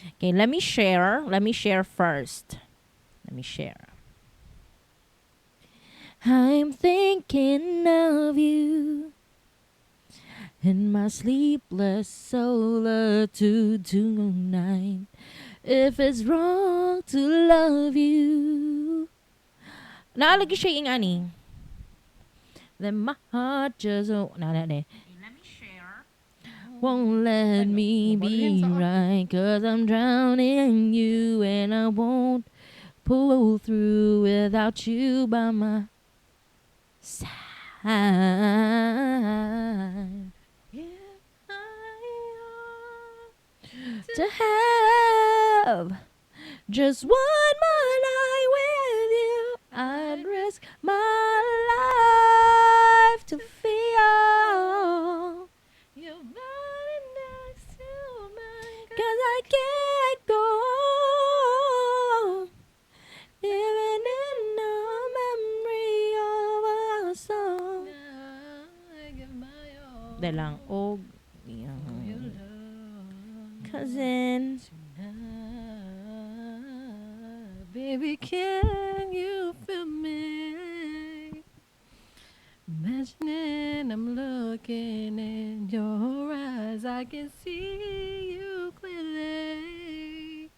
Okay, let me share. Let me share first. Let me share. I'm thinking of you in my sleepless solitude tonight. If it's wrong to love you. Naa lagi siya yung ani. Then my heart just won't, na, na, na. Let me share. Won't let Ay, no. me Nabalhin be sa ako. right, 'cause I'm drowning in you and I won't pull through without you by my side. If I ought To have just one more night with you, I'd risk my life to feel your body next to mine. 'Cause I can't go on living in the memory of our song. I give my all Dahil lang, og for your love cousin. tonight. Baby, can you feel me? Imagining I'm looking in your eyes, I can see you clearly,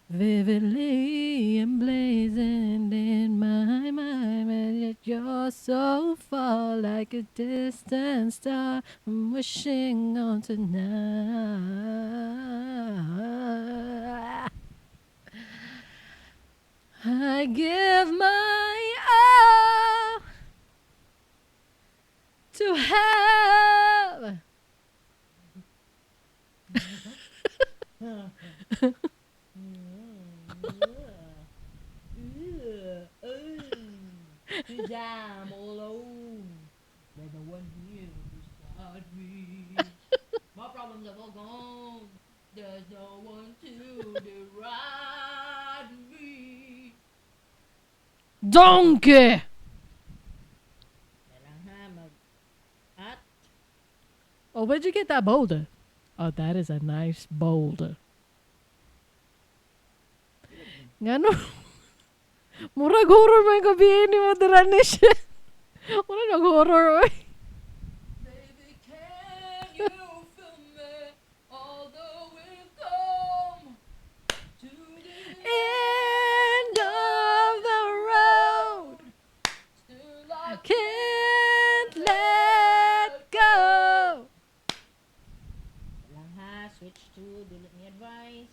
vividly emblazoned in my mind. And yet you're so far, like a distant star I'm wishing on tonight. I give my all to have. 'Cause I'm all alone. There's no one here beside me. My problems are all gone. There's no one to deride me. Donkey! Lang ha, mag at Oh, where'd you get that boulder? Oh, that is a nice boulder. Ngano? Murag horror man gabi ni mo dira ni siya. Murag nag horror oy. Baby, can you feel me? Although we've come to the End of the road. Still I Can't let go. Lang ha, switch to do me advice.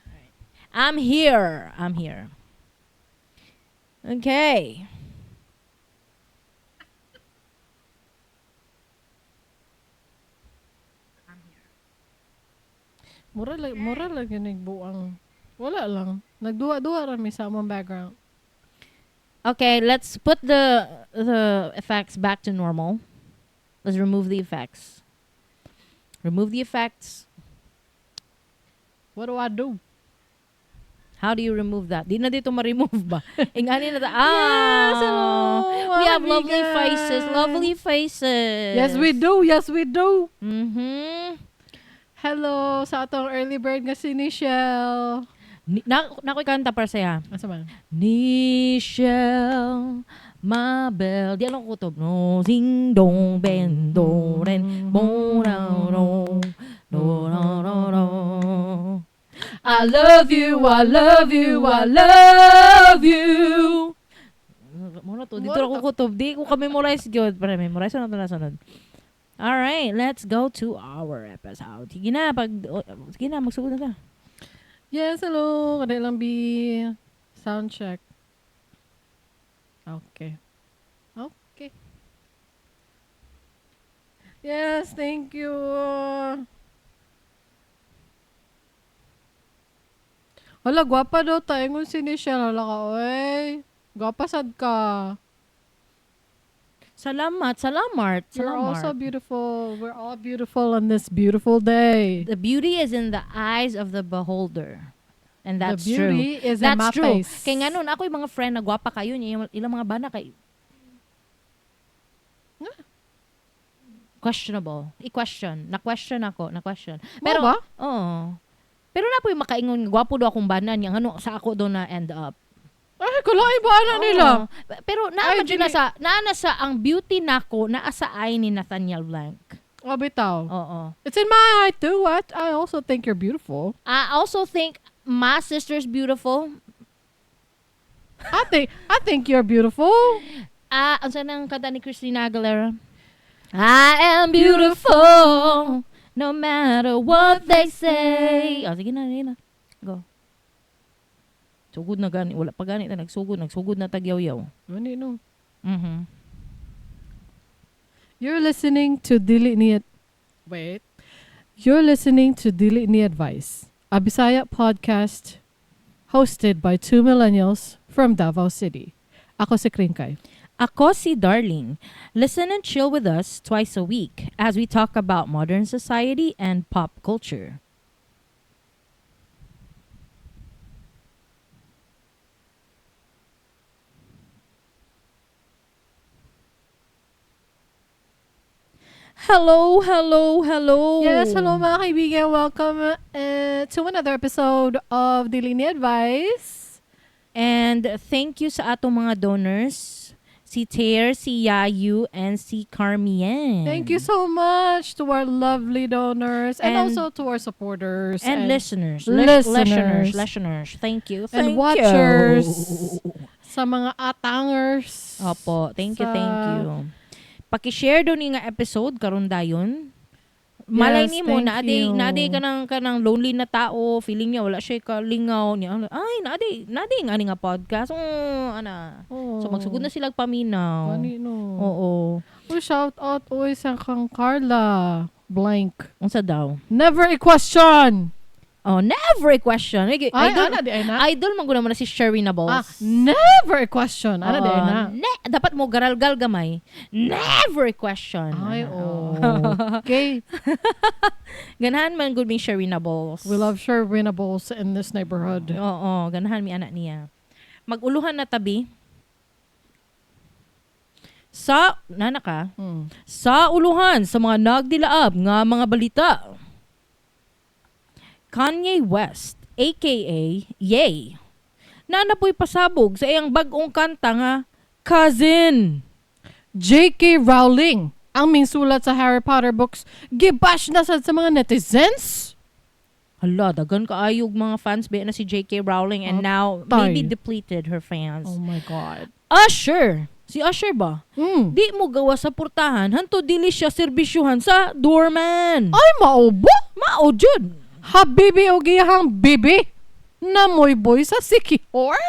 Alright. I'm here. I'm here. Okay. I'm here. Mura lang yun buang. Wala lang. Nagduwa-duwa ra mi sa among background. Okay, let's put the effects back to normal. Let's remove the effects. Remove the effects. What do I do? How do you remove that? Di na dito ma-remove ba? Ingani na ta. Ah! Yes, hello, We have mga lovely faces. kaibigan. Lovely faces. Yes, we do. Yes, we do. Hello sa atong early bird nga si Nichelle. Ni, na, na ako'y kanta para sa'ya. Asa man? Nichelle, Mabel. Di alam ko kutob. No, ding, dong, ben, do, ren, bo, ra, ro, do, ro, ro, ro. I love you, I love you, I love you. Muna to, dito ako kutob. Di ko ka-memorize gyud. Pero memorize na ito na sunod. Alright, let's go to our episode. Sige na, pag, oh, sige na, magsugod na ta. Yes, hello. Kadali lang be. Sound check. Okay. Okay. Yes, thank you. Hala, gwapa daw ta. Ingon si Nichelle. Hala ka, oy. Gwapa sad ka. Salamat, salamat, You're salamat. also beautiful. We're all beautiful on this beautiful day. The beauty is in the eyes of the beholder. And that's The beauty true. is in That's my true. face. Kay nga nun, ako yung mga friend na gwapa kayo niya, ilang mga bana kay Nga. Questionable. I-question. Na-question ako. Na-question. Mo Pero, ba? Oo. Pero na po'y makaingon nga gwapo daw akong bana niya ngano sa ako daw na end up. Ay, kalain ba ana nila? Oo. Pero naa Ay, man jud na dili. sa naa na sa ang beauty nako naa sa eye ni Nathaniel Blank. Oh, bitaw. Oo. It's in my eye too. I also think you're beautiful. I also think my sister's beautiful. I think you're beautiful. Ah, ang nang kanta ni Christina Aguilera? I am beautiful no matter what they say. Oh, sige na, sige na. Go. Sugod na gani. Wala pa gani ta nagsugod. Nagsugod na tagyaw-yaw. Ano no? You're listening to Dili Ni. Wait. You're listening to Dili Ni Advice, a Bisaya podcast hosted by two millennials from Davao City. Ako si Krinkay. Ako si Darling. Listen and chill with us twice a week as we talk about modern society and pop culture. Hello, hello, hello. Yes, hello mga kaibigan. Welcome to another episode of Dili Ni Advice. And thank you sa atong mga donors, si Ter, si Yayu, and si Carmien. Thank you so much to our lovely donors and And also to our supporters and listeners. Listeners. Listeners. Listeners. Thank you. And Thank watchers. you. Sa mga atangers. Opo. Thank you, thank you. Paki-share do ni nga episode karon dayon. Malay Yes, nimo thank na aday you. na aday kanang lonely na tao, feeling niya wala siya kalingaw niya. Ay, na aday nga ani nga podcast. Oh, ana. Oh. So magsugod na sila paminaw. Gani, no. Oo. Oh, shout out oy sa kang Carla blank. Unsa daw? Never a question. Oh, never a question. Ay, Ay, idol, ana di ay na. idol man gud naman na si Sherry Balls. Ah, never a question. Ana di ay na. Dapat mo garalgal gamay. Never a question. Ay, Ana, oh. Okay. Ganahan man gud mi Sherry Balls. We love Sherwin Balls in this neighborhood. Oo, ganahan mi anak niya. Maguluhan na tabi. Sa nana ka? Sa uluhan sa mga nagdilaab nga mga balita. Kanye West, aka Ye, na po'y pasabog sa iyang bag-ong kanta nga Cousin. J.K. Rowling, ang mingsulat sa Harry Potter books, gibash na sad sa mga netizens. Hala, dagan kaayog mga fans ba na si J.K. Rowling and now Atay. maybe depleted her fans. Oh my God. Usher! Si Usher ba? Di mo gawa sa portahan, hanto dili siya serbisyuhan sa doorman. Ay, maubo! Mao jud. Habibi o giyahang bibi! Namoy boy sa Sikihor?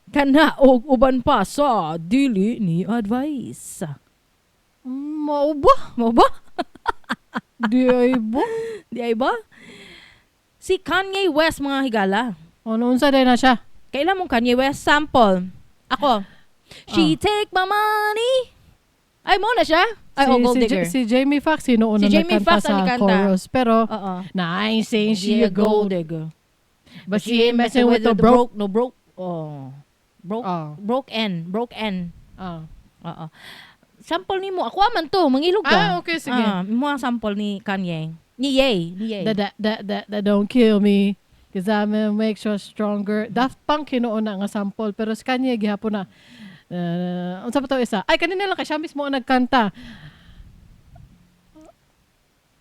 Kana og uban pa sa dili ni advice. Mao ba? Mao ba? Di ay ba? Di ay ba? Si Kanye West mga higala. Ano, unsa day na siya? Kailan mong Kanye West sample? Ako. She take my money. Ay mo na siya? Ay, si, oh, gold si, digger. Si Jamie Foxx, sinuuna Si Jamie nagkanta Foxx ang sa nikanta. chorus. Pero, Oo. nah, I ain't saying she a gold digger. But she ain't messing with the broke. No broke. Oh. Broke. Oh. Broke N. Broke N. Ah. Oo. Sample nimo. Ako man to. Mangilog ka. Ah, okay, sige. Ah, mo ang sample ni Kanye. Ni Ye. Ni Ye. That don't kill me. Cause I'm gonna make sure stronger. Daft Punk hinuon na nga sample. Pero si Kanye gihapon na. Unsa pa to isa? Ay, kanina lang kay siya mismo ang nagkanta.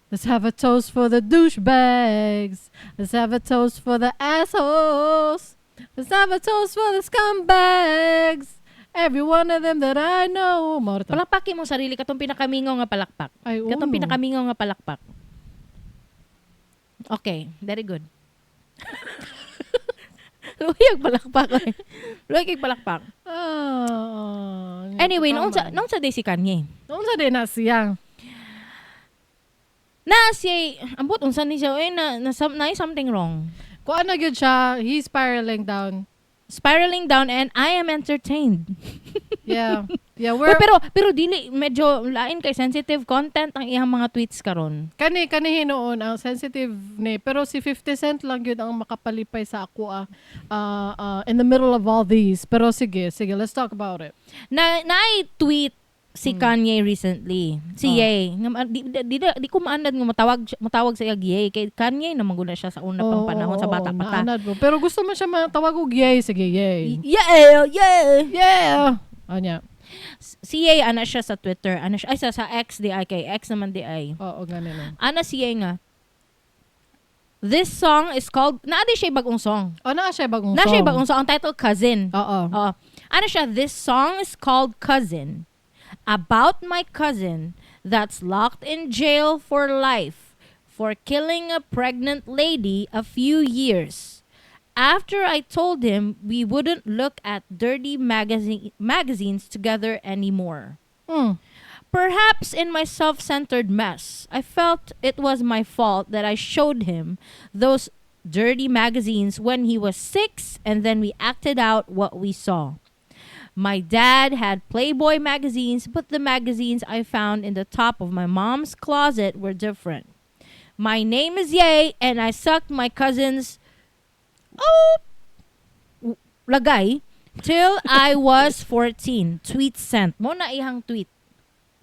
Let's have a toast for the douchebags. Let's have a toast for the assholes. Let's have a toast for the scumbags. Every one of them that I know. Mao ra to. Palakpakin mo sarili katong pinakamingaw nga palakpak. Ay, Katong uno. pinakamingaw nga palakpak. Okay, very good. Luyag palakpak. Oy. Luyag palakpak. Ah, Anyway, tama. noon sa day si Kanye. Noon sa day na siya. Na siya, ambot unsa ni siya, oy, na something wrong. Kuan na gyud siya, he's spiraling down. Spiraling down and I am entertained. Yeah. Yeah, Uy, we're pero dili medyo lain kay sensitive content ang iyang mga tweets karon. kani hinuon ang sensitive ni pero si 50 Cent lang gyud ang makapalipay sa ako in the middle of all these. Pero sige, sige, let's talk about it. Na naay tweet Si Kanye recently. Si Ye. Nga di ko maanad nga matawag sa iya Ye kay Kanye naman gud na siya sa una pang panahon sa bata pa ta. Naanad mo. Pero gusto mo siya matawag og Ye, sige, Ye. Yeah. Yeah. Anya. Si Ye ana siya sa Twitter, ana siya ay sa X di ay kay X naman di ay. Oo, ganun no. Ana si Ye nga, "This song is called," naa di siya bagong song. Oh, naa siya bagong Na song. siya bagong song ang title Cousin. Oo. Oo. Ano siya? "This song is called Cousin. About my cousin that's locked in jail for life for killing a pregnant lady a few years after I told him we wouldn't look at dirty magazines together anymore. Perhaps in my self-centered mess, I felt it was my fault that I showed him those dirty magazines when he was 6 and then we acted out what we saw. My dad had Playboy magazines, but the magazines I found in the top of my mom's closet were different. My name is Ye, and I sucked my cousin's oh lagay till I was 14." Tweet sent. Mao na iyang tweet.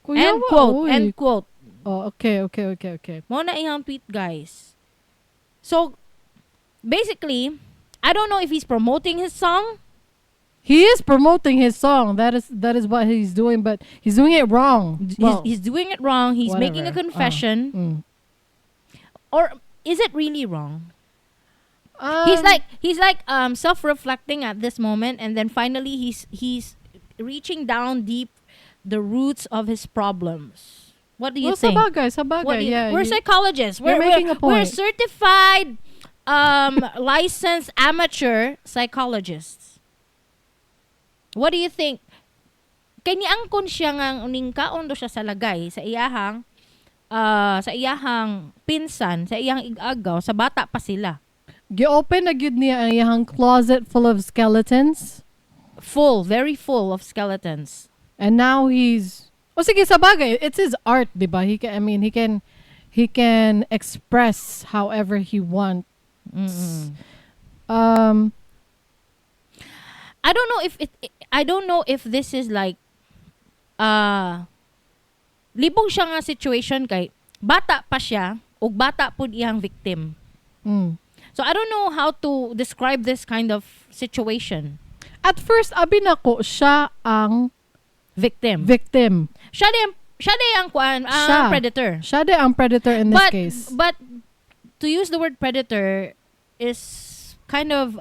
Kuya, End quote. Uy. End quote. Oh, okay. Mao na iyang tweet, guys. So, basically, I don't know if he's promoting his song. He is promoting his song. That is what he's doing, but he's doing it wrong. Well, He's doing it wrong. He's making a whatever. Confession. Or is it really wrong? He's like self-reflecting at this moment, and then finally he's reaching down deep the roots of his problems. What do you Well, think? sa bagay, sa bagay, yeah. We're psychologists. You're making a We're point. Certified licensed amateur psychologists. What do you think? Kay niangkon siya nga ning kaon do siya sa lagay sa iyahang pinsan, sa iyang igagaw, sa bata pa sila. Gi-open na gyud niya ang iyahang closet full of skeletons. Full, very full of skeletons. And now he's, oh, sige, sa bagay, it's his art, 'di ba? He can I mean, he can express however he wants. I don't know if this is like libog siya nga situation kay bata pa siya ug bata pud iyang victim. So I don't know how to describe this kind of situation. At first, abi nako siya ang Victim. Victim. Siya din ang kuan, ang Siya. Predator. Siya din ang predator in this case. But to use the word predator is kind of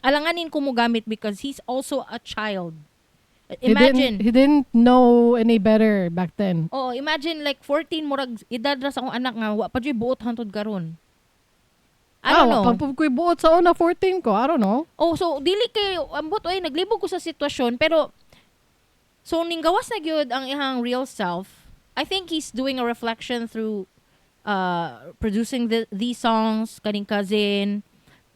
alanganin ko mo gamit because he's also a child. He Imagine. He didn't know any better back then. Oo, imagine like 14, murag edad ra sa akong anak nga wa pa juy buot hantod karon. I don't know. Pag ko'y buot sa una, 14 ko. I don't know. Oh, so dili kay ambot oy, naglibog ko sa sitwasyon, pero so ning gawas na gyud ang iyang real self. I think he's doing a reflection through producing these songs kaning Cousin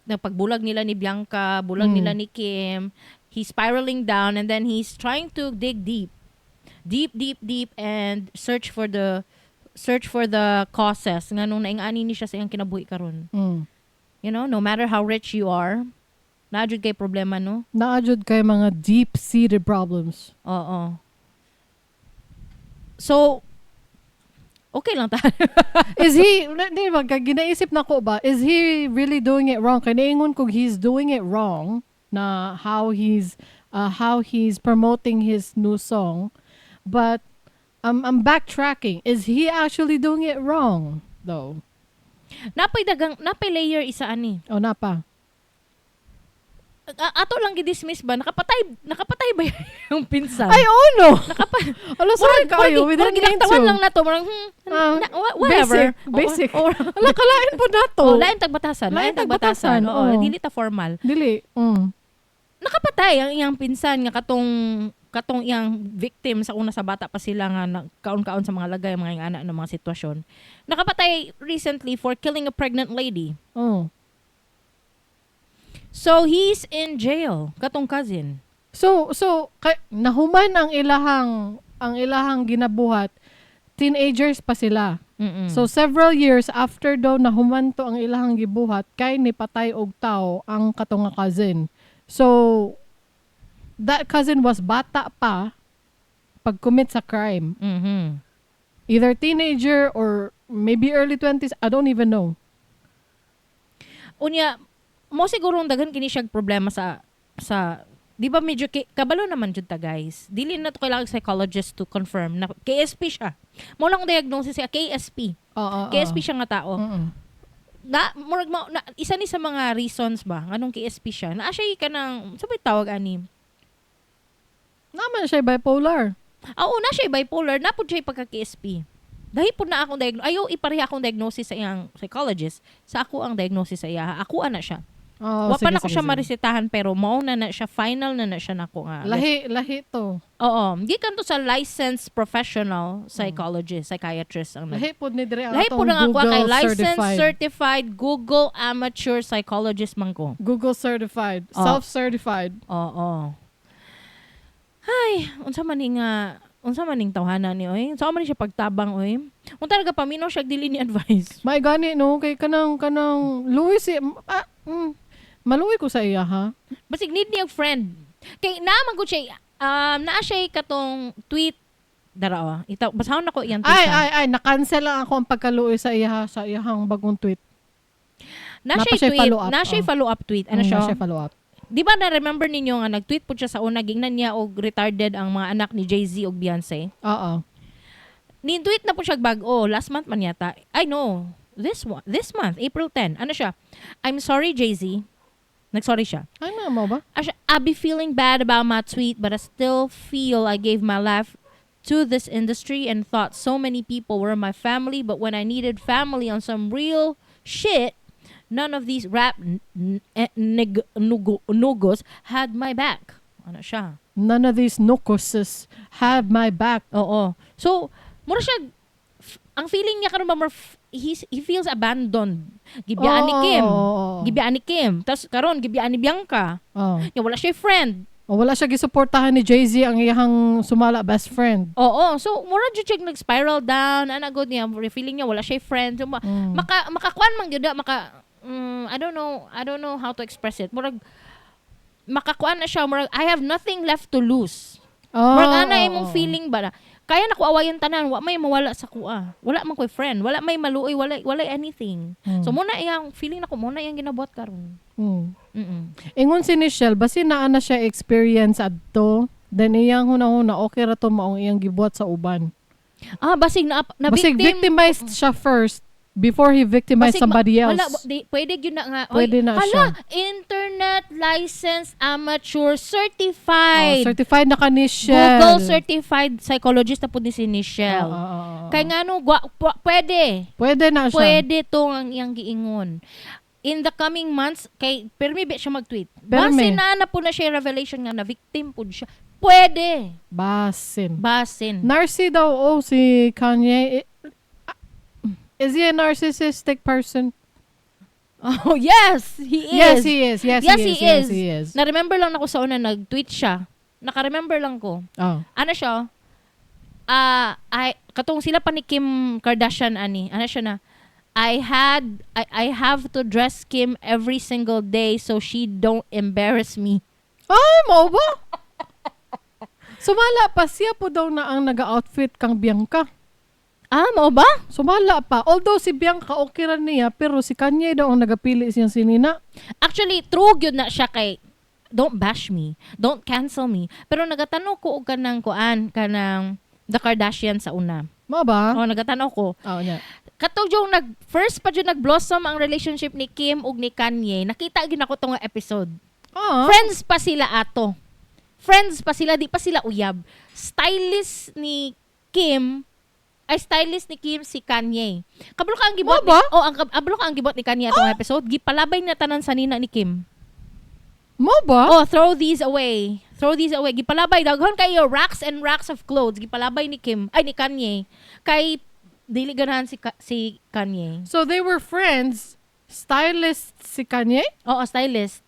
na pagbulag nila ni Bianca, bulag nila ni Kim. He's spiraling down and then he's trying to dig deep. Deep, deep, deep and search for the causes nganong naing-ani ni siya sa iyang kinabuhi karon. No matter how rich you are, naa jud kay problema, no? Naa jud kay mga deep-seated problems. Oo. So, okay lang ta. Is he, di ba, kay ginaisip na ko ba, is he really doing it wrong? Kay naingon kog he's doing it wrong na how he's promoting his new song. But I'm backtracking. Is he actually doing it wrong though? Napay dagang, napay layer isa ani. O naa pa. Ato lang gi-dismiss ba? Nakapatay ba yung pinsan? Ay, oh no! Nakapa Ala, sorry kayo. We murag didn't mean gilaktawan to. Lang na to. Murag, na, whatever. Basic, basic. Oo. Ala, kalain po na to. Oh, lain tagbatasan. Lain Lain tagbatasan. tagbatasan, Oo, oo. dili ta formal. Dili. Nakapatay ang iyang pinsan nga katong iyang victim sa una sa bata pa sila nga kaon-kaon sa mga lagay, mga anak ng mga sitwasyon. Nakapatay recently for killing a pregnant lady. Oh. So he's in jail katong cousin. So kay, nahuman ang ilahang ginabuhat, teenagers pa sila. So several years after daw nahuman to ang ilahang gibuhat kay nipatay og tao ang katong nga cousin. So that cousin was bata pa pag-commit sa crime. Either teenager or maybe early 20s, I don't even know. Unya, mo siguro ang daghan kini siyang problema sa di ba medyo kabalo naman jud ta, guys. Dili na to kailangan psychologist to confirm na KSP siya. Mo lang ang diagnosis siya KSP. Oo. KSP siya nga tao. Na murag mo na, isa ni sa mga reasons ba nganong KSP siya. Naa siya kanang sa tawag ani? Naman siya bipolar. Oo, na siya bipolar, na pud siya pagka KSP. Dahil po na akong diagnosis, ayaw ipareha akong diagnosis sa iyang psychologist, sa ako ang diagnosis sa iya. Ako ana siya. Oh, Wa pa sige, na ko sige, siya sige. maresetahan pero mao na na siya, final na na siya nako nga. Lahi, lahi to. Oo, gikan to sa licensed professional psychologist, psychiatrist ang nag. Lahi pod ni dire ang Lahi po atong na nga ako Google kay licensed certified. Certified Google amateur psychologist man ko. Google certified. Oh. Self-certified. Oo. Ay, unsa man ning tawhana ni oy? Unsa man ni siya pagtabang oy? Kung talaga paminaw siya dili ni advice. May gani no kay kanang luoy si maluoy ko sa iya ha. Basig need niya og friend. Kay naa man gud siya naa siya katong tweet dara oh. Itaw basahon nako iyang tweet. Ay ha. ay ay na-cancel lang ako ang pagkaluoy sa iya sa iyahang bagong tweet. Na Napa siya siya tweet, follow-up, na siya oh. follow-up tweet. Ano siya? Na siya follow up. Di ba na remember ninyo nga nag-tweet po siya sa una gingnan niya og retarded ang mga anak ni Jay-Z ug Beyonce? Oo. Ni-tweet na po siya bag-o last month man yata. I know. This one, this month, April 10. Ano siya? "I'm sorry, Jay-Z." Nag-sorry siya. Ay na mo ba? Asya, "I be feeling bad about my tweet, but I still feel I gave my life to this industry and thought so many people were my family, but when I needed family on some real shit, none of these rap nugos had my back." Ano siya? "None of these nukoses have my back." Oo. So, mura siya, ang feeling niya karon ba, more he feels abandoned. Gibiyaan ni Kim. Oo. Gibiyaan ni Kim. Tapos karon gibiyaan ni Bianca. Oo. Ya, wala siya friend. Oh, wala siya gisuportahan ni Jay-Z ang iyahang sumala best friend. Oo. So, mura jud siya nag-spiral down. Ana gud niya, feeling niya wala siya friend. So, makakuan man gyud na, maka I don't know, I don't know how to express it. Murag makakuan na siya, murag "I have nothing left to lose." Oh, Murag ana oo, imong oo. feeling ba na kaya na ko awayon tanan, wa may mawala sa kuha. Wala man ko'y friend, wala may maluoy, wala anything. So mo na iyang feeling nako, mo na iyang ginabuhat karon. Ingon si Nichelle, basin naa na siya experience adto, then iyang hunahuna okay ra to maong iyang gibuhat sa uban. Ah, basig na Basig victim. victimized siya first before he victimized Basig somebody else. Wala, di, pwede yun na nga. Oy, Pwede na hala, siya. Internet licensed amateur Oh, certified. certified na ka Nichelle. Google certified psychologist na po ni si Nichelle. Oo. Kay nga no, pwede. Pwede na siya. Pwede to ang iyang giingon. In the coming months, kay permi ba siya mag-tweet. Permi. Basin na na po na siya revelation nga na victim po siya. Pwede. Basin. Basin. Narcy daw, oh, si Kanye. Is he a narcissistic person? Oh, yes, he is. Yes, he is. Yes, Yes, he he is. Yes, is. he is. Na-remember lang ako sa una, nag-tweet siya. Naka-remember lang ko. Oh. Ano siya? Ah, I katong sila pa ni Kim Kardashian ani. Ano siya na? I have to dress Kim every single day so she don't embarrass me." Ay, mao ba? Sumala pa siya po daw na ang naga-outfit kang Bianca. Ah, mao ba? Sumala pa. Although si Bianca okay ra niya, pero si Kanye daw ang nagapili siyang sinina. Actually, true gyud na siya kay don't bash me, don't cancel me. Pero nagatanaw ko og kanang kuan, kanang The Kardashian sa una. Mao ba? Oh, nagatanaw ko. Oh, nya. Katong yung nag first pa jud nag-blossom ang relationship ni Kim ug ni Kanye, nakita gyud nako tong episode. Ah. Friends pa sila ato. Friends pa sila, di pa sila uyab. Stylist ni Kim ay stylist ni Kim si Kanye. Kabalo ka ang gibot Mo ba? ni, oh, ang kabalo ka ang gibot ni Kanye atong episode, gipalabay na tanan sa nina ni Kim. Mao ba? Oh, "Throw these away. Throw these away." Gipalabay daghan kayo racks and racks of clothes gipalabay ni Kim, ay ni Kanye. Kay dili ganahan si Kanye. So they were friends. Stylist si Kanye? Oo, stylist.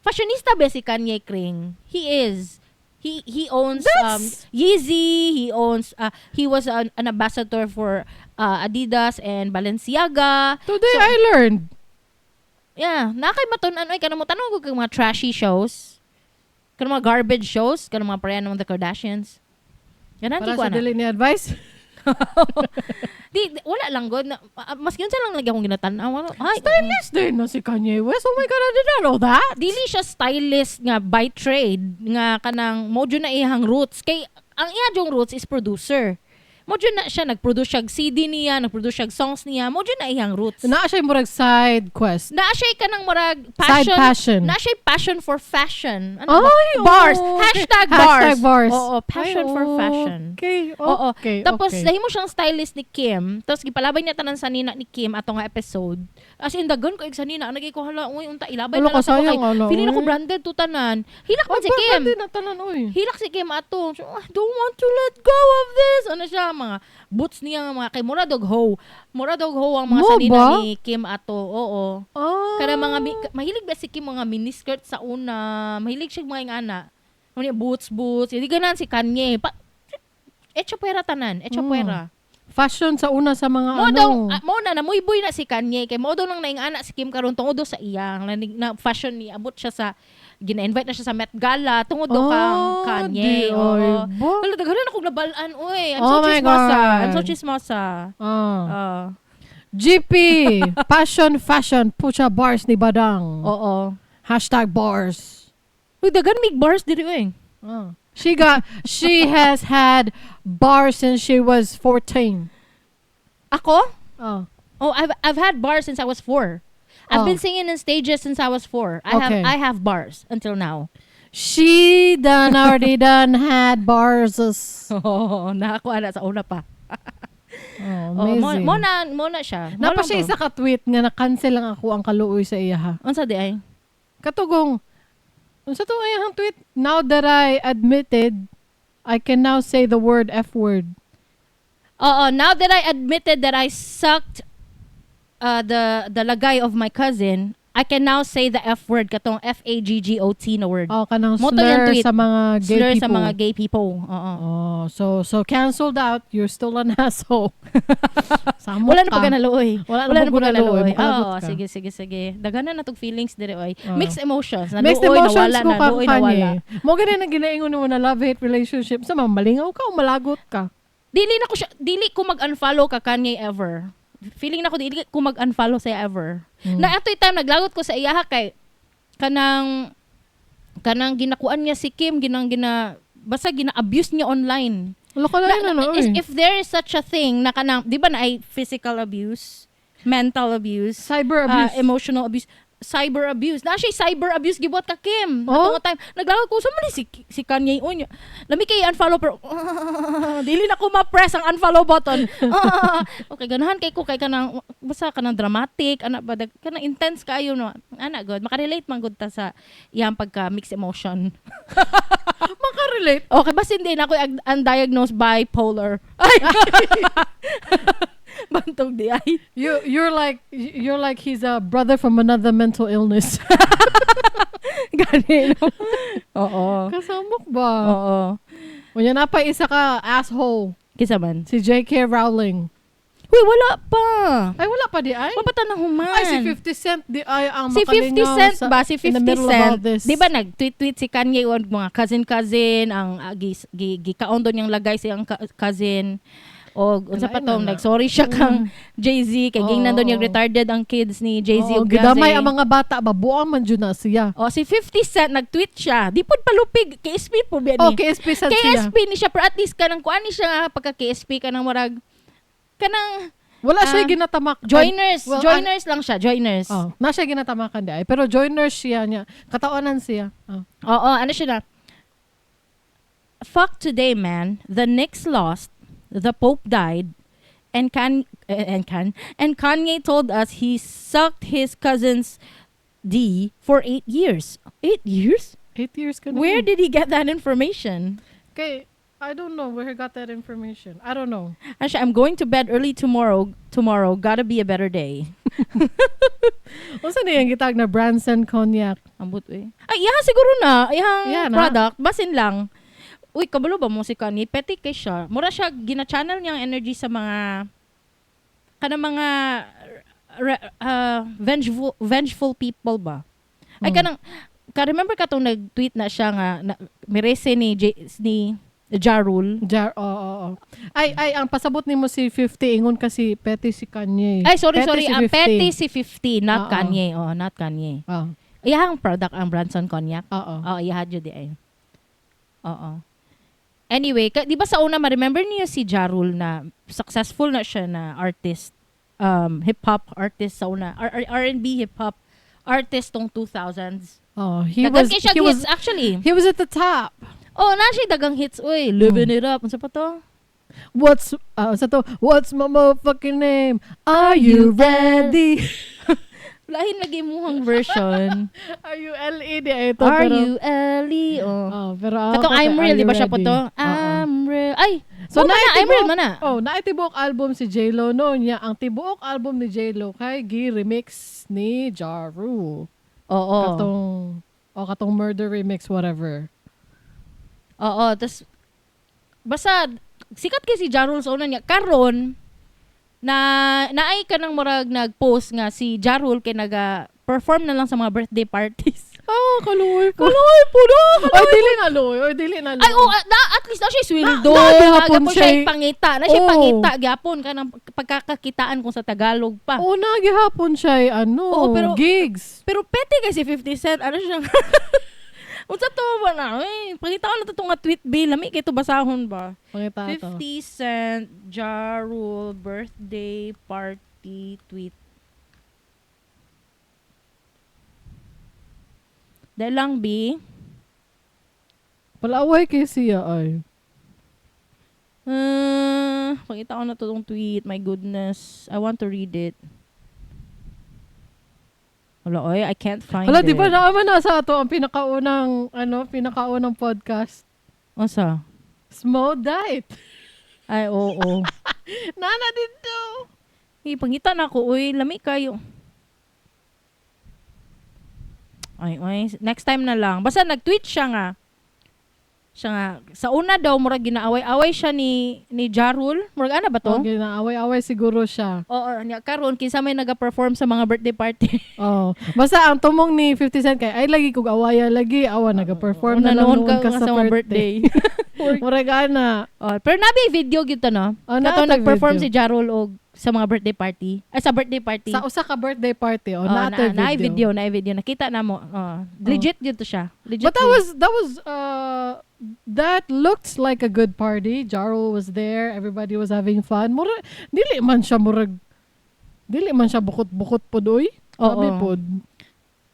Fashionista ba si Kanye Kring? He is. He owns Yeezy, he owns he was an ambassador for Adidas and Balenciaga. Today So- I learned. Yeah, na kay matun-an oy kanang mo tanong ko kag mga trashy shows. Kanang mga garbage shows, kanang mga pareha ng The Kardashians. Ganahan Para ko sa ana. dili ni advice. Di wala lang god na, mas yun sa lang lagi akong ginatan-aw. Ano, ay, Stylist din na si Kanye West. Oh my God, I did not know that. Dili siya stylist nga by trade nga kanang mo jud na iyang roots kay ang iya jung roots is producer. Mo jud na siya nag-produce siya og CD niya, nag-produce siya og songs niya, mo jud na iyang roots. Naa siya murag side quest. Naa siya kanang murag passion. Side passion. Naa siya passion for fashion. Ano ba? Ay, Bars. oo. #bars. #bars. Oo, passion Ay, for fashion. Okay, Oo. okay. Tapos nahimo siyang stylist ni Kim. Tapos gipalabay niya tanan sanina ni Kim ato nga episode. As in dagan ko sanina, nagay ko, "Hala, uy, unta ilabay Hala na ka, lang sa ko sayang, kay ala, feeling uy. ako branded to tanan." Hilak man Ay, si Kim. branded na tanan, uy. Hilak si Kim ato. So, "I don't want to let go of this." Ano siya, mga boots niya nga mga kay mura dog ho. Mura dog ho ang mga Mo sanina ba? ni Kim ato. Oo. Ah. Kada mga mahilig ba si Kim mga miniskirt sa una? Mahilig siya mga ingana. Ano niya, boots, boots. Hindi ganan si Kanye. Pa, echo puwera tanan. Echo puwera. Fashion sa una sa mga Mo ano. daw, mo na namuyboy na si Kanye kay mo daw nang naingana si Kim karon tungod daw sa iya na, na fashion ni abot siya sa gina-invite na siya sa Met Gala tungod daw kang Ah, Kanye. di Oo. ay ba? Wala, daghan na akong nabal-an oy. I'm so Oh my chismosa. God. I'm so chismosa. Ah. GP, passion, fashion, pucha bars ni Badang. Oo. #bars. Uy, daghan mig bars diri oy. Ah. She has had bars since she was 14. Ako? Oh. Oh, I've had bars since I was 4. I've Oh. been singing in stages since I was 4. I have I have bars until now. She done already done had bars. Oo, nakakuha na sa una pa. Oh, Oh, mo, amazing. mo na siya. Mo Napa lang siya to. isa ka tweet nga na-cancel lang ako ang kaluoy sa iya ha. Unsa di ay? Katugong, unsa to iyang tweet? "Now that I admitted, I can now say the word F word." Oo, "Now that I admitted that I sucked the lagay of my cousin, I can now say the F word," katong FAGGOT na word. Oh, kanang Mo to yung slur tweet. sa mga gay Slur people. sa mga gay people. Oo. Oh, so canceled out. You're still an asshole. Samok Wala na ka. pag naluoy. Wala na Wala na pag pag naluoy. naluoy. Makalagot Oo, ka. sige, sige, sige. Daghan na natog feelings dire oy. Oo. Mixed emotions. Naluoy, Mixed emotions nawala, ko ka naluoy, nawala. Kanye. Mo gani nang ginaingon mo na love-hate relationship. Sa mga malingaw ka o malagot ka? Dili na ko siya, dili ko mag-unfollow ka Kanye ever. Feeling na ko dili ko mag-unfollow sa ever. Na atoy time naglagot ko sa iyaha kay kanang ginakuan niya si Kim, ginang gina basta gina-abuse niya online. Wala ka na yun, ano, oy. If there is such a thing na kanang, di ba na ay physical abuse, mental abuse, Cyber abuse. Emotional abuse, cyber abuse. Na siya cyber abuse gibuhat ka Kim. Oh? Ato nga time naglagot ko sa man si Kanye unya. Lami kay unfollow pero dili na ko ma-press ang unfollow button. Ah, okay, ganahan kay ko kay kanang basta kanang dramatic ana ba kanang intense kayo no. Ana god, makarelate man gud ta sa iyang pagka mixed emotion. Makarelate. Okay, basta hindi na ako undiagnosed bipolar. Ay. Bantog di ay. You're like he's a brother from another mental illness. Gani no. Oo. Kasamok ba? Oo. Unya na pa isa ka asshole. Kisa man. Si J.K. Rowling. Uy, wala pa. Ay, wala pa di ay. Wala pa ta human. Ay, si 50 Cent di ay ang Si 50 makalingaw Cent ba? Si in the 50 middle of all Cent. this. Di ba nag-tweet-tweet si Kanye og mga cousin-cousin, ang gikaon doon yung lagay sa iyang cousin. O unsa pa Kalain tong na na. nag-sorry siya kang Jay-Z kay gingnan doon yung Oo. retarded ang kids ni Jay-Z Oo, ug gidamay Beyonce. ang mga bata ba buang man jud na siya. O si 50 Cent nag-tweet siya. Di pod palupig KSP po biya ni. Oh, KSP sad siya. KSP ni siya pero at least kanang kuan ni siya nga pagka KSP kanang murag kanang Wala siya Ah, ginatamak. joiners, Well, joiners lang siya, joiners. Oh, na siya ginatamakan di ay. Pero joiners siya niya. Katawanan siya. Oh. Oo, ano siya na? "Fuck today, man. The Knicks lost. The Pope died. And Kanye told us he sucked his cousin's D for 8 years." 8 years? 8 years ka na Where yun. did he get that information? Okay, I don't know where he got that information. I don't know. Actually, "I'm going to bed early tomorrow. Tomorrow, gotta be a better day." Unsa na yung gitag na Branson Cognac? Ambot eh. Ay, iya siguro na. Iyang Iya na. product. Basin lang. Uy, kabalo ba mo si Kanye? Petty kay siya. Mura siya, gina-channel niya ang energy sa mga kana mga vengeful people ba? Ay, kanang ka remember ka tong nag-tweet na siya nga na, mirese ni Ja Rule. Jar, oo, oo. Ay, ay, ang pasabot nimo si 50, ingon kasi petty si Kanye. Ay, sorry, Petty sorry. si Ang 50. petty si 50, not Oo. Kanye. Oh, not Kanye. Ah, Iyahang product ang Branson Cognac. oo. Oo, iyaha jud di ay. Oo. Anyway, di ba sa una ma-remember niyo si Ja Rule na successful na siya na artist, hip-hop artist sa una, R&B hip-hop artist tong 2000s. Oh, he Dagan was kay siya he was hits actually. he was at the top. Oh, na siya dagang hits oy, Living It Up. Unsa pa to? What's sa to? What's my motherfucking name? Are you ready? Lahin lagi muhang version. Are you L E di ay ito R pero U L E. Oh. Oh, pero ah, Katong okay, I'm Are Real, di You ba siya po Ready? to? Oo. I'm Real. Ay, So, so, man na, I'm Real man na. Oh, naitibuok album si J-Lo no niya. Ang tibuok album ni J-Lo kay gi-remix ni Ja Rule. Oo. Katong oh, katong murder remix, whatever. Oo, tas basta sikat kay si Ja Rule sa una niya. Karon na naay ka nang murag nag-post nga si Ja Rule kay naga perform na lang sa mga birthday parties. Oh, kaluoy ko. Kaluoy po no. Oy, dili na luoy. Oy, dili na luoy. Ay, oh, na, at least na siya sweldo. Na- gihapon Nagapon siya siya- pangita. Na siya Oo. pangita gyapon kanang pagkakakitaan kung sa Tagalog pa. Oo, nagihapon siya eh, ano, Oo, pero- gigs. Pero pwede kay si 50 Cent. Ano siya? Unsa to ba na? Uy, pakita ko na to nga tweet ba. Lami kay to basahon ba? Pangita to. 50 Cent Ja Rule birthday party tweet. Dahil lang, B. Palaway kay siya ay. Pakita ko na to tong tweet. My goodness. I want to read it. Wala, oy. I can't find Hala, it. di ba naman na sa ato ang pinakaunang ano, pinakaunang podcast? Unsa? Small Diet. Ay, oo. Nana dito. Eh, pangita na ako, uy. Lami kayo. Ay, uy. Next time na lang. Basta nag-tweet siya nga. Siya nga. Sa una daw, murag ginaaway-away siya ni Ja Rule. Murag ana ba to? Okay, naaway-away siguro siya. Oo, niya karon kinsa may naga-perform sa mga birthday party. Oh. Basta ang tumong ni 50 Cent kay ay lagi kog awaya lagi awa naga-perform na Una lang noon noon ka sa sa mga birthday. Murag ana. Oh, pero nabi video gyud to no. Oh, Kato naa to'y nag-perform video. si Ja Rule og sa mga birthday party. Ay, sa birthday party. Sa usa ka birthday party oh, Oh, naa to'y na, video. video, na video. Nakita na mo. Oh, legit gyud to siya. Legit. But that gyud. was that was uh that looked like a good party. Ja Rule was there, everybody was having fun. Mura dili man siya murag dili man siya bukot-bukot pod oy. Oo. Sabi pod.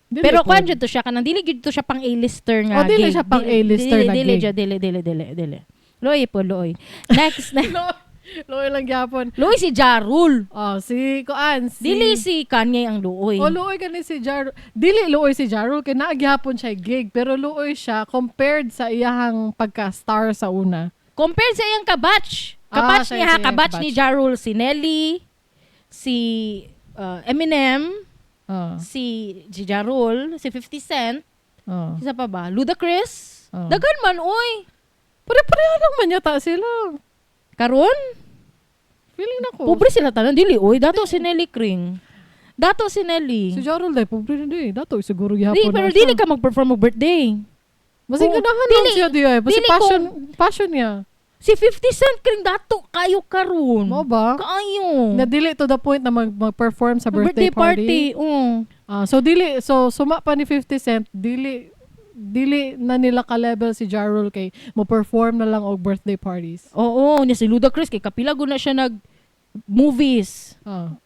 Dili Pero pod. kuan jud to siya kanang dili gyud to siya pang A-lister nga. Oh, dili gig. siya pang A-lister dili, na dili, gig. Dili, dili, dili, dili, dili. Luoy po, luoy. Next, na, Luoy lang gyapon. luoy si Ja Rule. Oh, si kuan si Dili si Kanye ang luoy. Oh, luoy gani si Ja Rule. Dili luoy si Ja Rule kay naa gyapon siya gig pero luoy siya compared sa iyahang pagka-star sa una. Compared sa iyang kabatch. Ah, Kabatch sa niya ha, iyang kabatch ni kabatch. Ja Rule si Nelly, si Eminem, Oh. si si Ja Rule, si 50 Cent, Oh. isa pa ba? Ludacris. Oh. Daghan man oy. Pare-pareho lang man yata sila. Karon, Feeling na ko. pobre sila tanan dili oy, dato si Nelly Kring. Dato si Nelly. Si Ja Rule dai pobre na di. Dato siguro gihapon. Di, pero na dili siya. ka mag-perform og birthday. Basig Oo. ganahan lang Dili- siya di ay. Basi dili passion passion niya. Si 50 Cent kring dato kayo karon. Mo ba? Kaayo. Na dili to the point na mag-perform sa birthday party. Oo. Ah, so dili so suma pa ni 50 Cent dili dili na nila ka-level si Ja Rule kay mo perform na lang og birthday parties. Oo, niya si Ludacris kay kapila gud na siya nag movies. Ah.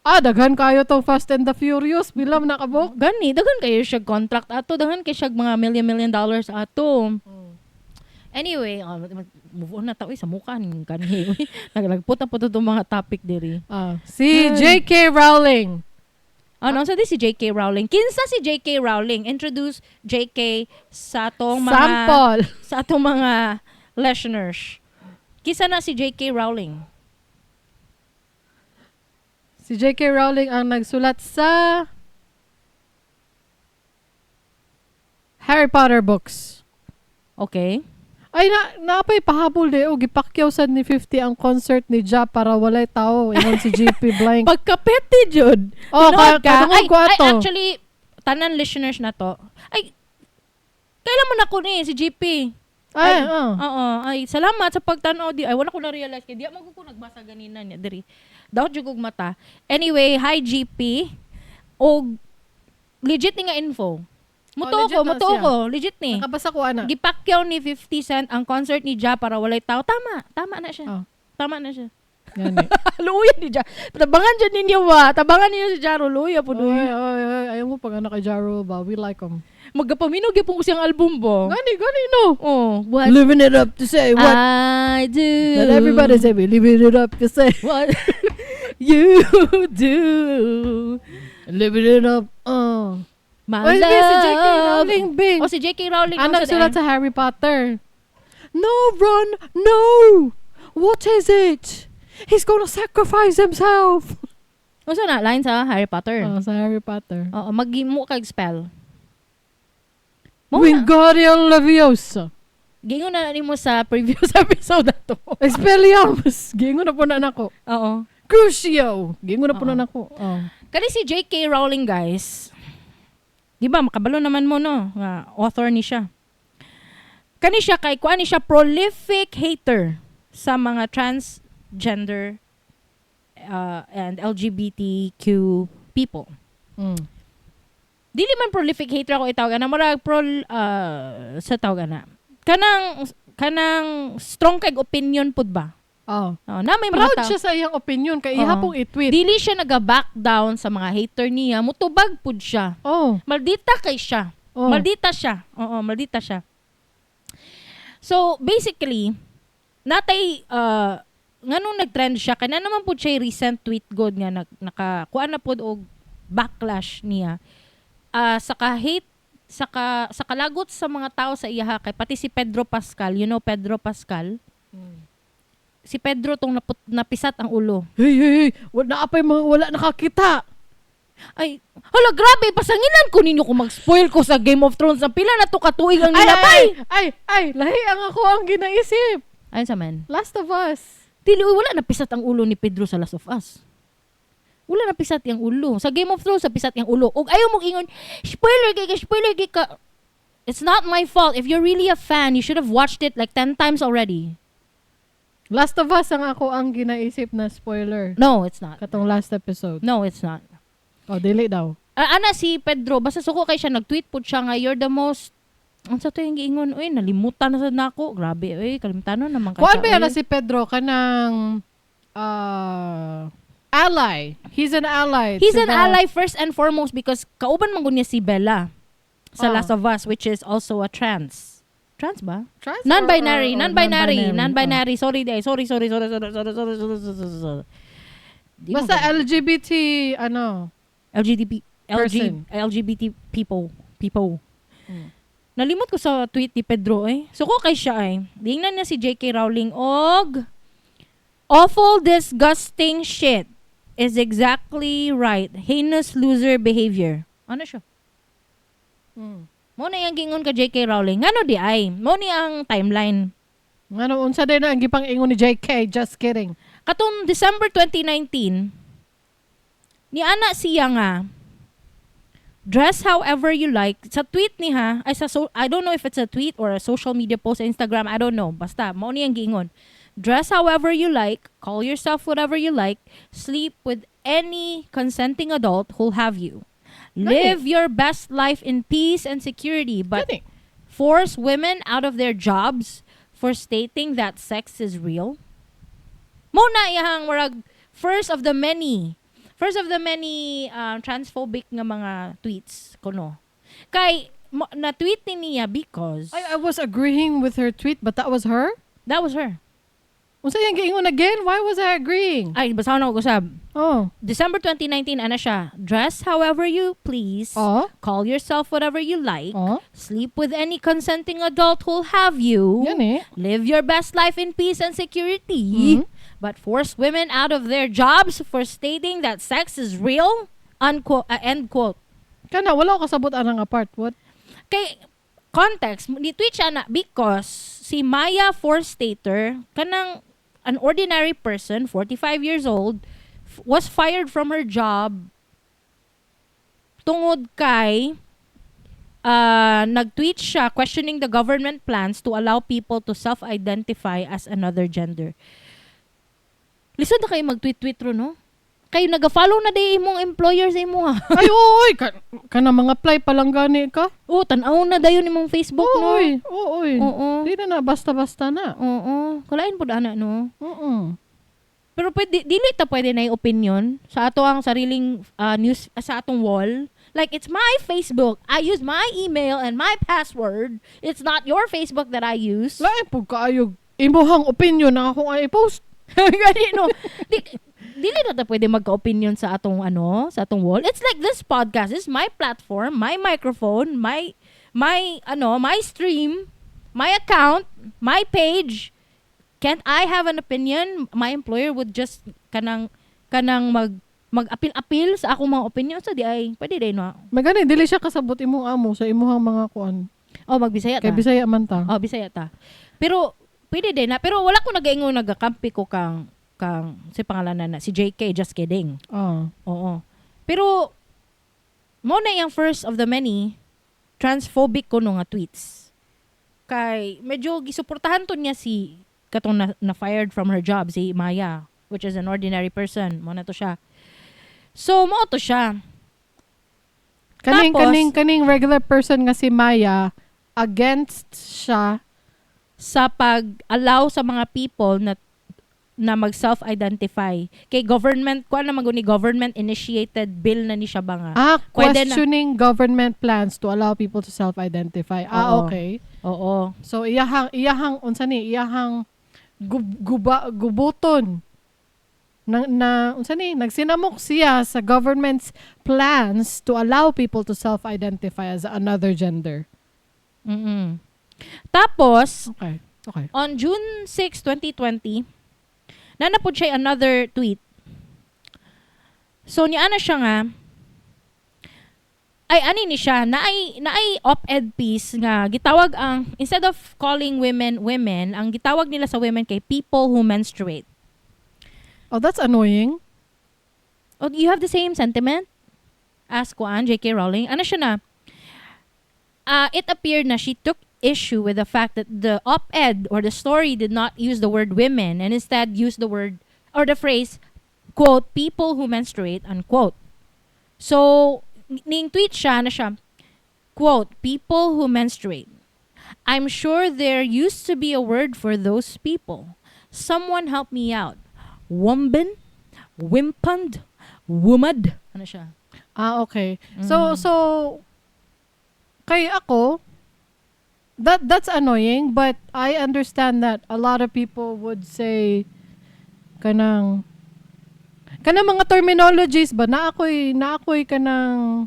Ah, daghan kayo tong Fast and the Furious. Bilam nakabok. Gani, daghan kayo siya contract ato, daghan kay siya mga million million dollars ato. Anyway, move on na ta uy sa mukha ning kanhi. uy. Naglagpot na po to itong mga topic diri. Ah, si J.K. Rowling. Ano sa di si J.K. Rowling? Kinsa si J.K. Rowling? Introduce J.K. sa atong mga Sample. sa atong mga listeners. Kinsa na si J.K. Rowling? Si J.K. Rowling ang nagsulat sa Harry Potter books. Okay. Ay, na, naapay pahabol de. O, gipakyaw sad ni 50 ang concert ni Ja para walay tao. Ingon si JP Blank. Pagkapete jud. Oh, Tinuod ka, Ay, ko ay, ato. actually, tanan listeners na to. Ay, kailan mo na ko ni si GP? Ay, oh. Oo, ay salamat sa pagtan-aw di ay wala ko na-realize kay di man ko nagbasa ganina niya diri. Daw jud kog mata. Anyway, hi GP. Og legit ni nga info. Mutuo Oh, legit ko, na mutuo siya. ko, legit ni. Nakabasa ko ana. Gipakyaw ni 50 Cent ang concert ni Ja para walay tao. Tama, tama na siya. Oh. Tama na siya. Gani. Luya ni Ja. Tabangan dyan ninyo ba? Tabangan ninyo si Jaro. Luya po Oy, doy. oy, oy, ayaw mo pag anak kay Ja Rule ba? We like him. Magkapaminog gyapon ko siyang album ba? Gani, gani no. Oh, what Living it up to say what I do. that everybody say we living it up to say what you do. Living it up. Oh. My Oy, love. si J.K. Rowling, Bing. Oh, si J.K. Rowling. Anak ang sulat sa Harry Potter. No, Ron, no! What is it? He's gonna sacrifice himself. Unsa na line sa Harry Potter? Oh, sa Harry Potter. Oo, maghimo kag spell. Mo na. Wingardium Leviosa. Gingon na nimo sa previous episode na to. Expelliarmus. Giingon na po na nako. Oo. Crucio. Giingon na po na Oo. nako. Oh. Kani si J.K. Rowling, guys. Di ba makabalo naman mo no nga author ni siya. Kani siya kay kuan ni siya, prolific hater sa mga transgender and LGBTQ people. Dili man prolific hater ako itawag ana, murag pro sa tawag ana. Kanang strong kay opinion pud ba? Oh. Oh, na may mga Proud tao. siya sa iyang opinion kay iha Oo. pong i-tweet. Dili siya naga-back down sa mga hater niya, mutubag pud siya. Oh. Maldita kay siya. Oh. Maldita siya. Oo, maldita siya. So, basically, natay, nganong nag-trend siya, kana naman po siya recent tweet god nga naka, kuan na pod og backlash niya. Ah, saka hate, saka sa kalagot sa mga tao sa iyaha kay pati si Pedro Pascal, you know Pedro Pascal? Si Pedro tong napisat ang ulo. Hey, hey, hey. Wala pa yung mga wala nakakita. Ay, hala grabe, pasanginan ko ninyo kung mag-spoil ko sa Game of Thrones na pila na to katuig ang Ay, nilabay. ay, ay, ay, lahi ang ako ang ginaisip. Ayun sa man. Last of Us. Dili, uy, wala napisat ang ulo ni Pedro sa Last of Us. Wala napisat yung ulo. Sa Game of Thrones, napisat yung ulo. Og ayaw mong ingon, "Spoiler kay ka, spoiler kay ka." It's not my fault. If you're really a fan, you should have watched it like 10 times already. Last of Us ang ako ang ginaisip na spoiler. No, it's not. Katong last episode. No, it's not. Oh, dili daw. Ah, ana si Pedro, basta suko kay siya, nag-tweet po siya nga, "You're the most," ang sa to yung giingon, uy, nalimutan na sa nako. Grabe, uy, kalimutan na naman kay Kuan siya, ba yan uy. na si Pedro kanang ally. He's an ally. He's to an ally first and foremost because kauban man gud niya si Bella sa Ah. Last of Us, which is also a trans. Trans ba? Trans Non-binary, or non-binary, non-binary? Non-binary. Sorry, day. Sorry, sorry, sorry, sorry, sorry, sorry, sorry, sorry, sorry, sorry. Di mo Basta ganun. LGBT ano. LGBT LG, Person. LGBT people, people. Nalimot ko sa tweet ni Pedro eh. So ko kay siya eh. Dingnan niya si J.K. Rowling og "Awful, disgusting shit is exactly right. Heinous loser behavior." Ano siya? Mo na yung gingon ka J.K. Rowling. Ngano di ay? Mo ni ang timeline. Ngano unsa din na ang gipang ingon ni JK? Just kidding. Katong December 2019, ni ana siya nga, "Dress however you like." Sa tweet ni ha, ay sa so, I don't know if it's a tweet or a social media post sa Instagram, I don't know. Basta, mao ni ang giingon. "Dress however you like, call yourself whatever you like, sleep with any consenting adult who'll have you. Live your best life in peace and security, but Gani. Force women out of their jobs for stating that sex is real?" Mo na iyang murag first of the many transphobic nga mga tweets kuno. Kay na-tweet ni niya because I was agreeing with her tweet, but that was her? That was her. Unsa yang giingon again? Why was I agreeing? Ay, basahon ako usab. Oh. December 2019, ana siya. "Dress however you please. Oh. Call yourself whatever you like. Oh. Sleep with any consenting adult who'll have you. Gani. Live your best life in peace and security. But force women out of their jobs for stating that sex is real?" Unquote, end quote. Kana wala ko kasabot anang apart. What? Kay context, ni tweet siya na because si Maya Forstater, kanang an ordinary person, 45 years old, was fired from her job tungod kay Nag-tweet siya questioning the government plans to allow people to self-identify as another gender. Lisod na kayo mag-tweet-tweet ro, no? Kayo nag-follow na di imong employer sa imo ha. Ay, oy, kana mga apply pa lang gani ka. Oh, tan-aw na dayon imong Facebook, no? Oy, oy. Oo. Di na na basta-basta na. Oo. Kalain pud ana, no? Oo. Pero pwede, dili ta pwede na yung opinion sa ato ang sariling news, sa atong wall. Like, it's my Facebook. I use my email and my password. It's not your Facebook that I use. Lain pud kaayo imuhang opinion na akong ay i-post. Gani, no? Dili na ta pwede magka-opinion sa atong ano, sa atong wall. It's like this podcast is my platform, my microphone, my ano, my stream, my account, my page. Can't I have an opinion? My employer would just kanang mag-apil-apil sa akong mga opinion, so di ay pwede din, no. Magani dili siya kasabot imong amo sa imuhang mga kuan. Oh, magbisaya ta. Kay Bisaya man ta. Oh, Bisaya ta. Pero pwede din na, pero wala ko nagaingon nagakampi ko kang si pangalan na si JK, just kidding. Ah. Oo. Pero mo na yung first of the many transphobic ko no nga tweets. Kay medyo gisuportahan to niya si katong na fired from her job si Maya, which is an ordinary person. Mo na to siya. So mo to siya. Kaning Tapos- kaning regular person nga si Maya, against siya sa pag-allow sa mga people na mag-self-identify. Kay government, kuan naman guni, government initiated bill na ni siya ba nga? Ah, Pwede na. questioning government plans to allow people to self-identify. Ah, Oo. okay. Oo. So iyahang unsa ni, iyahang gubuton na unsa ni, nagsinamok siya sa government's plans to allow people to self-identify as another gender. Mm-mm. Tapos, Okay. Okay. on June 6, 2020, nanapod siya another tweet. So, niana siya nga, ay, ani ni siya, naay op-ed piece nga, gitawag ang, instead of calling women women, ang gitawag nila sa women kay people who menstruate. Oh, that's annoying. Oh, you have the same sentiment as kuan, J.K. Rowling. Ano siya na? It appeared na she took issue with the fact that the op-ed or the story did not use the word women and instead used the word or the phrase, quote, people who menstruate, unquote. So, ning tweet siya na siya, quote, people who menstruate. I'm sure there used to be a word for those people. Someone help me out. Womben? Wimpund? Wumad? Ano siya? Ah, okay. So, kay ako, that's annoying, but I understand that a lot of people would say kanang mga terminologies ba na ako'y kanang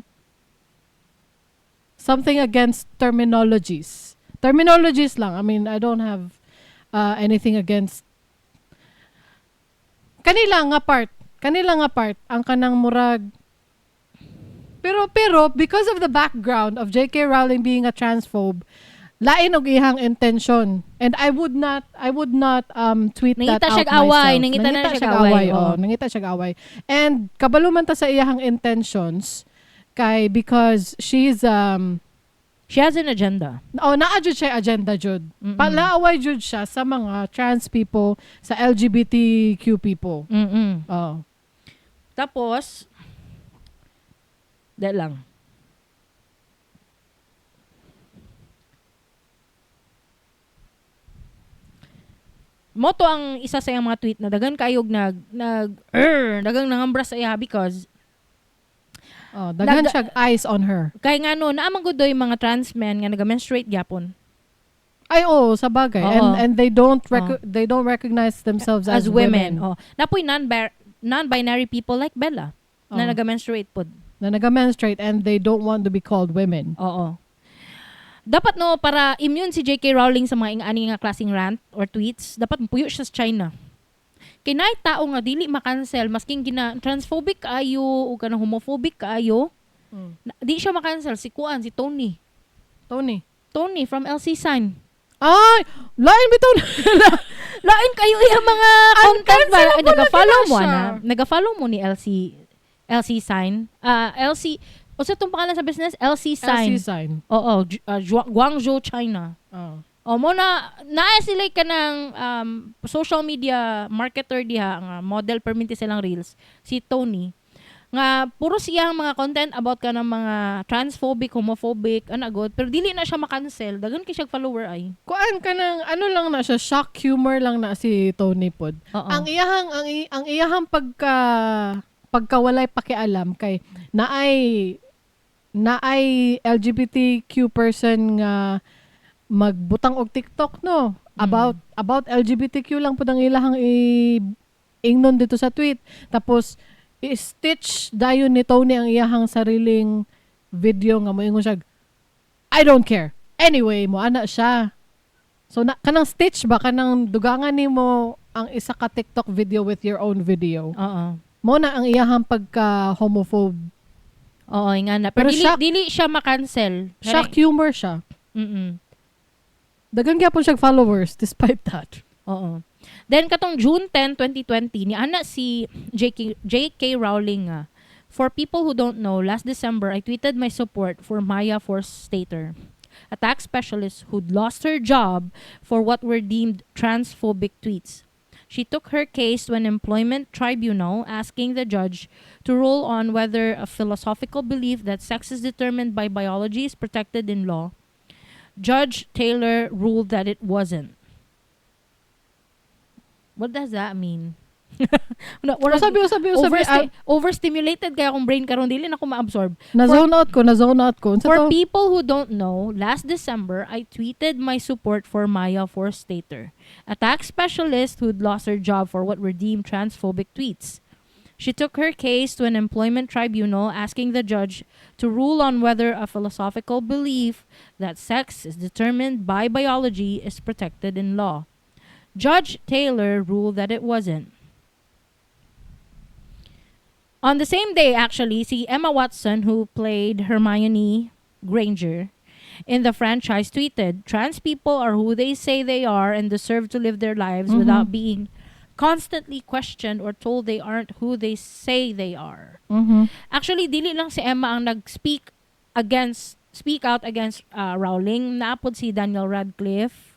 something against terminologies. Terminologies lang. I mean, I don't have anything against kanila nga part ang kanang murag. Pero because of the background of J.K. Rowling being a transphobe, lain og iyang intention. And I would not tweet Nangita that siyag out away, myself. Nangita na siyag away, Oh, nangita siyag away. And kabalo man ta sa iyang intentions kay because she's she has an agenda. Oh, naa jud siya agenda jud. Palaaway jud siya sa mga trans people, sa LGBTQ people. Mm-mm. Oh. Tapos dahil lang. Moto ang isa sa iyang mga tweet na dagan kayog dagang nangambra sa iya because oh, daghan siya eyes on her. Kay nga no, naa man gud doy mga trans men nga naga-menstruate gyapon. Ay oh, sa bagay. Oo. And they don't they don't recognize themselves as women. Oh. Napoy non-binary people like Bella na naga-menstruate pod. Na naga-menstruate and they don't want to be called women. Oo. Dapat no, para immune si J.K. Rowling sa mga ing-ani nga klaseng rant or tweets, dapat mupuyo siya sa China. Kay naay tao nga dili ma-cancel masking gina transphobic kaayo o kanang homophobic kaayo, di siya ma-cancel si kuan si Tony. Tony. Tony from LC Sign. Ay, lain bitaw. Lain kayo iya mga content ba? Uncancelable Nag-follow na mo siya. ana. Nag-follow mo ni LC Sign. LC Unsa tong pangalan sa business? LC Sign. LC Sign. Oo, Guangzhou, China. Oh. O mo na naa sila kanang social media marketer diha nga model perminti silang reels, si Tony, nga puro siya ang mga content about kanang mga transphobic, homophobic, ana god, pero dili na siya ma-cancel, daghan kay siya follower ay. Kuan ka ng ano lang na siya, shock humor lang na si Tony pod. Oo. Ang iyahang pagkawalay pakialam kay naay LGBTQ person nga magbutang og TikTok, no, about LGBTQ lang pud ang ilahang i ingnon dito sa tweet, tapos i-stitch dayon ni Tony ang iyahang sariling video nga moingon siya, "I don't care anyway," mo ana siya. So na, kanang stitch ba, kanang dugangan nimo ang isa ka TikTok video with your own video. Mo na ang iyahang pagka homophobe. Oo, nga na. Pero Pero dili, dili siya ma-cancel. Shock humor siya. Daghan gyapon siya followers despite that. Oo. Then katong June 10, 2020, ni ana si JK Rowling nga, "For people who don't know, last December I tweeted my support for Maya Forstater, a tax specialist who'd lost her job for what were deemed transphobic tweets. She took her case to an employment tribunal, asking the judge to rule on whether a philosophical belief that sex is determined by biology is protected in law. Judge Taylor ruled that it wasn't." What does that mean? No, Usabi, usabi, overstimulated kaya akong brain karon, dili na ko ma-absorb. Na-zone out ko, na-zone out ko. Unsa For to? people who don't know, last December, I tweeted my support for Maya Forstater, a tax specialist who'd lost her job for what were deemed transphobic tweets. She took her case to an employment tribunal, asking the judge to rule on whether a philosophical belief that sex is determined by biology is protected in law. Judge Taylor ruled that it wasn't. On the same day, actually, si Emma Watson, who played Hermione Granger in the franchise, tweeted, "Trans people are who they say they are and deserve to live their lives without being constantly questioned or told they aren't who they say they are." Actually, dili lang si Emma ang nag-speak against speak out against Rowling. Naa pod si Daniel Radcliffe.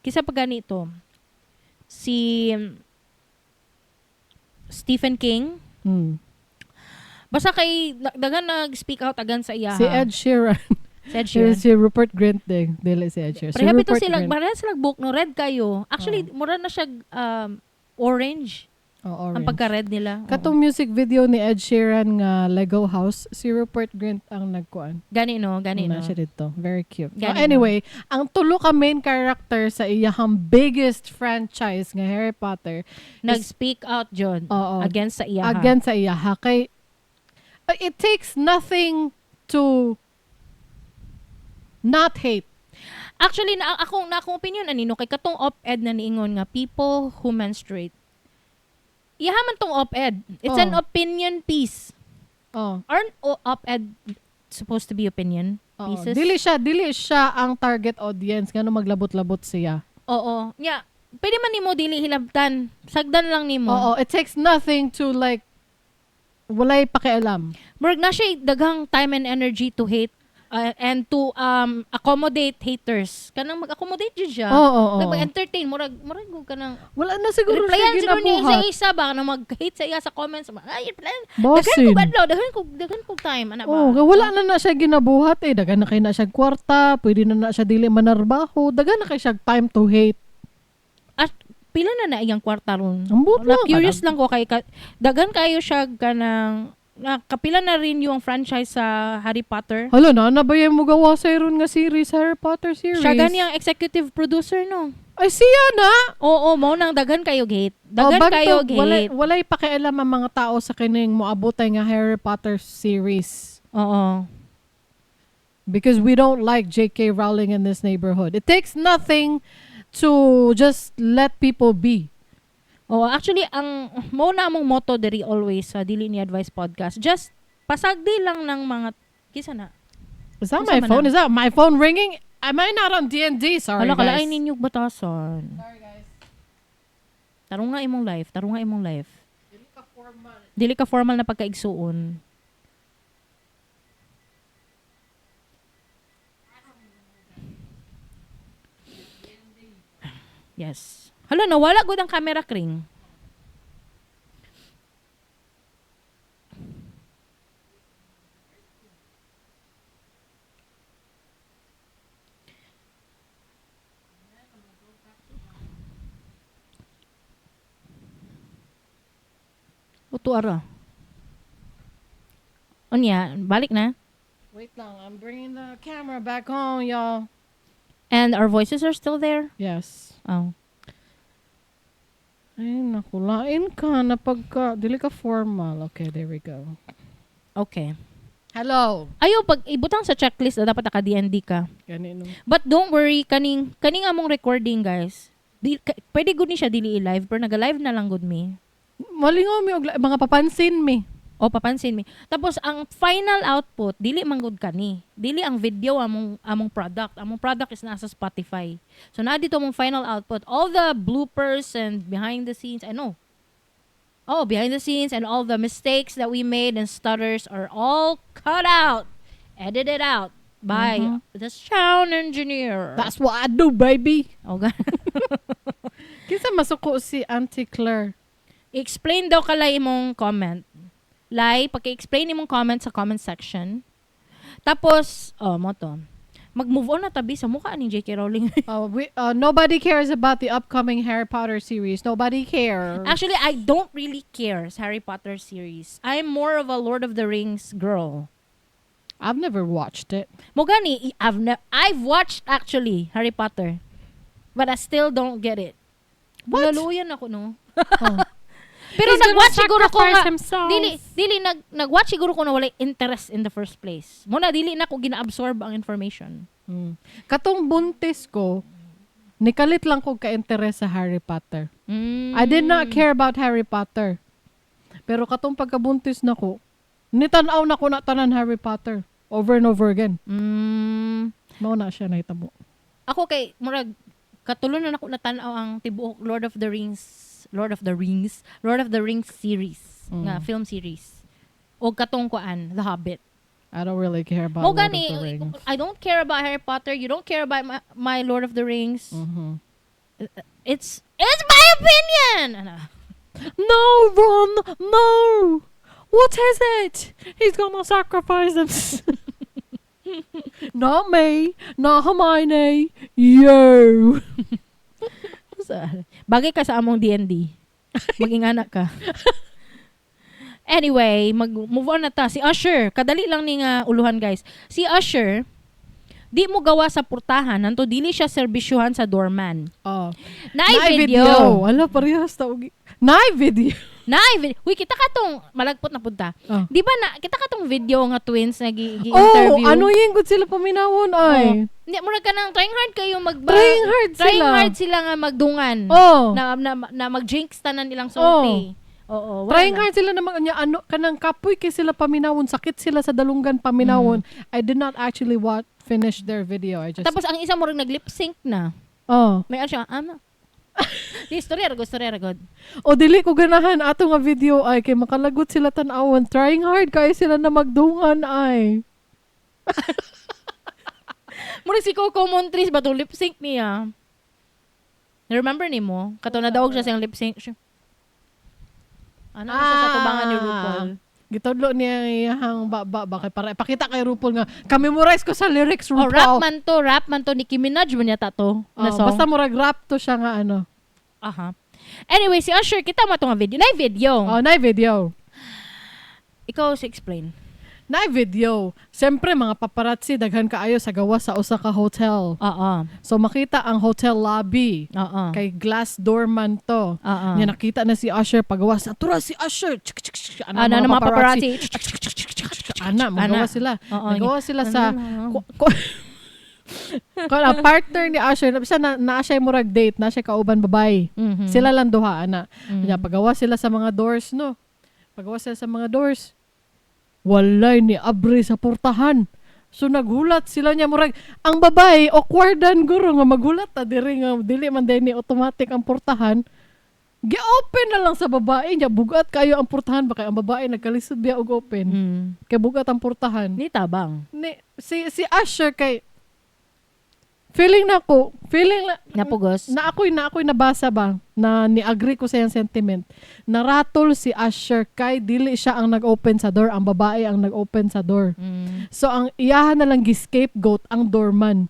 Kisa pa ganito. Si Stephen King. Basta kay daghan nag-speak out against sa iya. Si Ed Sheeran. Si Ed Sheeran. Si Rupert Grint din. Dili si Ed Sheeran. Si Pareha bitaw Rupert sila, Grint. Pareha sila book no, red kayo. Actually, mura na siya orange Oh, ang orange. pagka-red nila. Oo. Katong music video ni Ed Sheeran nga Lego House, si Rupert Grint ang nagkuan. Gani no, gani Na no. siya dito. Very cute. Gani, Oh, anyway, ang tulo ka main character sa iyahang biggest franchise nga Harry Potter Nag-speak out jud Oo. Against sa iya. Against sa iyaha kay it takes nothing to not hate. Actually, na akong opinion ani no, kay katong op-ed na niingon nga people who menstruate. Iyaha man tong op-ed. It's an opinion piece. Aren't op-ed supposed to be opinion Oo. pieces? Dili siya ang target audience ngano maglabot-labot siya. Oo. Nya, pwede man nimo dili hilabtan. Sagdan lang nimo. Oo, it takes nothing to like walay pakialam. Murag na siya daghang time and energy to hate and to accommodate haters. Kanang mag-accommodate jud siya. Oo. Like mag-entertain, murag gud kanang Wala na siguro siya replyan siguro niya ginabuhat. isa-isa ba kanang mag-hate sa iya sa comments. Ay, replyan. Daghan Bosin. ko adlaw, daghan ko time ana ba. Oh, wala na na siya ginabuhat eh. Daghan na kay na siya kwarta, pwede na na siya dili manarbaho, daghan na kay siya time to hate. At pila na na iyang kwarta ron? Ambot Na lang. curious lang ko kay daghan kayo siya kanang na, kapila na rin yung franchise sa Harry Potter. Hala na, na ba yung mugawa sa ron nga series, Harry Potter series? Siya gani ang executive producer no. Ay, siya na! Oo, mao nang daghan kayo hate. Daghan Oh, bantog, kayo hate. walay pakialam ang mga tao sa kining moabotay nga Harry Potter series. Oo. Because we don't like J.K. Rowling in this neighborhood. It takes nothing to just let people be. Oo, actually ang mao na among motto diri always sa Dili Ni Advice podcast. Just pasagdi lang ng mga kisa na. Is that Unsa my man phone? na? Is that my phone ringing? Am I not on D&D? Sorry, Hala, guys. kalain ninyo batasan. Sorry, guys. Tarong nga imong life, tarong nga imong life. Dili ka formal na pagkaigsuon. Yes. Hala, nawala gud ang camera, Kring. Uto ara. Unya, balik na. Wait lang, I'm bringing the camera back on, y'all. And our voices are still there? Yes. Oh. Ay, naku, lain ka na pagka, dili ka formal. Okay, there we go. Okay. Hello. Ayo, pag ibutang sa checklist na dapat naka DND ka. Gani no. But don't worry, kaning among recording, guys. Pwede gud ni siya dili i-live, pero naga-live na lang gud mi. Malingaw mi og mga papansin mi. O papansin mi. Tapos ang final output dili man gud kani. Dili ang video among product. Among product is nasa Spotify. So naa dito among final output. All the bloopers and behind the scenes, I know. Oh, behind the scenes and all the mistakes that we made and stutters are all cut out, edited out by the sound engineer. That's what I do, baby. Okay. Kinsa masuko si Auntie Claire? Explain daw kalay imong comment. Lai, paki-explain imong comment sa comment section. Tapos, oh, mo to. Mag-move on na tabi sa mukha ni J.K. Rowling. Nobody cares about the upcoming Harry Potter series. Nobody cares. Actually, I don't really care sa Harry Potter series. I'm more of a Lord of the Rings girl. I've never watched it. Mo gani, I've watched actually Harry Potter. But I still don't get it. What? Naluyan ako, no? Oh. Pero He's gonna nag-watch siguro ko sacrifice nga, himself. dili nag-watch siguro ko na walay interest in the first place. Muna dili na ko gina-absorb ang information. Katong buntis ko, nikalit lang ko ka-interest sa Harry Potter. Mm. I did not care about Harry Potter. Pero katong pagkabuntis na ko, nitan-aw na ko na tanan Harry Potter over and over again. Mm. Mao na siya nahitabo. Ako kay murag katulon na nako natan-aw ang tibuok Lord of the Rings series, nga film series. O katong kuan, The Hobbit. I don't really care about Mo Lord gani, of the Rings. I don't care about Harry Potter, you don't care about my Lord of the Rings. Mhm. It's my opinion. Ano? No, Ron, no. What is it? He's gonna sacrifice himself. Not me, not Hermione, you. Bagay ka sa among D&D. Maging anak ka. Anyway, mag-move on na ta. Si Usher, kadali lang ni nga uluhan, guys. Si Usher, di mo gawa sa purtahan, nanto dili siya serbisyuhan sa doorman. Oh. Naay video. Ala, parehas ta. Naay video. Naay video. Uy, kita ka tong malagpot na punta. Oh. Di ba na kita ka tong video nga twins na gi-interview? Oh, ano yung good sila paminawon ay. Oh. Hindi, murag ka nang trying hard kayo Trying hard trying sila. hard sila nga magdungan. Oh. Na mag-jinx tanan nilang sulti. Oo, wala Trying na. hard sila na mag, ano, kanang kapoy kay sila paminawon, sakit sila sa dalunggan paminawon. I did not actually finish their video. I just Tapos ang isa murag nag-lip sync na. Oh. May ano siya, ano? Di, storya ra god. O dili ko ganahan ato nga video ay kay makalagot sila tan-awon. Trying hard kay sila na magdungan ay. Murag si Coco Montrese ba to lip sync niya? Remember nimo? Kato na daog siya siyang lip sync. Siya. Ano na siya sa tubangan ni RuPaul? Gitudlo niya iyang ba ba kay para ipakita kay RuPaul nga ka-memorize ko sa lyrics Oh, RuPaul. rap man to Nicki Minaj man yata to na Oh, song. basta murag rap to siya nga ano. Aha. Anyway, si Usher, kita mo to nga video. Nay video. Oh, na video. Ikaw si explain. Na video. Siyempre mga paparazzi daghan kaayo sa gawas sa usa ka hotel. Oo. So makita ang hotel lobby. Oo. Kay glass door man to. Oo. Nya nakita na si Usher pagawas. Atura si Usher. Chik, chik, chik. Ana, Ano, mga mga paparazzi. Ana, magawa Ana. sila. Oo, Nagawa sila sa Ano, Kung partner ni Usher, na siya na siya murag date, na siya kauban babay. Mhm. Sila lang duha ana. Mhm. Nya pagawa sila sa mga doors no. Pagawa sila sa mga doors. Walay ni abri sa portahan. So naghulat sila niya murag ang babae awkwardan guro nga maghulat ta diri nga dili man ni automatic ang portahan. Gi-open na lang sa babae niya bugat kayo ang portahan ba kay ang babae nagkalisod biya og open. Mm. Kay bugat ang portahan Ni tabang. ni si Usher kay Feeling na ko, feeling na, Napugos. Na ako'y nabasa ba na ni-agree ko sa iyang sentiment. Naratol si Usher kay dili siya ang nag-open sa door, ang babae ang nag-open sa door. So ang iyahan na lang gi-scapegoat ang doorman.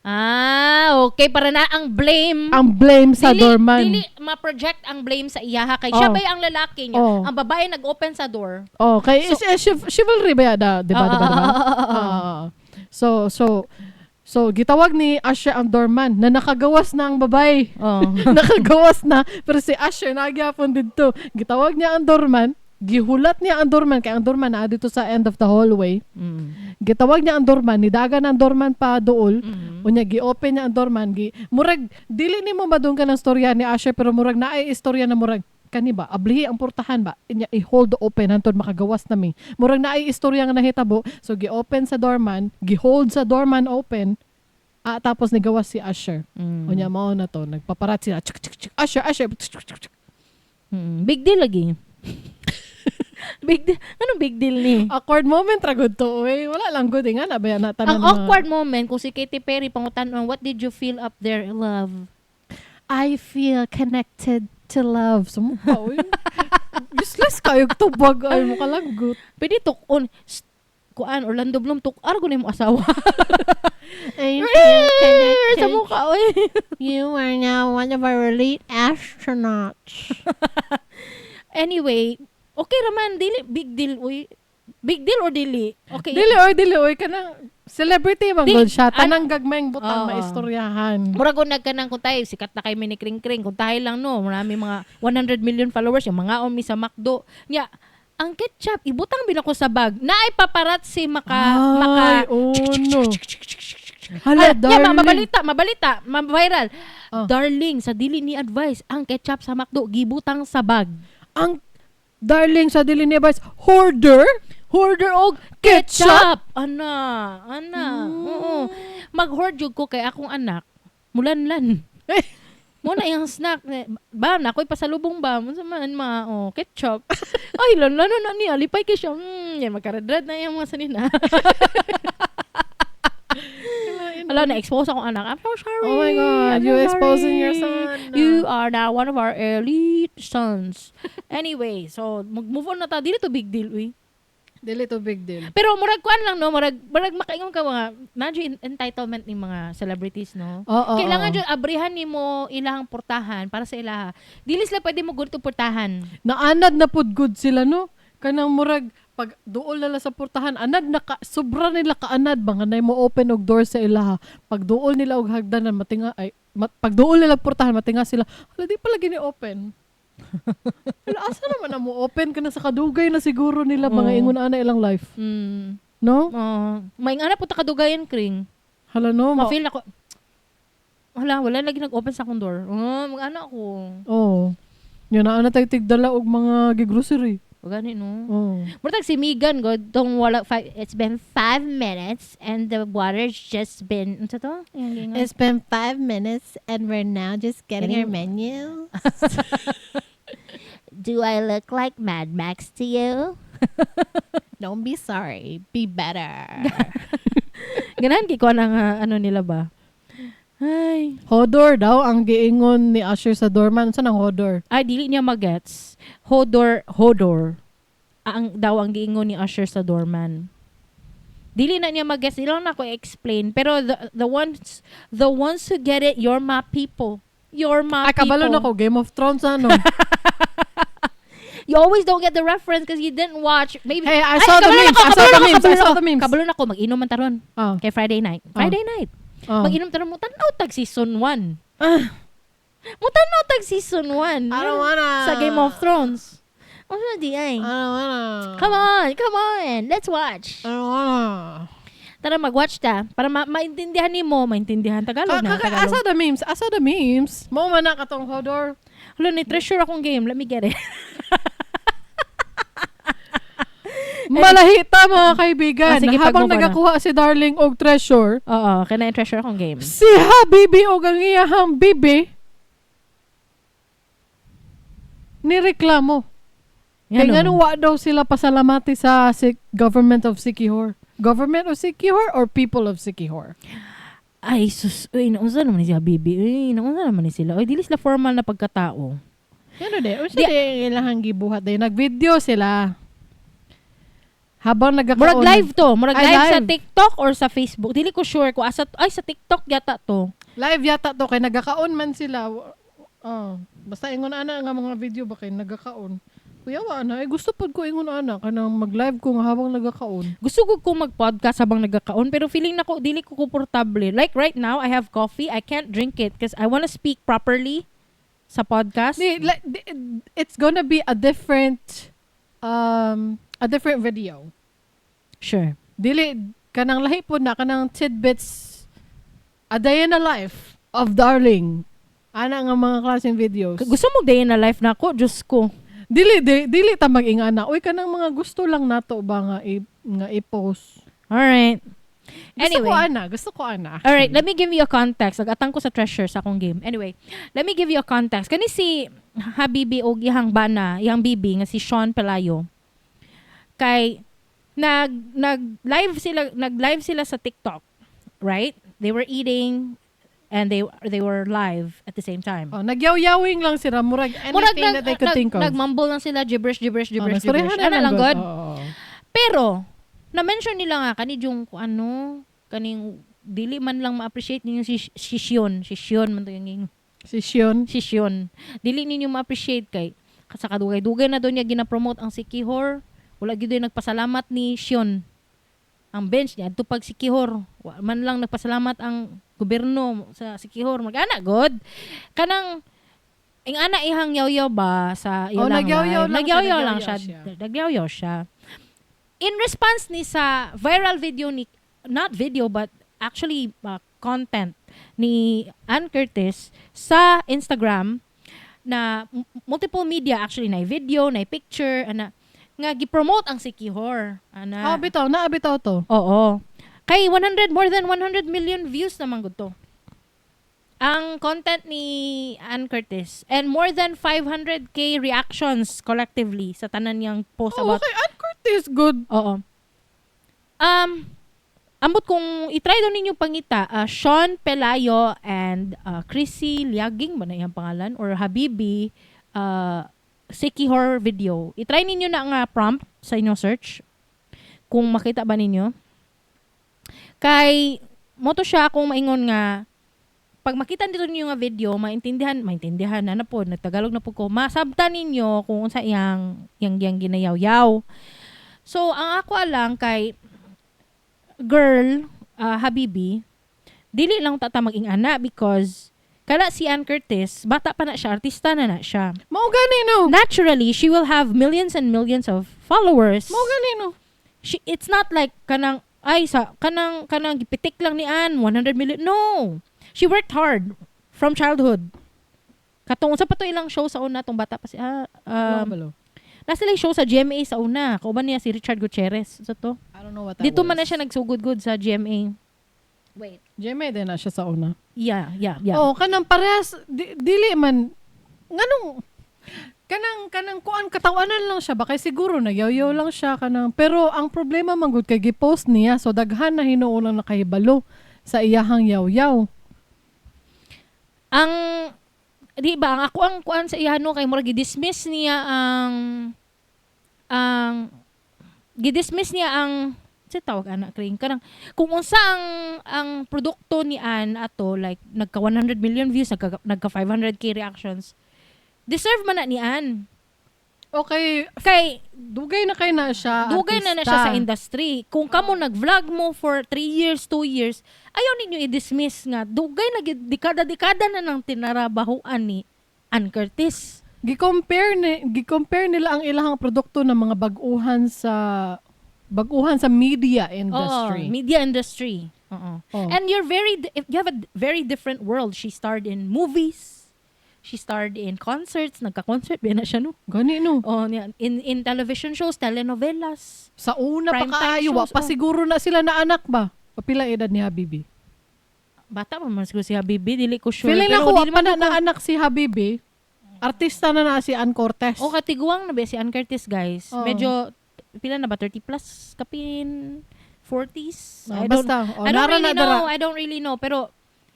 Ah, okay. Para na ang blame. Ang blame sa dili, doorman. Dili ma-project ang blame sa iyaha kay siya Oh. ba ang lalaki niya? Oh. Ang babae nag-open sa door. Oh, kay is, eh, chivalry ba yada, 'di ba? 'Di ba? 'Di ba? Oo. Ah. So gitawag ni Usher ang doorman na nakagawas na ang babae. Oh. Nakagawas na pero si Usher nagyapon didto. Gitawag niya ang doorman, gihulat niya ang doorman kay ang doorman naa dito sa end of the hallway. Gitawag niya ang doorman, nidagan ang doorman pa dool. Unya gi-open niya ang doorman, gi murag dili nimo madunggan ang storya ni Usher pero murag naay istorya na murag kani ba ablihi ang portahan ba inya i-hold open hantod makagawas na mi. Murag naay istorya nga nahitabo, so gi-open sa doorman, gi-hold sa doorman open. Ah, tapos nigawas si Usher. Unya mao na to, nagpaparat sila. Chik, chik, chik, Usher, Usher. Chik, chik, chik, chik. Big deal lagi. Big deal. Anong big deal ni? Awkward moment ra gud to, oy. Wala lang gud eh, nga na ba na tanan Ang awkward moment kung si Katy Perry pangutan-on, "What did you feel up there, love?" I feel connected to love. Sumuka, oy. Useless kayo tubag ay mo kalanggot. Pwede tukon. Kuan, Orlando Bloom, tukar ko na yung asawa. I Sa mukha, oy. You are now one of our elite astronauts. Anyway, okay raman, dili big deal, uy. Big deal or dili? Okay. Dili oy, dili oy, kanang celebrity bang Di, gud siya. Tanang gagmayng butang Oo. maistoryahan. Murag kung nagkanang kung tayo, sikat na kay Mini Kring Kring, kung tayo lang no, marami mga 100 million followers, yung mga omi sa McDo. Nya, ang ketchup, ibutang binako sa bag. Naay paparazzi maka, maka, Ay, oh no. Hala, Ah, darling. yeah, mabalita, mabalita, ma-viral. Oh. Darling, sa dili ni advice, ang ketchup sa McDo, gibutang sa bag. Ang darling sa dili ni advice, hoarder? Hoarder og Ketchup? ketchup. Ana, ana. Oo. Mag-hoard jud ko kay akong anak. Mulanlan. Eh. Mo na iyang snack. Eh, ba, na ako'y pasalubong ba? Unsa man ma, oh, ketchup. Ay, lanlan na niya. Lipay kay siya. Yan, magkaredrad na iyang mga sanina. Hala, na-expose akong anak. I'm so sorry. Oh my God, I'm you so exposing sorry. your son. You are now one of our elite sons. Anyway, so mag-move on na ta. Dili to big deal, uy. Dili to big deal. Pero murag kuan lang no, murag makaingon ka mga nadyo entitlement ni mga celebrities no. Oo. Kailangan oo. jud abrihan nimo ilahang portahan para sa ilaha. Dili sila pwede mo gud portahan. Naanad na pud good sila no. Kanang murag pag duol nila sa portahan, anad na ka, sobra nila kaanad ba nga nay mo open og door sa ilaha. Pag duol nila og hagdanan matinga ay pag duol nila og portahan matinga sila. Hala, di pala gini open. Hala, asa naman na mo open kana sa kadugay na siguro nila mga Oo. ingon ana ilang life, no? Oh, may nga na po ta kadugayan kring. Hala no, Ma-feel ako. Hala, wala lagi nag-open sa akong door. Oh, mag-ano ako. Oh. Yun na ana tay tigdala og mga gigrocery. Gani no. Oh. Murag si Megan god tong wala five, it's been 5 minutes and the water's just been unsa to? Yung gingon. It's been 5 minutes and we're now just getting our Getting- menu. Do I look like Mad Max to you? Don't be sorry. Be better. Ganahan kay ko ang ano nila ba? Ay, Hodor daw ang giingon ni Usher sa doorman. Saan ang hodor? Ay dili niya magets. Hodor, hodor. Ang daw ang giingon ni Usher sa doorman. Dili na niya magets, dili lang na ako i-explain. Pero the ones who get it, you're my people. You're my Ay, kabalo people. na ko. Game of Thrones, ano? You always don't get the reference because you didn't watch. Maybe Hey, I Ay, saw the kabalo na memes. ko, I saw kabalo the na ko, memes. I kabalo saw na the memes. Kabalo na ko, mag-inom man taron. Ah. Kay Friday night. Friday night. Ah. Mag-inom taron mo tanaw tag season 1. Ah. Mo tanaw tag season 1. I don't wanna. Sa Game of Thrones. Ano di ay? I don't wanna. Come on, come on. Let's watch. I don't wanna. Tara mag-watch ta para maintindihan nimo, maintindihan Tagalog na, I Tagalog. saw the memes. I saw the memes. Mo man na katong hodor. Hala, ni treasure akong game. Let me get it. Malahita, mga kaibigan. Ah, sige, Habang pag-move on na. nagakuha si Darling og treasure, Oo, kana treasure akong game. si Habibi og ang iyahang bibi nireklamo. Kaya Ngano? nga wa daw sila pasalamati sa si government of Sikihor. Government of Sikihor or people of Sikihor? Ay, sus, uy, naunsa naman ni siya, baby. Uy, naunsa naman ni sila. Uy, dili sila formal na pagkatao. Ano de? Unsa di ilahang gibuhat day? Nag-video sila. Habang nagakaon. Murag live to. Murag Ay, live sa live. TikTok or sa Facebook. Dili ko sure kung asa ay sa TikTok yata to. Live yata to kay nagakaon man sila. Oh, basta ingon ana nga mga video ba kay nagakaon. Kuya wa na, eh, gusto pud ko ingon ana kanang mag-live ko nga habang nagakaon. Gusto ko mag-podcast habang nagakaon pero feeling nako dili ko komportable. Like right now, I have coffee. I can't drink it because I wanna speak properly sa podcast. Di, like, di, it's gonna be a different video. Sure. Dili kanang lahi pod na kanang tidbits, a day in the life of Darling. Ana nga mga klaseng videos. Gusto mo day in a life nako, Diyos ko. Dili di, dili ta mag-ingana. Uy, kanang mga gusto lang nato ba nga i-post. Alright. Gusto Anyway. ko ana, gusto ko ana. Alright, let me give you a context. Agatang ko sa treasure sa akong game. Anyway, let me give you a context. Kani si Habibi og iyang bana, iyang bibi nga si Sean Pelayo. Kay nag live sila sa TikTok, right? They were eating and they were live at the same time. Oh, nagyaw-yawing lang sila murag anything Murag that they could think of. nagmumble lang sila, gibberish, gibberish, Oh, gibberish, nagstoryahan gibberish. na Ana lang good. god. Oo, oo. Pero na-mention nila nga kani yung kung ano kaning dili man lang ma-appreciate ninyo si Shion, si Shion man to yung Si Shion. si Shion. Dili ninyo ma-appreciate kay sa kadugay-dugay na doon niya gina-promote ang Sikihor. Wala gyud yung nagpasalamat ni Shion. Ang bench niya adto pag Sikihor. Wa man lang nagpasalamat ang gobyerno sa Sikihor. Mag-ana god. Kanang ing ana ihang yaw-yaw ba sa Oh, ilang nagyaw-yaw live. lang siya, Nagyaw-yaw lang nagyaw-yaw siya. siya. Nagyaw-yaw siya. In response ni sa viral video ni, not video but actually content ni Ann Curtis sa Instagram na multiple media actually, na video, na picture, ana nga gi-promote ang Sikihor ana. Ah, bitaw, naa bitaw to. Oo. Kay 100 more than 100 million views naman gud to. Ang content ni Ann Curtis and more than 500K reactions collectively sa tanan niyang post Oh, about okay, Ann Curtis good. Oo. Ambot kung i-try daw ninyo pangita, Sean Pelayo and Chrissy Liaging ba na iyang pangalan or Habibi Sikihor video. I-try ninyo na nga prompt sa inyong search kung makita ba ninyo. Kay mo to siya kung maingon nga pag makita nito ninyo nga video, maintindihan, maintindihan na na po, nagtagalog na po ko, masabtan ninyo kung unsa iyang ginayaw-yaw. So, ang ako lang kay girl, Habibi, dili lang ta maging ana because kana si Ann Curtis, bata pa na siya, artista na na siya. Mao gani no. Naturally, she will have millions and millions of followers. Mao gani no. It's not like kanang ay sa kanang gipitik lang ni Ann 100 million. No. She worked hard from childhood. Katong sa pa to ilang show sa una tong bata pa si Balo. nasa sila show sa GMA sa una. Kauban niya si Richard Gutierrez. Sa to. I don't know what that Dito man na was. siya nagsugod-gud sa GMA. Wait. GMA din na siya sa una. Yeah. Oh, kanang parehas dili man nganong kanang kuan katawanan lang siya ba kay siguro nagyaw-yaw lang siya kanang, pero ang problema man gud kay gi-post niya, so daghan na hinuon lang nakahibalo sa iyahang yaw-yaw. Ang di ba ang ako ang kuan sa iya no kay murag gi-dismiss niya ang gi-dismiss niya ang sa tawag ana kring kanang kung unsa ang produkto ni Ann ato, like nagka 100 million views, nagka 500K reactions, deserve man na ni Ann. Okay, kay dugay na kay na siya. Dugay na na siya artista. sa industry. Kung kamo nag-vlog mo for 3 years, 2 years, ayaw ninyo i-dismiss nga dugay na gid, dekada-dekada na nang tinarabahuan ni Ann Curtis. Gi-compare nila ang ilahang produkto ng mga baguhan sa media industry. Oo, media industry. Oo. Oh. And if you have a very different world. She starred in movies. She starred in concerts. Nagka-concert ba na siya, no? Gani no. Oh, niya. In television shows, telenovelas. Sa una pa Prime time kaayo, wa shows, pa oh. siguro na sila na anak ba? Papila edad ni Habibi? Bata pa man siguro si Habibi, dili ko sure. Feeling Pero ako, wa dili pa man na na anak si Habibi. Artista na na si Ann Cortez. O katiguang na ba si Ann Curtis, guys? Oo. Medyo pila na ba, 30 plus kapin 40s. Oh, I don't basta, oh, I don't nara really na dara. know. I don't really know. Pero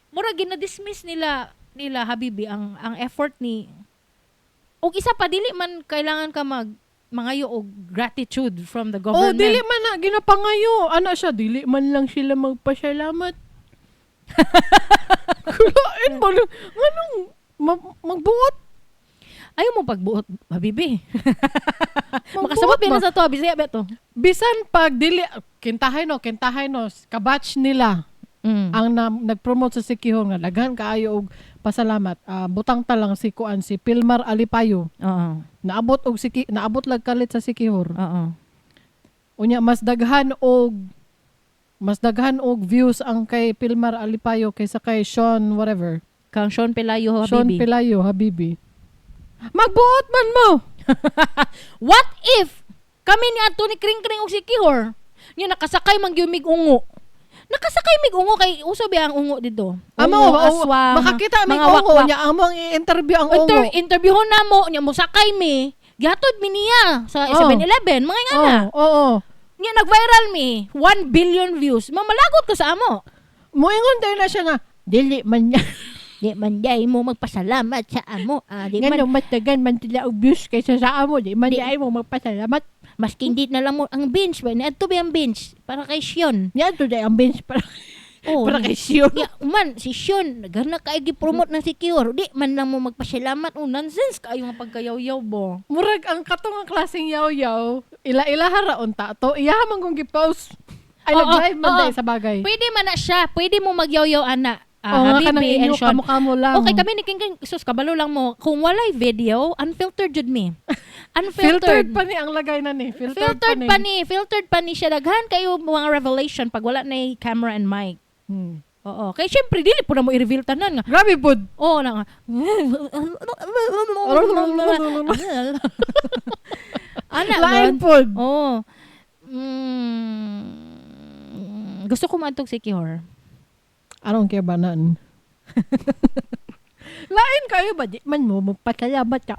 mura gina-dismiss nila nila habibi ang effort ni og isa pa, dili man kailangan ka mag mangayo og gratitude from the Oh, government. dili man na ginapangayo. Ana siya, dili man lang sila magpasalamat. Kulain ba? Anong magbuot? Ayaw mo pagbuot, habibi. Magbuot Makasabot ba? ba sa to, Bisaya ba to? Bisan pag dili kintahay no, kabatch nila ang nag-promote sa Sikihor nga daghan kaayo og pasalamat. Ah, butang ta lang si kuan, si Pilmar Alipayo. Naabot og siki, naabot lag kalit sa Sikihor. Oo. Unya mas daghan og views ang kay Pilmar Alipayo kaysa kay Sean whatever. Kang Sean Pelayo, Sean habibi. Pelayo, habibi. Magbuot man mo. What if kami ni adto ni Kring Kring og Sikihor? Nya nakasakay man gyud mig ungo. Nakasakay mig ungo kay uso ba ang ungo dito? Amo, Ungo, oh, aswang, makakita mig mga ungo wakwak. nya among i-interview ang ungo. Interviewon na mo nya mosakay mi. Gihatod mi niya sa Oh. 7-Eleven, mga nga na. Oo, oo. Nya nag-viral mi, 1 billion views. Mamalagot ka sa amo. Moingon tayo na siya nga dili man niya. Di man day mo magpasalamat sa amo. Ah, di man, Ngano matagan man sila og views kaysa sa amo, di man Di- ay mo magpasalamat. Maski hindi na lang mo ang bench ba? Niadto ba ang bench para kay Sean? Niya to ang bench para Oh, para kay Sion. Ya, man, si Sean, gana kay gi-promote ng Secure. Di man lang mo magpasalamat. Oh, nonsense kayo nga pagkayaw-yaw bo. Murag ang katong ang klaseng yaw-yaw, ila-ila ra unta to, iya man kung gi-post. Ay Oo, nag-live man oo. dahil sa bagay. Pwede man na siya, pwede mo magyaw-yaw ana. Ah, Oo nga, kanang habibi and inyo Sean. kamo-kamo lang. Okay, kami ni King King, sus, kabalo lang mo. Kung walay video, unfiltered jud mi. Filtered Unfiltered. pa ni ang lagay na ni. Filtered, Filtered pa pa ni. ni. Filtered pa ni siya. Daghan kayo mga revelation pag wala na yung camera and mic. Oo. Kay syempre, dili po na mo i-reveal tanan nga. Grabe pud. Oo na nga. Ana, Lain man. pud. Oo. Gusto ko maantog si Kihor. I don't care ba nan. Lain kayo ba? Di man mo magpasalamat ka.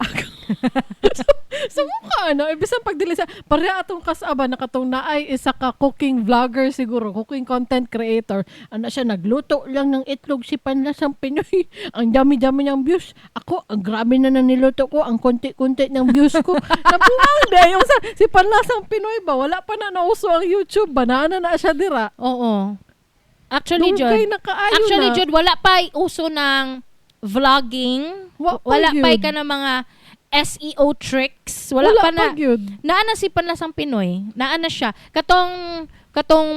Sa mukha, ano? Ibig sa pagdili sa, pareha atong kasaba na katong naay isa ka cooking vlogger siguro, cooking content creator. Ano siya, nagluto lang ng itlog si Panlasang Pinoy. Ang dami-dami ng views. Ako, ang grabe na na niluto ko, ang konti-konti ng views ko. Nabuang na yung sa, si Panlasang Pinoy ba? Wala pa na nauso ang YouTube ba? Naana na siya dira. Oo. Actually, Dugay Jod. na kaayo Actually, na. Jod, wala pa uso ng vlogging. Wa pa Wala pa yun. ka na mga SEO tricks. Wala, pa na. gyud. Naa na si Panlasang Pinoy. Naa na siya. Katong katong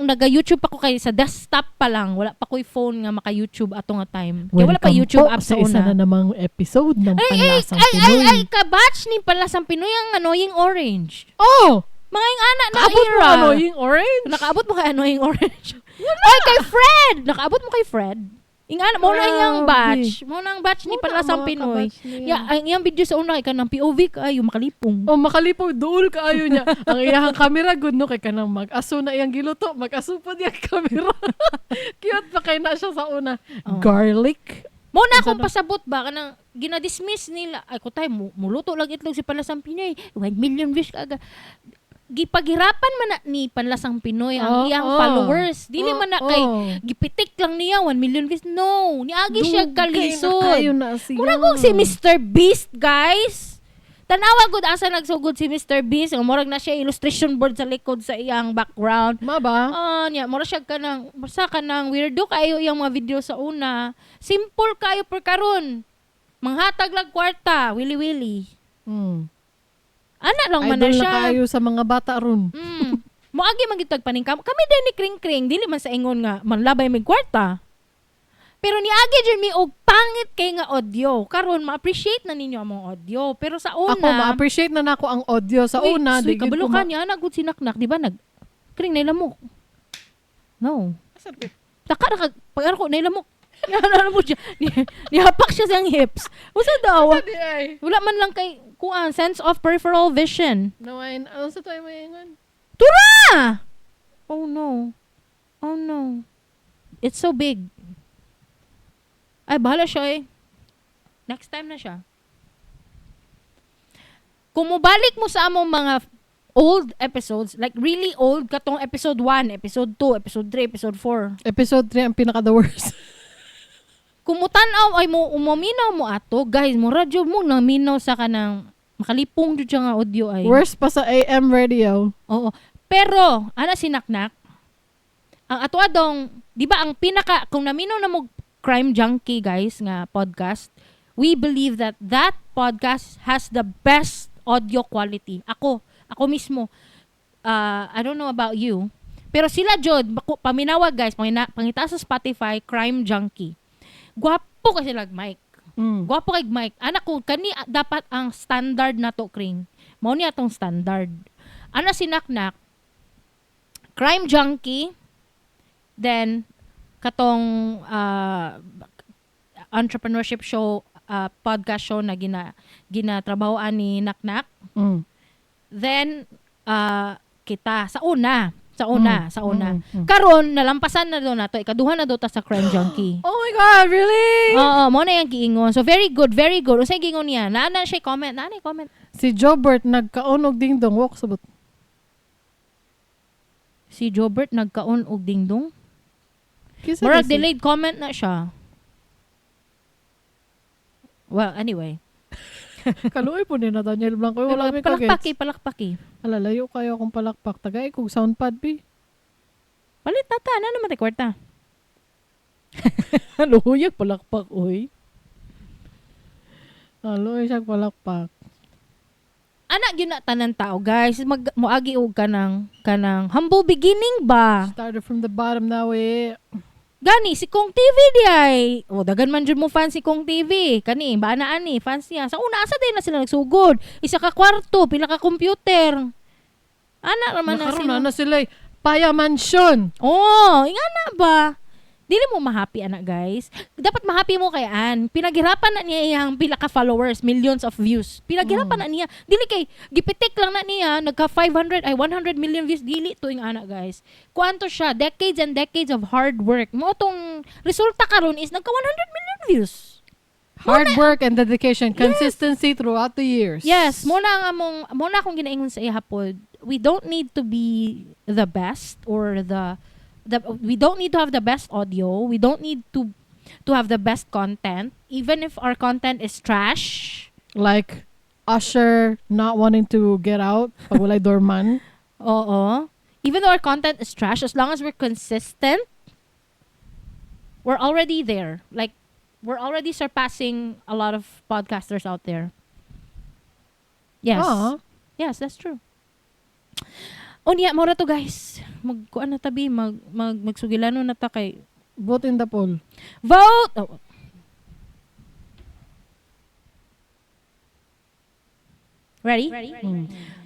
naga-YouTube ako kay sa desktop pa lang. Wala pa ko'y phone nga maka-YouTube ato nga time. Kaya wala pa Welcome YouTube po app sa sa isa una. na namang episode ng Ay, ay, Panlasang ay, ay, Pinoy. ay, kabatch ni Panlasang Pinoy ang Annoying Orange. Oh! Mga yung ana na Kaabot mo era. Annoying Orange? Nakaabot mo kay Annoying Orange. Wala. Oy, kay Fred! Nakaabot mo kay Fred. Ing ana, mo na iyang Grabe. batch. Mo na ang batch ni Mo na Panlasang ang mga Pinoy. kabatch niya. Ya, ang iyang video sa una kay kanang POV kayo makalipong. Oh, makalipaw duol kaayo niya. Ang iyahang camera good no kay kanang mag-aso na iyang giluto, mag-aso pa diyang camera. Cute pa kay na siya sa una. Oh. Garlic. Mo na akong Unsa na? pasabot ba kanang gina-dismiss nila. Ay ko tay muluto lang itlog si Panlasang Pinoy. 1 million views kaagad. Gipaghirapan man na ni Panlasang Pinoy ang Oo, iyang oo. followers. Dili man na kay Oh. gipitik lang niya 1 million views. No, niagi siya Dugay na kalisod. Kayo na siya. Mura kong si Mr. Beast, guys. Tanawa gud asa nagsugod si Mr. Beast. Nga Murag na siya illustration board sa likod sa iyang background. Ma ba? Ah, niya, mura siya kanang basta kanang weirdo kayo iyang mga video sa una. Simple kayo per karon. Manghatag lang kwarta, wili-wili. Ana lang man na Idol na siya. kayo sa mga bata ron. Moagi man gyud paningkam. Kami din ni Kring Kring, dili man sa ingon nga manlabay mig kwarta. Pero niagi jud mi og pangit kay nga audio. Karon ma-appreciate na ninyo among audio. Pero sa una, Ako, ma-appreciate na nako ang audio sa Uy, una. suy, di gyud kabalo ko ka niya, ana gud sinaknak, di ba nag Kring nailamok. No. Taka na kag pag ano ko nailamok. Ano mo siya? Nihapak siya sa iyang hips. Usa daw? Di ay. Wala man lang kay kuan sense of peripheral vision. Nawain, ano sa tayo maingon? Tura! Oh no. Oh no. It's so big. Ay, bahala siya eh. Next time na siya. Kung mubalik mo sa among mga old episodes, like really old katong episode 1, episode 2, episode 3, episode 4. Episode 3 ang pinaka the worst. Kung mutan-aw ay mo umaminaw mo ato, guys, mo radyo mo naminaw sa kanang makalipong jud siya nga audio ay. Worst pa sa AM radio. Oo. Pero ana si Naknak, ang ato adong, di ba ang pinaka kung naminaw na mo Crime Junkie guys nga podcast, we believe that that podcast has the best audio quality. Ako mismo, I don't know about you, pero sila jud paminawag guys, pangita sa Spotify Crime Junkie. Gwapo kasi sila mic. Gwapo kay mic. Anak ko kani dapat ang standard na to kring. Mao ni atong standard. Ana si Naknak, Crime Junkie, then katong entrepreneurship show, podcast show na ginatrabahoan ni Naknak. Then kita sa una. Karon nalampasan na do nato, ikaduha na do ta sa Crime Junkie. Oh my God, really? Oo, mo na yung giingon. So very good, very good. Unsay giingon niya? Naa na siya comment, naa na comment. Si Jobert nagkaon og dingdong, walk sabot. Si Jobert nagkaon og dingdong. Kisa Murag kasi. delayed comment na siya. Well, anyway. Kaluoy po ni Nathaniel Blanco. Wala may kagets. Palakpaki, palakpaki. Ala, layo kayo akong palakpak. Tagay kog soundpad, bi. Palit na ta, ano naman tayo kwarta? Luhuyag palakpak, uy. Kaluoy siya palakpak. Anak yun na tanan tao, guys. Moagi og kanang humble beginning ba? Started from the bottom now, eh. Gani, si Kong TV di ay. O, dagan man jud mo fans si Kong TV. Kani, baanaan ni, fans niya. Sa una, asa din na sila nagsugod. Isa ka kwarto, pila ka computer. Ana raman na Nakaroon sila. na sila, eh. Paya mansion. Oh, ingana ba? Dili mo mahappy anak guys. Dapat mahappy mo kay an. Pinaghirapan na niya iyang pila ka followers, millions of views. Pinaghirapan na niya. Dili kay gipitik lang na niya nagka 500 ay 100 million views dili tuing anak guys. Kuanto siya decades and decades of hard work. Mo tong resulta karon is nagka 100 million views. Hard work and dedication, consistency throughout the years. Yes, mo na ang among mo na akong ginaingon sa iya pod. We don't need to be the best or the we don't need to have the best audio. We don't need to have the best content even if our content is trash. Like Usher not wanting to get out pag walay doorman. Oo. Even though our content is trash, as long as we're consistent, we're already there. Like we're already surpassing a lot of podcasters out there. Yes. Ah. Yes, that's true. Unya, mora to guys. Magkuan na tabi, magsugilano na ta kay Vote in the poll. vote. Oh. Ready?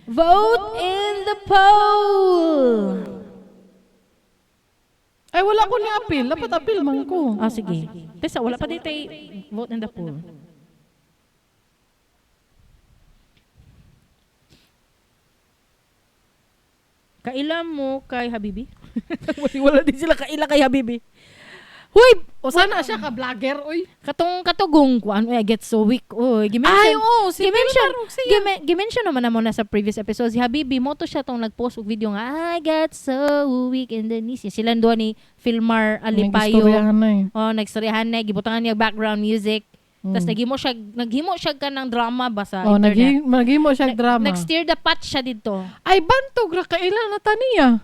Vote in the poll. Ay, wala ko ni appeal. Dapat appeal man ko. Ah, sige. Tesa, wala pa dito vote in the poll. Kaila mo kay Habibi? Wala din sila kaila kay Habibi. Huy! O sana siya ka vlogger, oy. Katong katugong kuan, I get so weak. Oy, gimension. Ay, oo, si gimension, Vilma Roxia. gimension naman na mo na sa previous episode. Si Habibi, mo to siya tong nag-post og video nga, I got so weak in the knees. Sila duha ni Filmar Alipayo. Nag-istoryahan na eh. Oh, nagstoryahan na, gibutangan niya background music. Tapos naghimo siya ka ng drama ba sa Oh, internet. naghimo siya drama. Nag-steer the pot siya dito. Ay, bantog ra kaila na ta niya.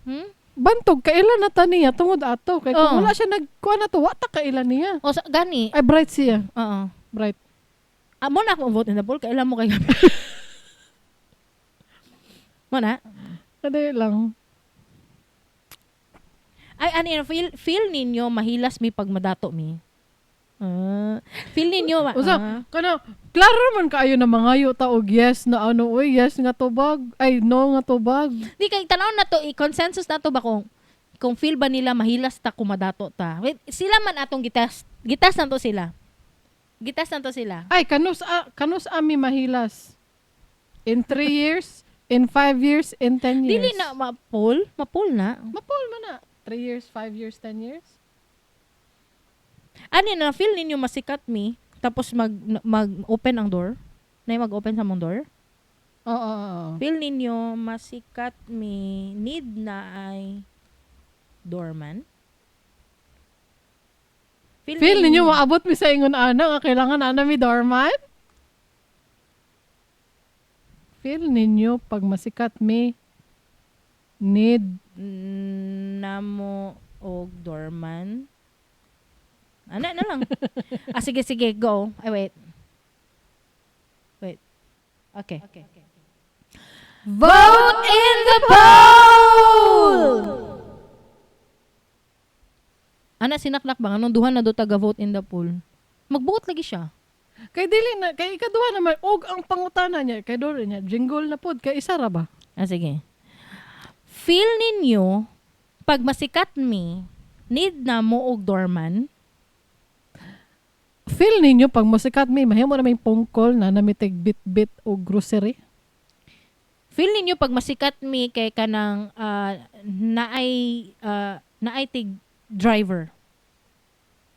Hmm? Bantog kaila na ta niya tungod ato kay kung Oo. wala siya nagkuha na to, wa ta kaila niya. O sa, gani. Ay, bright siya. Oo. Bright. Amo na akong vote in the poll. Kailan mo kay Mo na? Kadali lang. Ay, ano yun, feel ninyo mahilas mi pag madato mi. Feel ninyo Usa, kana klaro man kaayo na mangayo ta og yes na ano, oy, yes nga tubag, ay no nga tubag. Di kay tanaw na to, i-consensus na to ba kung feel ba nila mahilas ta kung madato ta. Wait, sila man atong gitest. Gitest na to sila. Gitest na to sila. Ay, kanus ami mahilas. In 3 years, in 5 years, in 10 years. Dili na ma-poll, ma-poll na. Mapol man na. 3 years, 5 years, 10 years. Ano na feel ninyo masikat mi tapos mag-open ang door? Na mag-open sa mong door? Oo, oo, oo. Feel ninyo masikat mi need na ay doorman? Feel ninyo maabot mi sa ingon ana nga kailangan ana mi doorman? Feel ninyo pag masikat mi need namo og doorman? Ana na lang. Ah, sige, sige, go. Ay, wait. Wait. Okay. Vote in the poll! Ana sinaknak ba nganong duha na do taga vote in the poll? Magbuot lagi siya. Kay dili na kay ikaduha naman og ang pangutana niya kay doro niya jingle na pod kay isa ra ba? Ah, sige. Feel ninyo pag masikat mi need na mo og doorman? Feel ninyo pag mosikat mi mahimo na may phone call na namitig bit-bit og grocery? Feel ninyo pag masikat mi kay kanang naay tig driver?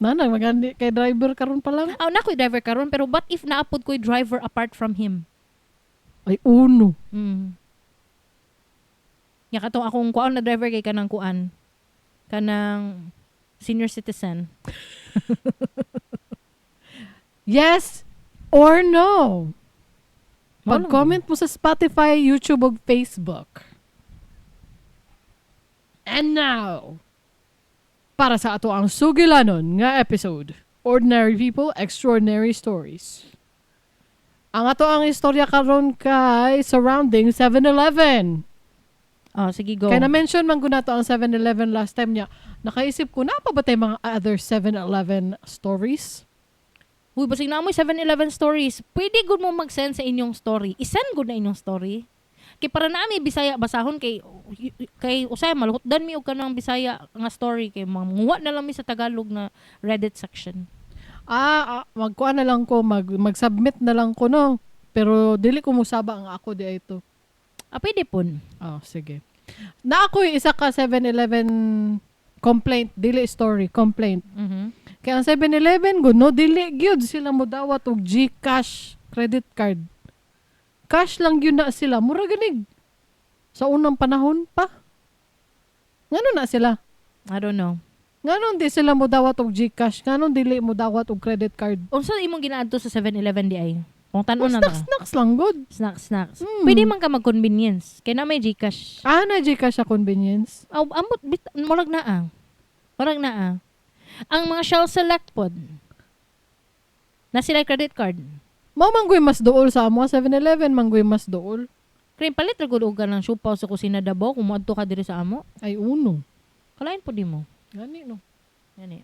Nana magandi kay driver karon pa lang. Aw, na ko'y driver karon, pero what if naapod ko'y driver apart from him? Ay uno. Nya katong akong kuan na driver kay kanang kuan. Kanang senior citizen. Yes or no? Mao lang. Pag-comment mo sa Spotify, YouTube ug Facebook. And now, para sa ato ang sugilanon nga episode, Ordinary People, Extraordinary Stories. Ang ato ang istorya karon kay surrounding 7-Eleven. Oh, sige, go. Kaya na-mention man gud nato ang 7-Eleven last time niya. Nakaisip ko, na pa ba tayo mga other 7-Eleven stories? Uy, basig na amoy 7-Eleven stories. Pwede gud mo mag-send sa inyong story. I-send gud na inyong story. Kay para na mi Bisaya basahon kay kay usay maluhotdan mi og kanang Bisaya nga story kay manguha na lang mi sa Tagalog nga Reddit section. Ah, magkuan na lang ko, mag-submit na lang ko, no? Pero dili ko musaba ang ako di ito. Ah, pwede pun. Oh, sige. Na ako isa ka 7-Eleven complaint, dili story, complaint. Kaya ang 7-Eleven gud no, dili gyud sila modawat og GCash credit card. Cash lang gyud na sila. Mura ganig. Sa unang panahon pa. Ngano na sila? I don't know. Nganong di sila modawat og GCash? Nganong dili modawat og credit card? Unsa imong ginaadto sa 7-Eleven di ay? Kung tan-on na Snacks, ta. snacks lang good. Snacks, snacks. Pwede man ka mag-convenience. Kay na may GCash. Ah, na GCash sa convenience. Aw, amot bit murag naa. Murag naa. Ang mga Shell Select pod. Na sila credit card. Mao manggoy mas duol sa amo 7-Eleven manggoy mas duol. Kaya palit ra gud og ka ng siopao sa kusina Davao kung moadto ka diri sa amo. Ay uno. Kalain po di mo. Gani no. Gani.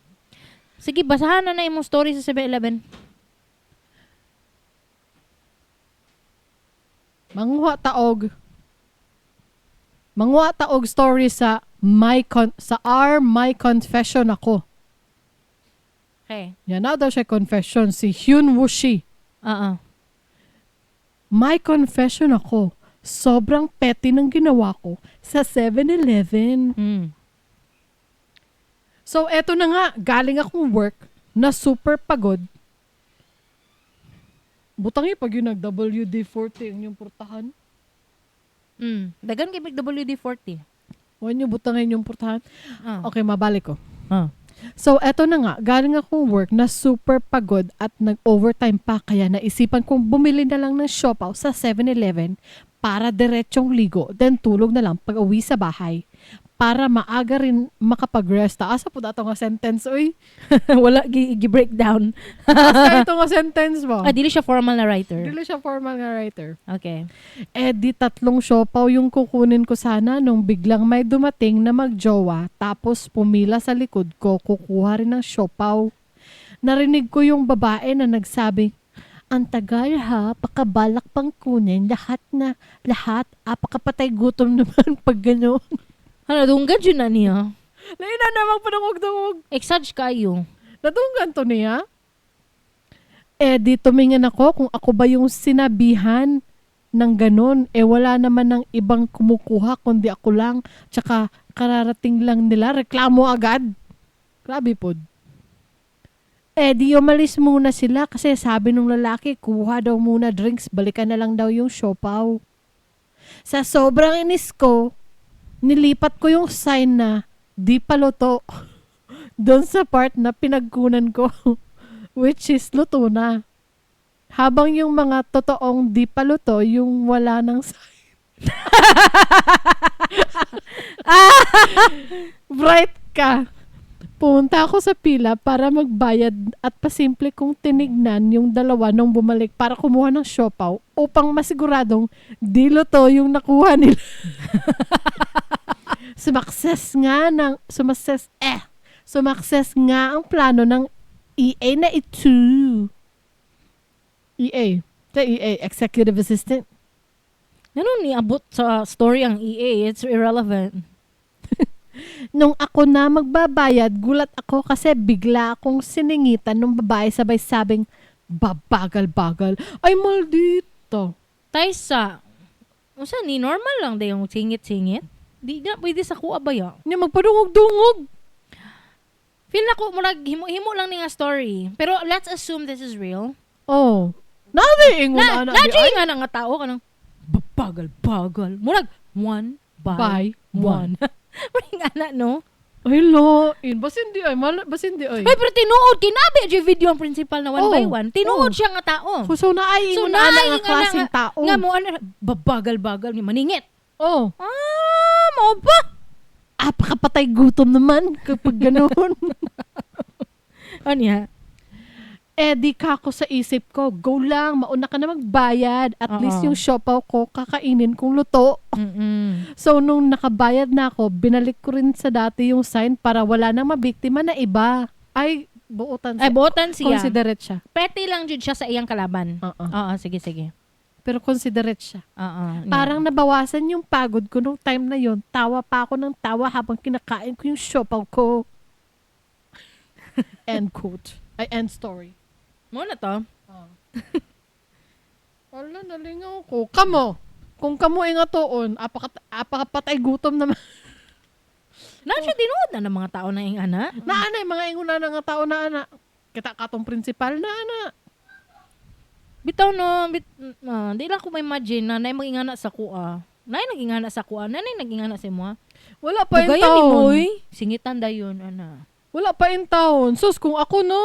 Sige, basahan na na imong story sa 7-Eleven. Manguha taog story sa sa R my confession ako. Okay. Yan na daw siya confession si Hyun Wushi. Oo. My confession ako. Sobrang petty ng ginawa ko sa 7-Eleven. So eto na nga, galing akong work na super pagod. Butang pag yun nag WD-40 ang inyong portahan. Dagan kay mig WD-40. Huwag niyo butangin yung portahan. Ah. Okay, mabalik ko. Ah. So, eto na nga, galing akong work na super pagod at nag-overtime pa kaya naisipan kong bumili na lang ng siopaw sa 7-Eleven para diretsyong ligo, then tulog na lang pag uwi sa bahay para maaga rin makapag-rest. Asa po dato nga sentence, uy? Wala gi breakdown. Asa ito nga sentence mo? Ah, dili siya formal na writer. Dili siya formal nga writer. Okay. Eh di tatlong siopaw yung kukunin ko sana nung biglang may dumating na magjowa tapos pumila sa likod ko kukuha rin ng siopaw. Narinig ko yung babae na nagsabi, "Ang tagal ha, pakabalak pang kunin lahat na lahat, apakapatay gutom naman pag gano'n." Hala, dunggan jud na niya. Lain na namang panungog-dungog. Exage kayo. Nadunggan to niya. Eh di tumingin ako kung ako ba yung sinabihan ng ganun. Eh wala naman ng ibang kumukuha kundi ako lang. Tsaka kararating lang nila. Reklamo agad. Grabe pod. Eh di umalis muna sila kasi sabi nung lalaki kuha daw muna drinks. Balikan na lang daw yung siopaw. Sa sobrang inis ko, nilipat ko yung sign na di pa luto doon sa part na pinagkunan ko, which is luto na. Habang yung mga totoong di pa luto, yung wala ng sign. Bright ka. Pumunta ako sa pila para magbayad at pasimple kong tinignan yung dalawa nung bumalik para kumuha ng siopaw upang masiguradong di luto yung nakuha nila. Sumakses nga ang plano ng EA na ito. EA. Sa EA, Executive Assistant. Ano niabot sa story ang EA? It's irrelevant. Nung ako na magbabayad, gulat ako kasi bigla akong siningitan ng babae sabay sabing, babagal-bagal. Ay, maldito. Taysa, unsa ni normal lang day yung singit-singit? Di na pwede sa kuha ba ya? Nya magpadungog-dungog. Feel na ko murag himo-himo lang ni nga story. Pero let's assume this is real. Oh. Nabi ingon Na, ana na di ay. nga na nga tao kanang babagal-bagal. Murag one by, By one. Murag nga na no. Ay lain. Basin di ay. Basin di ay. Ay, pero tinuod kinabi jud video ang principal na one Oh, by one. Tinuod oh. siya nga tao. So na ay So, ingon ana naay nga ingon ana klaseng tao. Nga mo ano babagal-bagal ni maningit. Oh. Ah, mao ba? Apakapatay gutom naman kapag ganoon. Ano ya? Eh di ka ako sa isip ko, go lang, mauna ka na magbayad. At Oo. least yung siopaw ko, kakainin kong luto. So, nung nakabayad na ako, binalik ko rin sa dati yung sign para wala nang mabiktima na iba. Ay, buotan Ay, siya. buotan siya. Considerate siya. Petty lang jud siya sa iyang kalaban. Oo. Oo, sige, sige. Pero considerate siya. Oo. Yeah. Parang nabawasan yung pagod ko nung time na yon. Tawa pa ako ng tawa habang kinakain ko yung siopaw ko. End quote. Ay, end story. Mo na to. Wala, nalingaw ko. Kamo! Kung kamo ingatoon, apakapatay gutom naman. Na siya tinuod na ng mga tao na ing ana. Naana, yung mga inguna na nga tao na ana. Kita katong principal na ana. Bitaw no, di lang ko ma-imagine na naay magingana sa kuha. Naay nagingana sa kuha, naay nagingana sa imo. Wala pa in Dugayan ni taon. Moy. Singitan dayon ana. Wala pa in taon. Sus, kung ako no,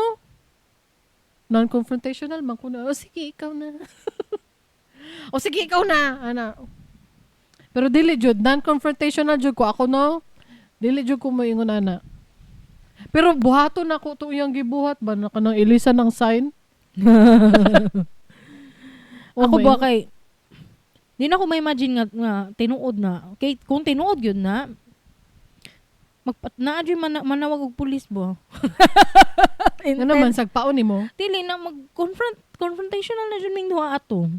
non-confrontational man ko na. O sige, ikaw na. O sige, ikaw na. Ana. Pero dili jud, non-confrontational jud ko ako no. Dili jud ko moingon ana. Pero buhaton ako to iyang gibuhat ba na kanang ilisan ng sign. Oh, Ako ba moingon. kay di na ko ma-imagine nga tinuod na. Kay kung tinuod yun na magpat na adyo man, manawag og pulis ba. Nga naman sagpaon nimo. Dili na mag-confront confrontational na jud ming duha ato.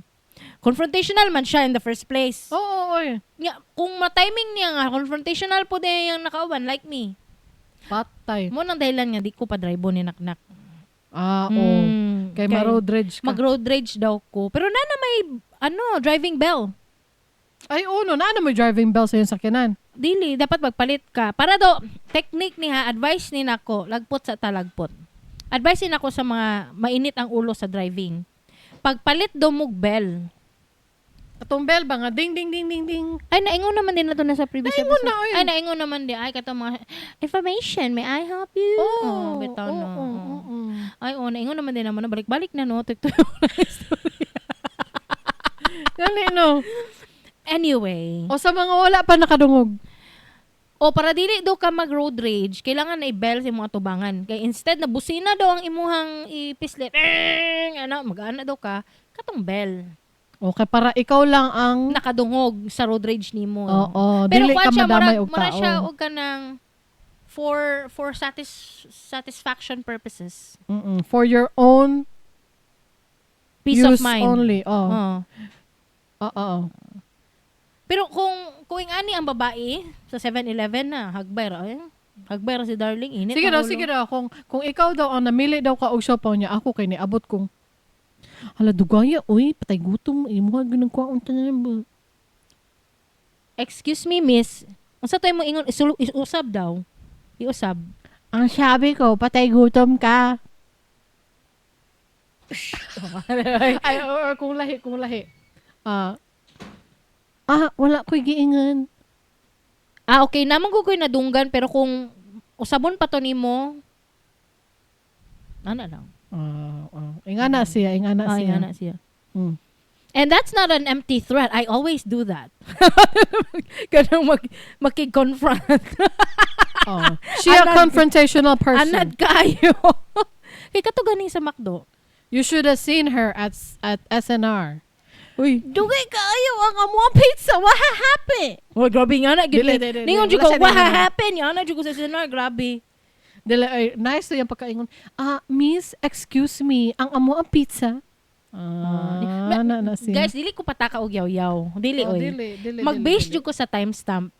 Confrontational man siya in the first place. Oo, oo, oy. Nga, kung ma-timing niya nga confrontational po din yung nakauban like me. Patay. Mo nang dahilan nga di ko pa drive ni naknak. Ah, oo. Kay ma-road rage ka. Mag road rage daw ko. Pero na na may ano, driving bell. Ay, oo, no. Naano may driving bell sa iyong sakyanan? Dili, dapat magpalit ka. Para do, technique ni ha, advice ni nako, lagpot sa talagpot. Advice ni nako sa mga mainit ang ulo sa driving. Pagpalit do mug bell. Atong bell ba nga? Ding, ding, ding, ding, ding. Ay, naingon naman din na to na sa previous Naingon episode. na, oy. Ay, naingon naman din. Ay, katong mga, information, may I help you? Oo. Oh, bitaw oo, no. oo, Oo. oo. Ay, oh, naingon naman din naman. na. Balik-balik na, no? Tuk Gani, no? Anyway. O sa mga wala pa nakadungog. O para dili do ka mag road rage, kailangan na i-bell sa imong atubangan. Kay instead na busina daw ang imuhang ipislit, eh, ano, mag-ana daw ka, katong bell. Okay, para ikaw lang ang... Nakadungog sa road rage nimo. Oo, Pero dili kuan ka siya, madamay murag, og mura tao. siya og kanang for satisfaction purposes. For your own Peace use of mind. only. Oh. Oo. Oo. Oo. Pero kung ani ang babae sa 7-Eleven na hagbay ra eh. Hagbay ra si darling init. Sige ang daw, ulo. sige daw. Kung ikaw daw ang namili daw ka og siopaw niya, ako kay niabot kong hala dugaya, uy, patay gutom, imuha ganang kwaon tanan ba. Excuse me, miss. Unsa to imong ingon iusab daw? Iusab. Ang sabi ko, patay gutom ka. Ay, or kung lahi, kung lahi. Ah, Ah, wala ko'y giingon. Ah, okay. Naa man ko'y nadunggan, pero kung usabon pa to nimo, ana lang. Ah, ah. Ingana siya, ingana Ah, siya. ingana siya. And that's not an empty threat. I always do that. Kanang makig-confront. Oh. She a confrontational person. Anad kayo. Kay kato gani sa McDo. You should have seen her at SNR. Uy. Dugay kaayo ang among pizza. What happened? Oh, grabe nga na. Dili, dili, dili. Ningon Wala jud ko, siya what ningon. happened? Yana jud ko sa SNR, grabe. Dili, ay, nice to yung pagkaingon. Ah, miss, excuse me, ang amo ang pizza. Ah, na siya. Guys, dili ko pataka og yaw-yaw. Dili Oh, oy. dili, dili, Mag-base dili, jud ko sa timestamp.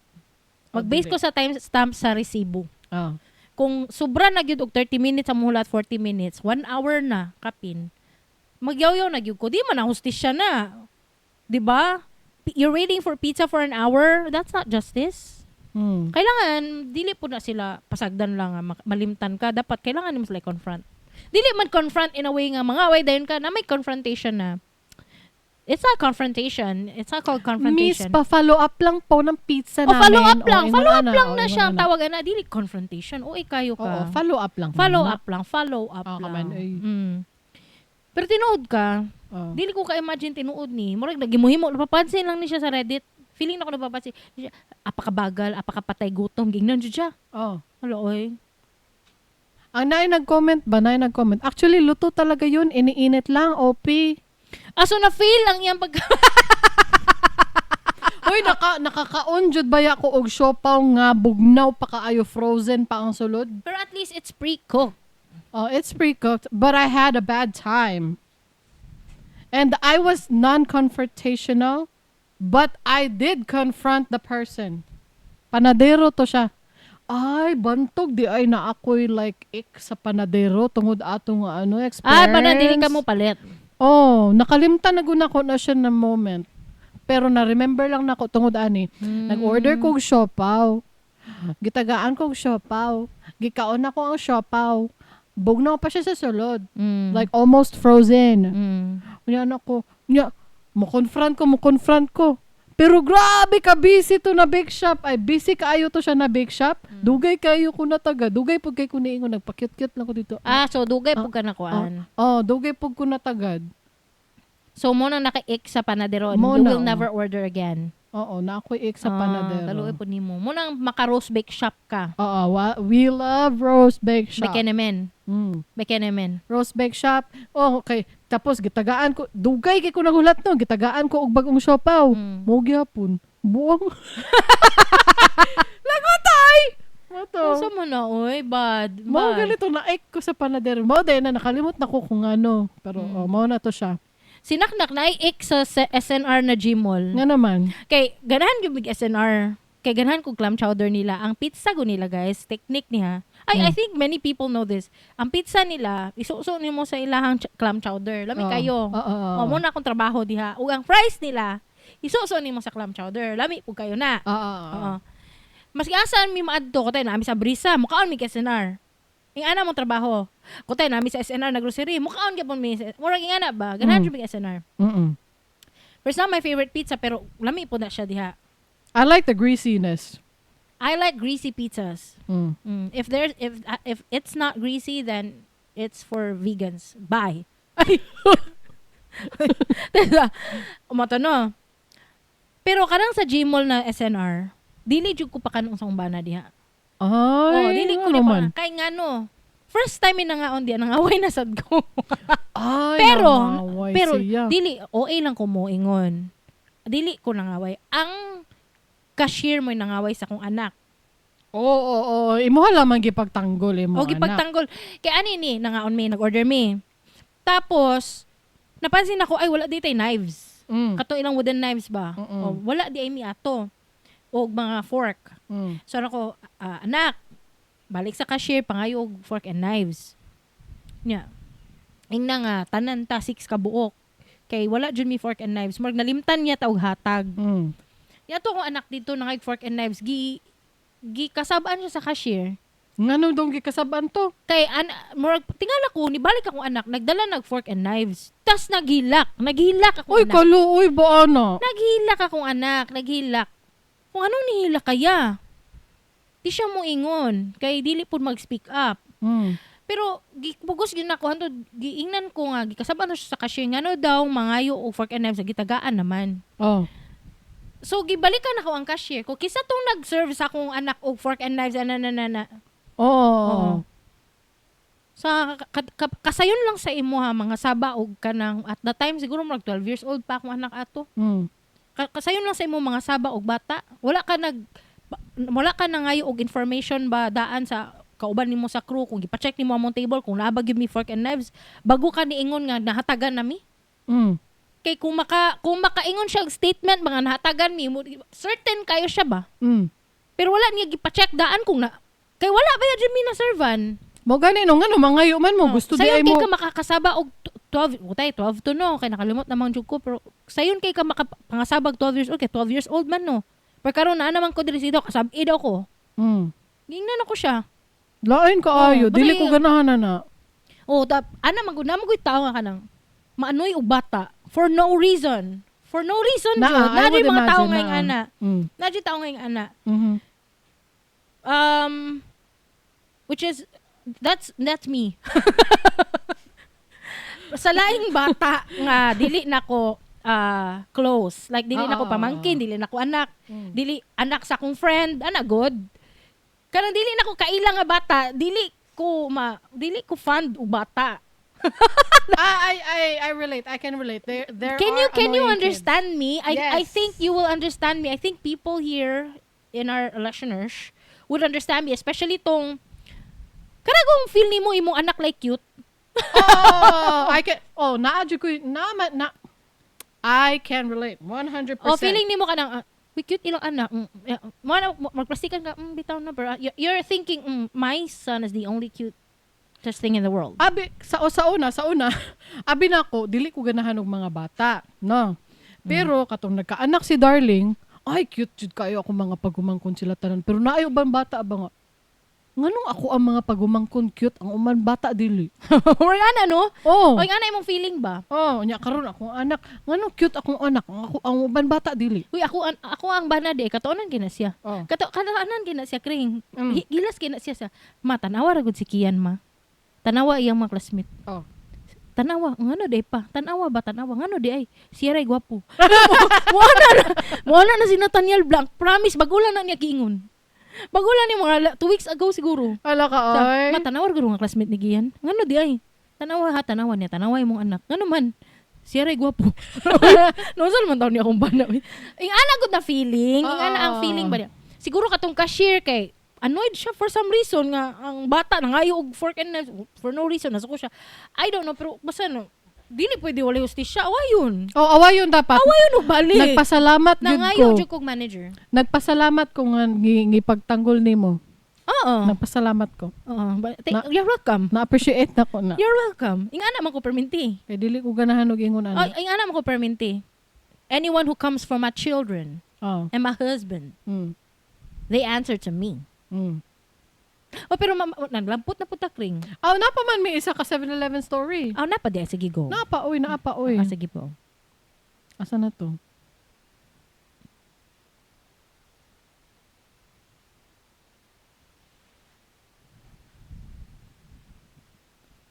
Oh, Mag-base dili. ko sa timestamp sa resibo. Oh. Kung sobra na gyud og 30 minutes ang muhulat, 40 minutes, 1 hour na kapin. Magyawyaw na gyud ko. Di man na hustisya na. 'Di ba? You're waiting for pizza for an hour, that's not justice. Kailangan dili po na sila pasagdan lang nga malimtan ka. Dapat kailangan nimo sila confront. Dili man confront in a way nga mga way dayon ka na may confrontation na. It's not confrontation. It's not called Miss, confrontation. pa-follow up lang po ng pizza O namin. follow up lang. O, ingon Follow up ana, lang o, na ingon siya ang ana. tawag na. Dili confrontation. O kayo Oo, ka. follow up lang. Follow up lang. Follow up Oo, lang. kaman, ay. Pero tinuod ka, Oh. dili ko ka-imagine tinuod ni. Murag nagimuhimo, napapansin lang ni siya sa Reddit. Feeling na ko napapansin. Siya, apakabagal, apakapatay gutom, gingnan jud siya. Oh. Hala, oy. Ang naay nag-comment ba? Naay nag-comment. Actually, luto talaga yun. Iniinit lang, OP. Ah, so na-fail ang iyang pag. Uy, nakakaon jud baya ko og siopaw nga bugnaw pa kaayo, frozen pa ang sulod. Pero at least it's pre-cooked. Oh, it's pre-cooked, but I had a bad time. And I was non-confrontational, but I did confront the person. Panadero to siya. Ay, bantog di ay na ako'y like ik sa panadero tungod ato nga ano experience. Ah, para dili ka mo palit. Oh, nakalimtan na guna ko na siya na moment. Pero na-remember lang nako tungod ani. Nag-order kog siopaw. Gitagaan kog siopaw. Gikaon nako ang siopaw. Bugnaw pa siya sa sulod. Like almost frozen. Unya anak ko, unya, mo confront ko. Pero grabe ka busy to na bake shop. Ay busy kaayo to siya na bake shop. Dugay kayo ko na taga. Dugay pud kay ko niingon, nagpa-cute-cute lang ko dito. Ah, so dugay pud ka na kuan. Oh, dugay pud ko natagad. So mo nang naka-ik sa panadero and Mo you na, will oh. never order again. Oo, na ako'y ik sa Ah, panadero. Kaluoy pud nimo. Mo nang maka-rose bake shop ka. Oo, we love Rose Bake Shop. Bekenemen. Bekenemen. Rose Bake Shop. Oh, okay. Tapos gitagaan ko, dugay kay ko nagulat no, gitagaan ko og bagong siopaw. Mo gyapon. Buang. Lagotay. Mo to. Unsa mo na oy, bad. Mo Bad. ganito na ik ko sa panadero. Mo din na nakalimot na ko kung ano. Pero oh, mao na to siya. Sinaknak na ik sa SNR na Gmall. Nga naman. Kay ganahan gyud mig SNR. Kay ganahan ko clam chowder nila. Ang pizza go nila guys, technique niya. Ay, I think many people know this. Ang pizza nila, isuso nimo sa ilahang clam chowder. Lami Oo. kayo. Oo, oo, oo. O mo na akong trabaho diha. Ug ang fries nila, isuso nimo sa clam chowder. Lami pud kayo na. Oo, oo, oo. Oo. Maski asa mi maadto ko tayo nami sa Brisa, mukaon mi kay SNR. Ing ana mo trabaho. Ko tayo nami sa SNR na grocery, mukaon gyapon mi. Murag ing ana ba? Ganahan jud mi kay SNR. But it's not my favorite pizza pero lami po na siya diha. I like the greasiness. I like greasy pizzas. If it's not greasy, then it's for vegans. Bye. Ay. Teka, umato no. Pero kanang sa Gmall na SNR, dili jud ko pa kanong sa umbana diha. Ay, Oh, dili ko ano ni pa. man. Kay ngano. First time mi nangaon diha, nangaway na sad ko. Ay, pero nangaway pero siya. dili OA lang ko moingon. Dili ko nangaway. Ang cashier mo'y nangaway sa akong anak. Oo, oo, oo. Imuha lamang gipagtanggol imo O anak. gipagtanggol. Kay ani ni nangaon mi, nag-order mi. Tapos napansin ako ay wala di tay knives. Kato ilang wooden knives ba? O, wala di ay mi ato. Og mga fork. So ano ko, ah, anak, balik sa cashier pangayo og fork and knives. Nya. Ingna nga tanan ta six ka buok. Kay wala jud mi fork and knives. Murag nalimtan niya ta og hatag. Nya to akong anak dito nangay fork and knives gi gi kasabaan siya sa cashier. Ngano dong gikasab-an to? Kay an murag tingala ko nibalik akong anak nagdala nag fork and knives. Tas naghilak, naghilak akong Uy, anak. kaluoy ba ana? Naghilak akong anak, naghilak. Kung anong nihilak kaya? Di siya mo ingon kay dili pud mag-speak up. Pero gipugos gyud nako hantod giingnan ko nga gikasab-an na siya sa cashier ngano daw mangayo og fork and knives gitagaan naman. Oh. So gibalikan ako ang cashier ko kisa tong nag-serve sa akong anak og fork and knives ana na na na. Oo. Oo. Sa kasayon lang sa imo ha mga saba og kanang at the time siguro mag 12 years old pa akong anak ato. Kasayon lang sa imo mga saba og bata. Wala ka nangayo og information ba daan sa kauban nimo sa crew kung gipa-check nimo among table kung naa ba gyud mi fork and knives bago ka niingon nga nahatagan nami. Kay kung makaingon siya og statement mga nahatagan mi certain kayo siya ba? Pero wala niya gipa-check daan kung na kay wala ba yun mi na servan. Mo gani no ngano mangayo man mo gusto di Sayon ay kay mo. ka makakasaba og 12, utay 12 to no kay nakalimot namang jud ko pero sayon kay ka makapangasabag 12 years old kay 12 years old man no. Pero karon naa naman ko diri sido kasab-i daw ko. Gingnan ako siya. Lain kaayo, Oh, dili basta ko ganahan na na. Oh, tap ana man gud na man gud tao nga kanang maanoy og bata for no reason. For no reason Naa, jud. I Naa would jud mga tao imagine, ngayong naa. ana. Naa jud tao ngayong ana. Which is that's me. Sa laing bata nga dili na ko close. Like dili na ko pamangkin, dili na ko anak, dili anak sa akong friend, ana good. Kanang dili na ko kaila nga bata, dili ko fond og bata. I relate. I can relate. There Can are you can you annoying kids. understand me? I Yes. think you will understand me. I think people here in our listeners would understand me, especially tong kanang feel nimo imong anak like cute. Oh, I can. Oh, naa jud ko na, na I can relate 100%. Oh, feeling nimo kanang we cute ilang anak. Mo na magplastikan ka, bitaw na bro. You're thinking, my son is the only cute such thing in the world. Abi sa una, abi nako dili ko ganahan og mga bata, no. Pero katong nagkaanak si Darling, ay cute jud kayo ako mga pagumangkon sila tanan. Pero naay uban bata ba nga? Nganong ako ang mga pagumangkon cute ang uman bata dili. Or ana no? Oh. O ana imong feeling ba? Oh, nya karon akong anak, nganong cute akong anak, ang ako ang uban bata dili. Uy, ako ang bana di katuonan kina siya. Oh. Katuonan kina siya kring. Gilas kina siya sa ma tanawa ra gud si Kian ma. Tanawa iyang mga classmate. Oh. Tanawa, ngano di pa? Tanawa ba? Tanawa ngano di ay? Siya ray gwapo. Wala na si Nathaniel Blanc. Promise, bago lang na niya giingon. Bago lang ni mga 2 weeks ago siguro. Ala ka Sa, ay. ma tanawa ra gud nga classmate ni Gian. Ngano di ay? Tanawa ha, tanawa niya, tanawa imong anak. Ngano man? Siya ray gwapo. No, saan man taon niya akong bana. Ing ana gud na feeling, ing ana ang feeling ba niya. Siguro katong cashier kay annoyed siya for some reason nga ang bata nangayo og fork and knife for no reason nasuko siya. I don't know pero basta no dili pwede walay hustisya. Awayon. Oh, awayon dapat. Awayon og balik. Nagpasalamat gyud Nangayo ko. jud kog manager. Nagpasalamat ko nga ngipagtanggol nimo. Oo. Nagpasalamat ko. Oo. You're welcome. Na-appreciate na ko na. You're welcome. Ing ana man ko perminti. Kay dili ko ganahan og ingon ana. Ay, ing ana man ko perminti. Anyone who comes for my children Oh. and my husband, they answer to me. Oh, pero naglampot na puta kring. Oh, napa man may isa ka 7-Eleven story. Oh, napa di. Sige, go. Napa, oy, napa, oy. Ah, sige po. Asa na to?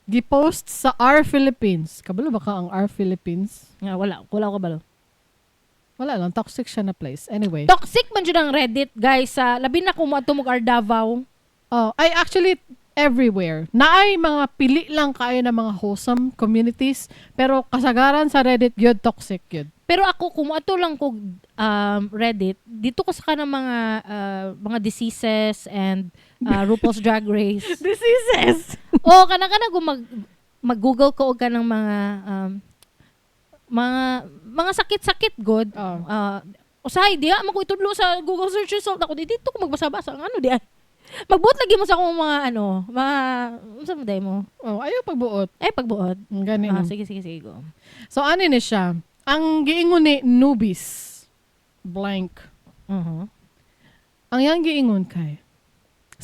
Gipost sa R Philippines. Kabalo ba ka ang R Philippines? Nga, wala. Wala ko kabalo. Wala lang. Toxic siya na place. Anyway. Toxic man jud ang Reddit, guys. Sa labi na kung moadto mo R Davao. Oh, ay actually everywhere. Naay mga pili lang kayo na mga wholesome communities, pero kasagaran sa Reddit gyud toxic gyud. Pero ako kung moadto lang ko Reddit, dito ko sa kanang mga diseases and RuPaul's Drag Race. Diseases. O kanang kanang kung mag-Google ko og kanang mga sakit-sakit god. Oh. Usahay diha man ko itudlo sa Google search result ako dito ko magbasa-basa ang ano di ay. Magbuot lagi mo sa akong mga ano, mga unsa man day mo? Oh, ayaw pagbuot. Ay pagbuot. Gani. Ah, sige sige sige go. So ano ni siya? Ang giingon ni newbies blank. Mhm. Ang yang giingon kay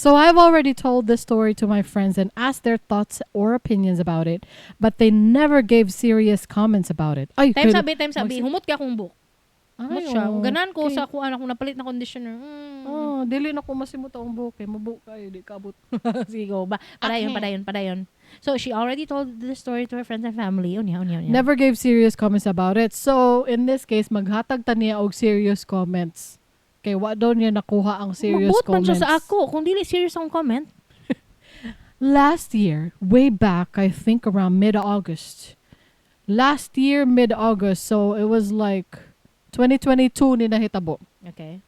So I've already told this story to my friends and asked their thoughts or opinions about it, but they never gave serious comments about it. Ay, Time sabi, time sabi, humot ka akong buhok. Ay, Humot siya. Ganahan ko okay. sa kuan akong napalit na conditioner. Oh, dili na ko masimot akong buhok kay mabuo kayo di kabot. Sige, go. Ba, padayon, Okay. padayon, padayon. So, she already told the story to her friends and family. Unya, unya, unya. Never gave serious comments about it. So, in this case, maghatag ta niya og serious comments. Kay wa daw niya nakuha ang serious Magbuot man comments. siya sa ako. Kung dili serious ang comment. Last year, way back, I think around mid-August. Last year, mid-August. So, it was like 2022 ni nahitabo. Okay.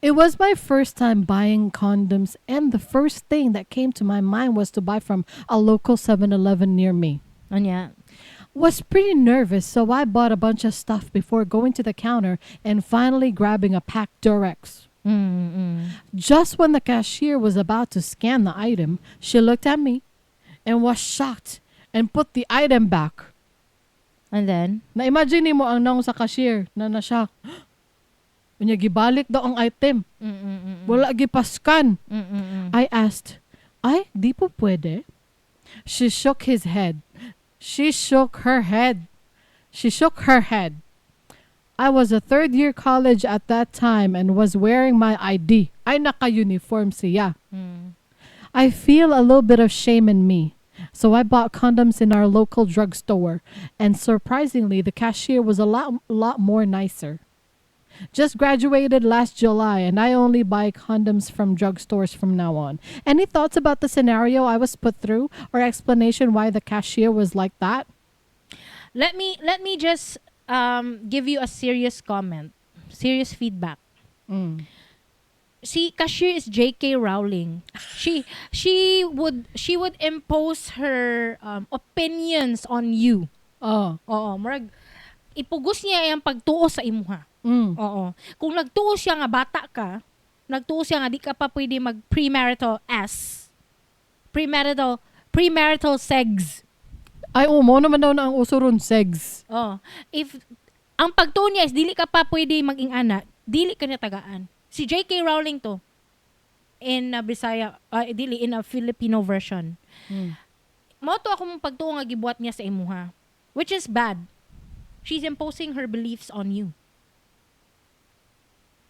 It was my first time buying condoms, and the first thing that came to my mind was to buy from a local 7-Eleven near me. Unya. Was pretty nervous, so I bought a bunch of stuff before going to the counter and finally grabbing a pack Durex. Just when the cashier was about to scan the item, she looked at me and was shocked and put the item back. And then? Na-imagine mo ang naong sa cashier na na-shock. Unya gibalik daw ang item. Wala gipaskan. I asked, "Ay, di po pwede?" She shook his head. She shook her head. She shook her head. I was a third year college at that time and was wearing my ID. Ay, naka-uniform siya. I feel a little bit of shame in me. So I bought condoms in our local drugstore, and surprisingly, the cashier was a lot more nicer. Just graduated last July, and I only buy condoms from drugstores from now on. Any thoughts about the scenario I was put through, or explanation why the cashier was like that? Let me just give you a serious comment, serious feedback. Si cashier is J.K. Rowling. She would impose her opinions on you. Oh. Oo, murag ipugos niya ang pagtuo sa imuha. Oo. Kung nagtuo siya nga bata ka, nagtuo siya nga di ka pa pwede mag premarital S. Premarital sex. Ay, oh, mao naman daw na ang uso ron, sex. Oh, if ang pagtuo niya is dili ka pa pwede maging ana, dili ka niya tagaan. Si J.K. Rowling to in a Bisaya, dili in a Filipino version. Mao to akong pagtuo nga gibuhat niya sa imuha, which is bad. She's imposing her beliefs on you.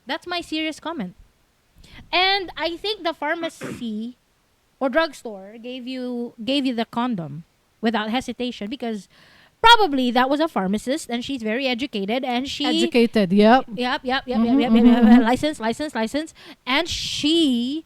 That's my serious comment. And I think the pharmacy or drugstore gave you the condom without hesitation because probably that was a pharmacist and she's very educated and she Educated, yep. Yep, yep. License, license, license. And she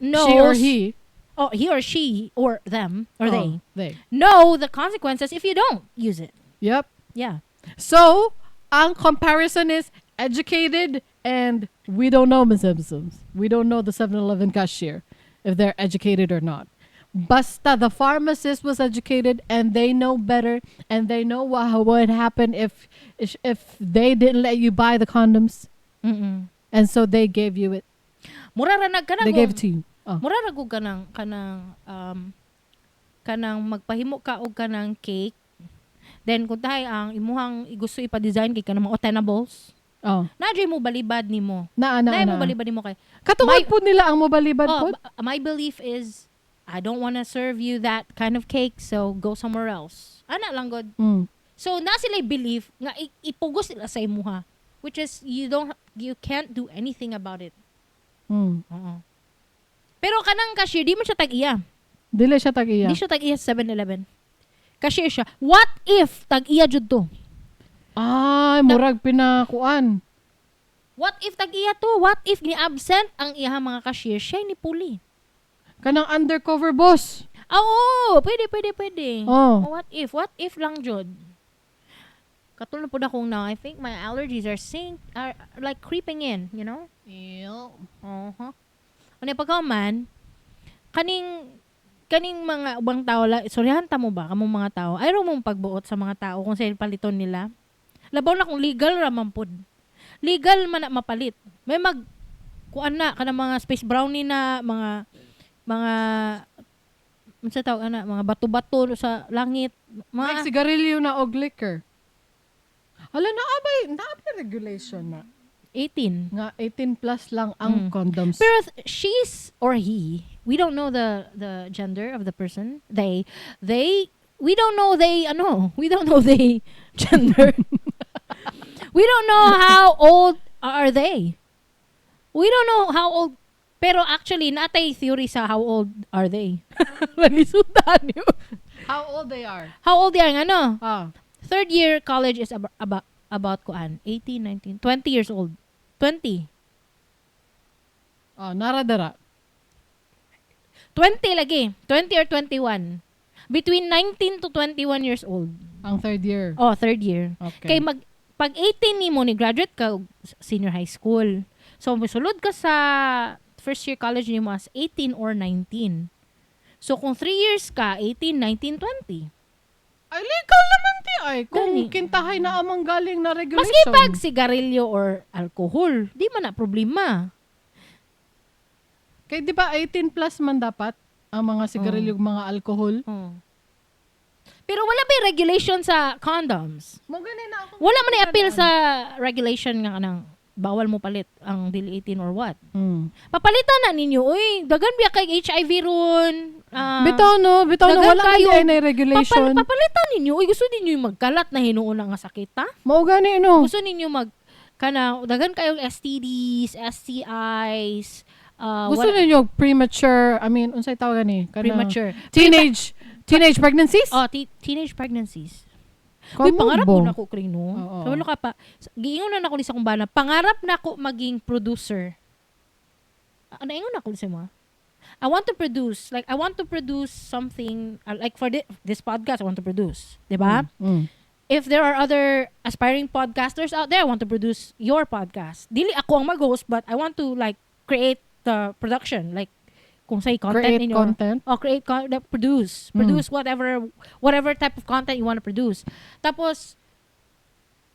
knows She or he. Oh, he or she or them or Oh, they they. Know the consequences if you don't use it. Yep. Yeah. So, ang comparison is educated and we don't know, Ms. Simpsons. We don't know the 7-Eleven cashier if they're educated or not. Basta the pharmacist was educated and they know better and they know what would happen if they didn't let you buy the condoms. And so they gave you it. Mura ra nag kanang They gave it to you. Oh. Mura ra gud kanang magpahimo ka og kanang cake. Then kung tahay ang imuhang gusto ipa-design kay kanang mga attainables. Oh. Naa mo balibad nimo. Naa na Naa na. mo balibad nimo kay Katungod po nila ang mobalibad Oh, po. my belief is I don't want to serve you that kind of cake, so go somewhere else. Ana lang god. So na sila belief nga ipugos nila sa imuha, which is you can't do anything about it. Oo. Pero kanang cashier di man siya tag-iya. Dili siya tag-iya. Di siya tag-iya sa 7-Eleven. Cashier siya. What if tag-iya jud to? Ay, murag pinakuan. What if tag-iya to? What if ni-absent ang iyang mga cashier? Siya ni puli. Kanang undercover boss. Ah, oo, pwede, pwede, pwede. Oh. Oh, what if? What if lang jud? Katulad po na kung now, I think my allergies are like creeping in? Uh-huh. Ano pagka man, kaning mga ubang tao la, sorryhan ta mo ba kamong mga tao? Ayaw mong pagbuot sa mga tao kung sila paliton nila. Labaw na kung legal ra man pud. Legal man na mapalit. May mag kuan na kanang mga space brownie na mga unsa tawag ana, mga bato-bato sa langit, mga Like sigarilyo na og liquor. Hala, naabay regulation na. 18. Nga 18 plus lang ang condoms. Pero she's or he, we don't know the gender of the person. They we don't know they ano, we don't know they gender. We don't know how old are they. We don't know how old, pero actually natay theory sa how old are they. Nalisudan yun. How old they are? How old they are ano? Ah. Third year college is about kuan 18, 19, 20 years old. 20. Oh, naradara. 20 lagi. 20 or 21. Between 19 to 21 years old. Ang third year. Oh, third year. Okay. Kay pag 18 nimo ni graduate ka og senior high school. So musulod ka sa first year college nimo as 18 or 19. So kung 3 years ka, 18, 19, 20. Ay, legal naman ti ay. Kung Gani. kintahay na amang galing na regulation. Maski pag sigarilyo or alcohol, di man na problema. Kay di ba 18 plus man dapat ang mga sigarilyo, mga alcohol? Oh. Pero wala ba yung regulation sa condoms? Mo gani na ako. Wala man appeal sa regulation nga kanang bawal mo palit ang dili 18 or what. Papalitan na ninyo. Uy, dagan biya kay HIV ron. Ah, Bitaw no, bitaw no, dagan wala man kayo. di ay na regulation. Papalitan ninyo. Uy, gusto ninyo yung magkalat na hinuon na nga sakit, ha? Mao gani no. Gusto ninyo mag kana dagan kayong STDs, STIs, Gusto ninyo premature, I mean, unsay tawag gani? Kana- premature. Teenage pregnancies? Oh, teenage pregnancies. Uy, Kamo pangarap bo? ko na ko, Kring, no? Oo. Kabalo ka pa. Giingon na nako ni sa kumbana, pangarap na ko maging producer. Ah, naingon na ko sa mga. I want to produce, like, I want to produce something, like for this podcast, I want to produce. Diba? If there are other aspiring podcasters out there, I want to produce your podcast. Dili ako ang mag-host, but I want to, like, create the production. Like, kung say content Create ninyo. content. Oh, create produce. Produce whatever type of content you want to produce. Tapos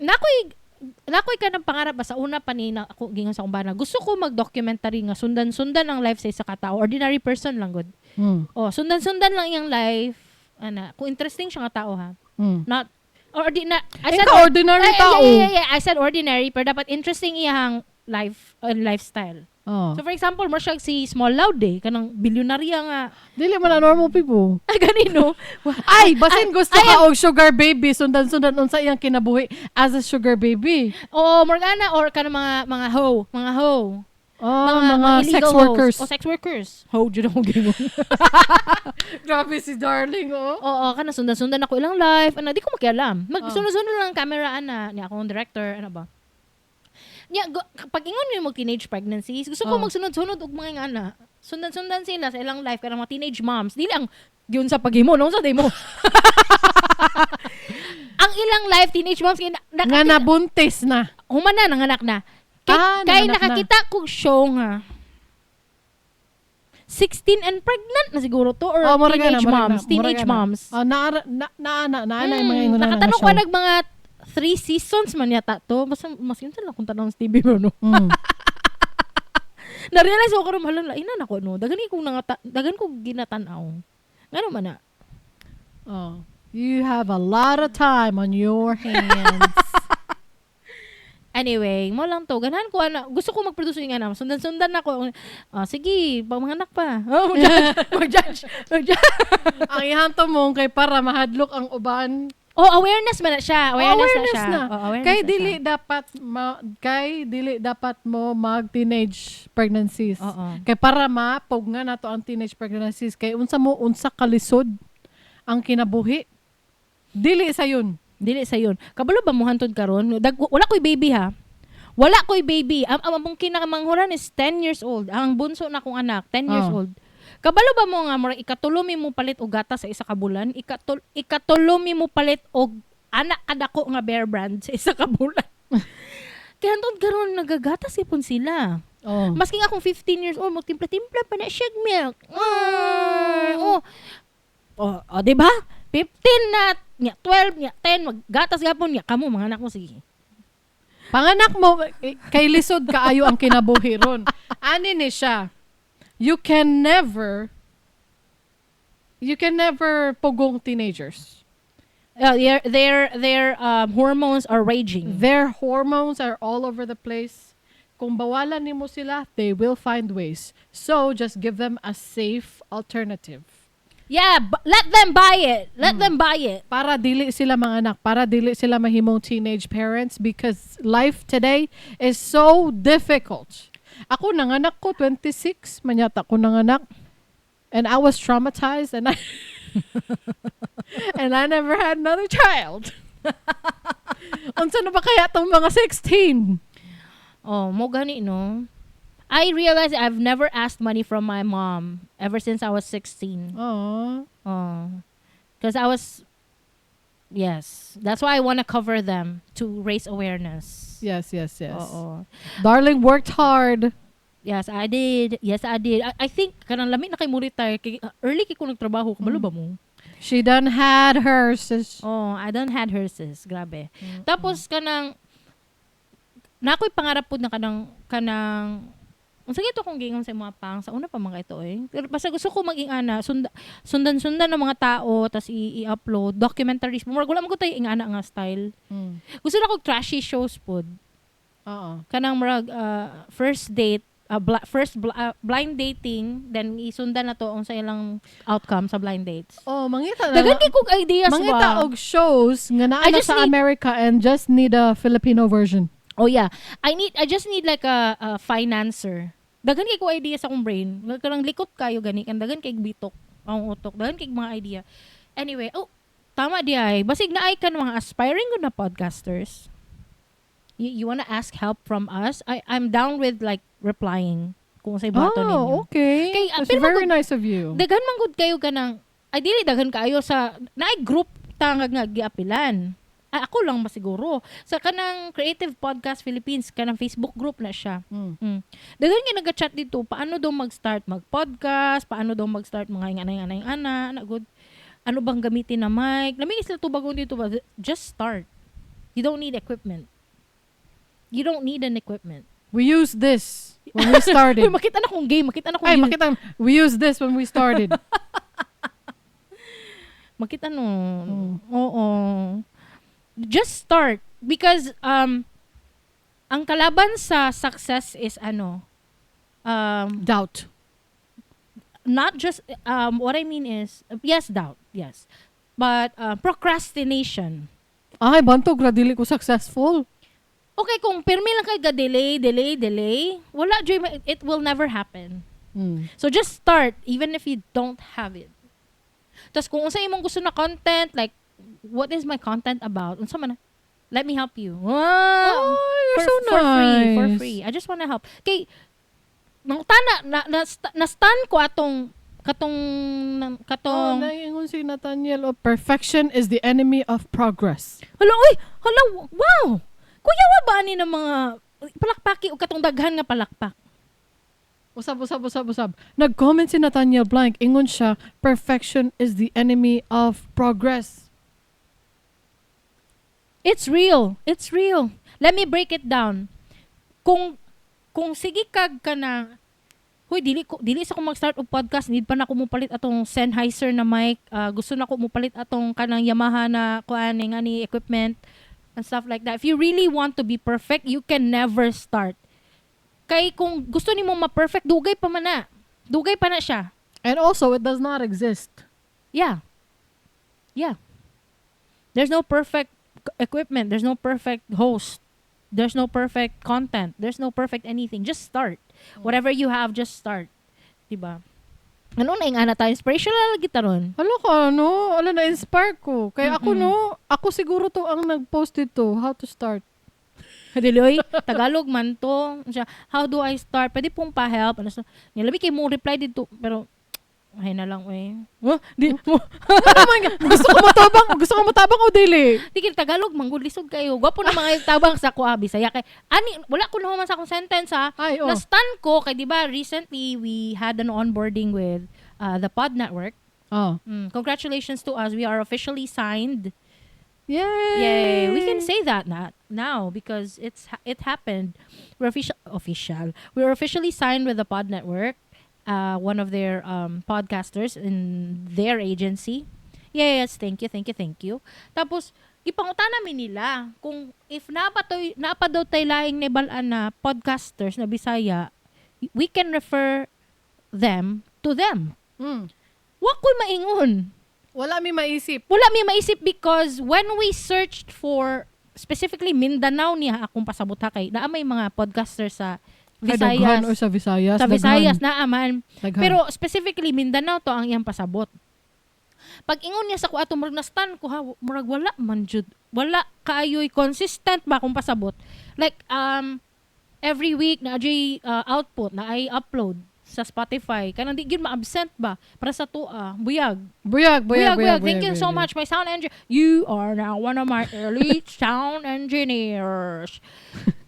nakoy ka ng pangarap ba sa una pa ni na ako gingon sa akong bana. Gusto ko mag-documentary nga sundan-sundan ang life sa isa ka tao, ordinary person lang gud. Oh, sundan-sundan lang iyang life. Ana, kung interesting siya nga tao ha. Not or di na I said Ikaw, ordinary ay, tao. Yeah. I said ordinary pero dapat interesting iyang life lifestyle. Oh. So for example, mo siya si Small Loud eh, kanang bilyonarya nga. Dili man na normal people. Ganino. Ay, basin gusto ay, ka og sugar baby, sundan-sundan unsa iyang kinabuhi as a sugar baby. Oo, Morgana or kanang mga ho, mga ho. Oh, mga sex illegal hoes. workers. O sex workers. Ho, jud ako gingon. Grabe si darling, oh. Oo, kana sundan-sundan ako ilang life. Ana, di ko makialam. Magsunod-sunod lang ang camera ana ni akong director, ano ba. Nya, pag ingon mo teenage pregnancies, gusto ko magsunod-sunod og mga ana. Sundan-sundan sila sa ilang life kanang mga teenage moms. Dili ang yun sa paghimo, no sa demo. Ang ilang life teenage moms kay Nga nabuntis na. human na nanganak na. Kay, Ah, kay nanganak na. nakakita kog show nga 16 and pregnant na siguro to or Oh, mura teenage gana, mura moms, gana, mura teenage gana. moms. Oh, naa na yung mga ingon na Nakatanong show. ko nag mga 3 seasons man yata to. Basta mas yun lang kung tanong sa TV mo no. Na-realize ko karon hala ina nako no. Dagan ko nangata, dagan ko ginatan-aw. Ngano man na? Oh. You have a lot of time on your hands. Anyway, mo lang to. Ganahan ko ana. Gusto ko mag-produce yung ana. Sundan-sundan ako. Ah, sige, pag pa. Oh, mag-judge, mag-judge, mag-judge. Ang ihanto mo kay para mahadlok ang uban. Oh, awareness man na siya. Awareness, na siya. na. Oh, awareness Kay na dili siya. dapat kay dili dapat mo mag teenage pregnancies. Oo. Kay para mapog nga nato ang teenage pregnancies kay unsa mo unsa kalisod ang kinabuhi. Dili sa yun. Dili sa yun. Kabalo ba mo hantod karon? Wala ko'y baby ha. Wala ko'y baby. Ang among kinakamanghuran is 10 years old. Ang bunso na kong anak, 10 years Oh. old. Kabalo ba mo nga murag ikatulo mi mo palit og gatas sa isa ka bulan? Ikatulo mi mo palit og anak kadako nga Bear Brand sa isa ka bulan. Kaya hantod karon nagagatas ipon sila. Oh. Maski nga kung 15 years old, magtimpla-timpla pa na siya milk. Ah, oh. Oh, oh, di ba? 15 na, nya 12, nya 10, maggatas gapon nya kamo mga anak mo sige. Panganak mo kay lisod kaayo ang kinabuhi ron. Ani ni siya. You can never pugong teenagers. Their hormones are raging. Their hormones are all over the place. Kung bawalan nimo sila, they will find ways. So, just give them a safe alternative. Yeah, let them buy it. Let them buy it. Para dili sila mga anak, para dili sila mahimong teenage parents because life today is so difficult. Ako nanganak ko 26, man yata ko nanganak. And I was traumatized and I never had another child. Unsa na ba kaya tong mga 16? Oh, mao gani, no? I realized I've never asked money from my mom ever since I was 16. Oh. Oh. Because I was, yes. That's why I want to cover them, to raise awareness. Yes. Oo. Darling worked hard. Yes, I did. Yes, I did. I think, kanang lami na kay mo retire. Kay, early kay ko nagtrabaho. Kabalo ba mo? She done had hers, sis. Oh, I done had her, sis. Grabe. Tapos, kanang, na ako'y pangarap pod na kanang, unsa gito kong giingon sa mga pang sa una pa mga ito eh. Pero basta gusto ko maging ana, sundan-sundan ng mga tao tas i-upload documentaries. Murag wala man ko tayo ingana nga style. Gusto na kog trashy shows pod. Oo. Kanang murag first date, blind dating, then isundan na to unsa ilang outcome sa blind dates. Oh, mangita na. Daghan kay kog ideas Mangita ba? og shows nga naa I na just sa America and just need a Filipino version. Oh yeah. I just need like a financer. Daghan kay ko idea sa akong brain. Kanang likot kayo gani kan daghan kay bitok ang utok. Daghan kay mga idea. Anyway, oh, tama di ay. Basig naay kan mga aspiring gud na podcasters. You wanna ask help from us? I'm down with like replying kung sa buhaton ninyo. Oh, okay. Kay, That's pero very nice of you. Daghan man gud kayo kanang ideally daghan kaayo sa naay group tangag nga giapilan. Ay, ako lang masiguro. Sa kanang Creative Podcast Philippines, kanang Facebook group na siya. Daghan kay naga-chat dito, paano daw mag-start mag-podcast, paano daw mag-start mga ingana ingana ingana, ana good. Ano bang gamitin na mic? Lami sila tubagon dito ba? Just start. You don't need equipment. You don't need an equipment. We used this when we started. Uy, makita na kong game, makita na kong Ay, game. makita. We used this when we started. Makita no. Oo. Just start because ang kalaban sa success is ano Doubt. Not just what I mean is, yes, doubt, yes. But procrastination. Ay, bantog ra dili ko successful. Okay, kung pirmi lang kay ga delay, delay, delay, wala joy it will never happen. So just start even if you don't have it. Tapos kung unsa imong gusto na content, like what is my content about? Unsa man na? Let me help you. Wow. Oh, you're For, so for free, for nice. free. I just wanna help. Kay nangutana na, na stun ko atong katong Oh, katong naingon si Nathaniel, oh, perfection is the enemy of progress. Hala, uy, hala, wow. Kuya wa ba ani ng mga palakpaki o katong daghan nga palakpak? Usab, usab, usab, usab. Nag-comment si Nathaniel Blank. Ingon siya, "Perfection is the enemy of progress." It's real. It's real. Let me break it down. Kung sige kag ka na, "Huy, dili sa ko mag-start og podcast, need pa na ko mopalit atong Sennheiser na mic, gusto na ko mopalit atong kanang Yamaha na kuan nga ni equipment," and stuff like that. If you really want to be perfect, you can never start. Kay kung gusto nimo ma-perfect, dugay pa man na. Dugay pa na siya. And also, it does not exist. Yeah. There's no perfect equipment. There's no perfect host. There's no perfect content. There's no perfect anything. Just start. Whatever you have, just start. Diba? Ano na yung ana tayo? Inspirational lagi taron. Hala ka, no? Hala, na-inspire ko. Kaya ako, no? Ako siguro to ang nag-post dito, how to start. Dili oy, Tagalog man to. Siya, "How do I start? Pwede pong pa-help?" Ano so, nga labi kay mo reply dito pero ay na lang oy. Oh, di mo. Oh my God. Gusto ko matabang, gusto ko matabang o dili? Di kay Tagalog man gud, lisod kayo. Gwapo na mga tabang sa ko, ah, Bisaya kay ani wala ko nahuman sa akong sentence ha. Ay, oh. Na-stun ko kay di ba recently we had an onboarding with the Pod Network. Oh. Congratulations to us. We are officially signed. Yay! Yay! We can say that not now because it happened. We're official official. We're officially signed with the Pod Network, one of their podcasters in their agency. Yes, thank you, thank you, thank you. Tapos, Gipangutana mi nila kung if naa pa daw tay laing nahibal-an na podcasters na Bisaya, we can refer them to them. Wa ko'y maingon. Wala mi maisip. Wala mi maisip because when we searched for specifically Mindanao niya akong pasabot ha, kay naa may mga podcasters sa Ay, daghan Visayas. or sa Visayas. Sa Visayas naa man. Daghan. Pero specifically Mindanao to ang iyang pasabot. Pag ingon niya sa ko ato, murag na-stun ko ha, murag wala man jud. Wala kaayoy consistent ba akong pasabot. Like every week naa jay output na ay upload sa Spotify. Kanang di gyud ma-absent ba para sa tuwa. Buyag. Buyag, buyag, Buyag, buyag. Thank you buyag, so buyag. much, my sound engineer. You are now one of my elite sound engineers.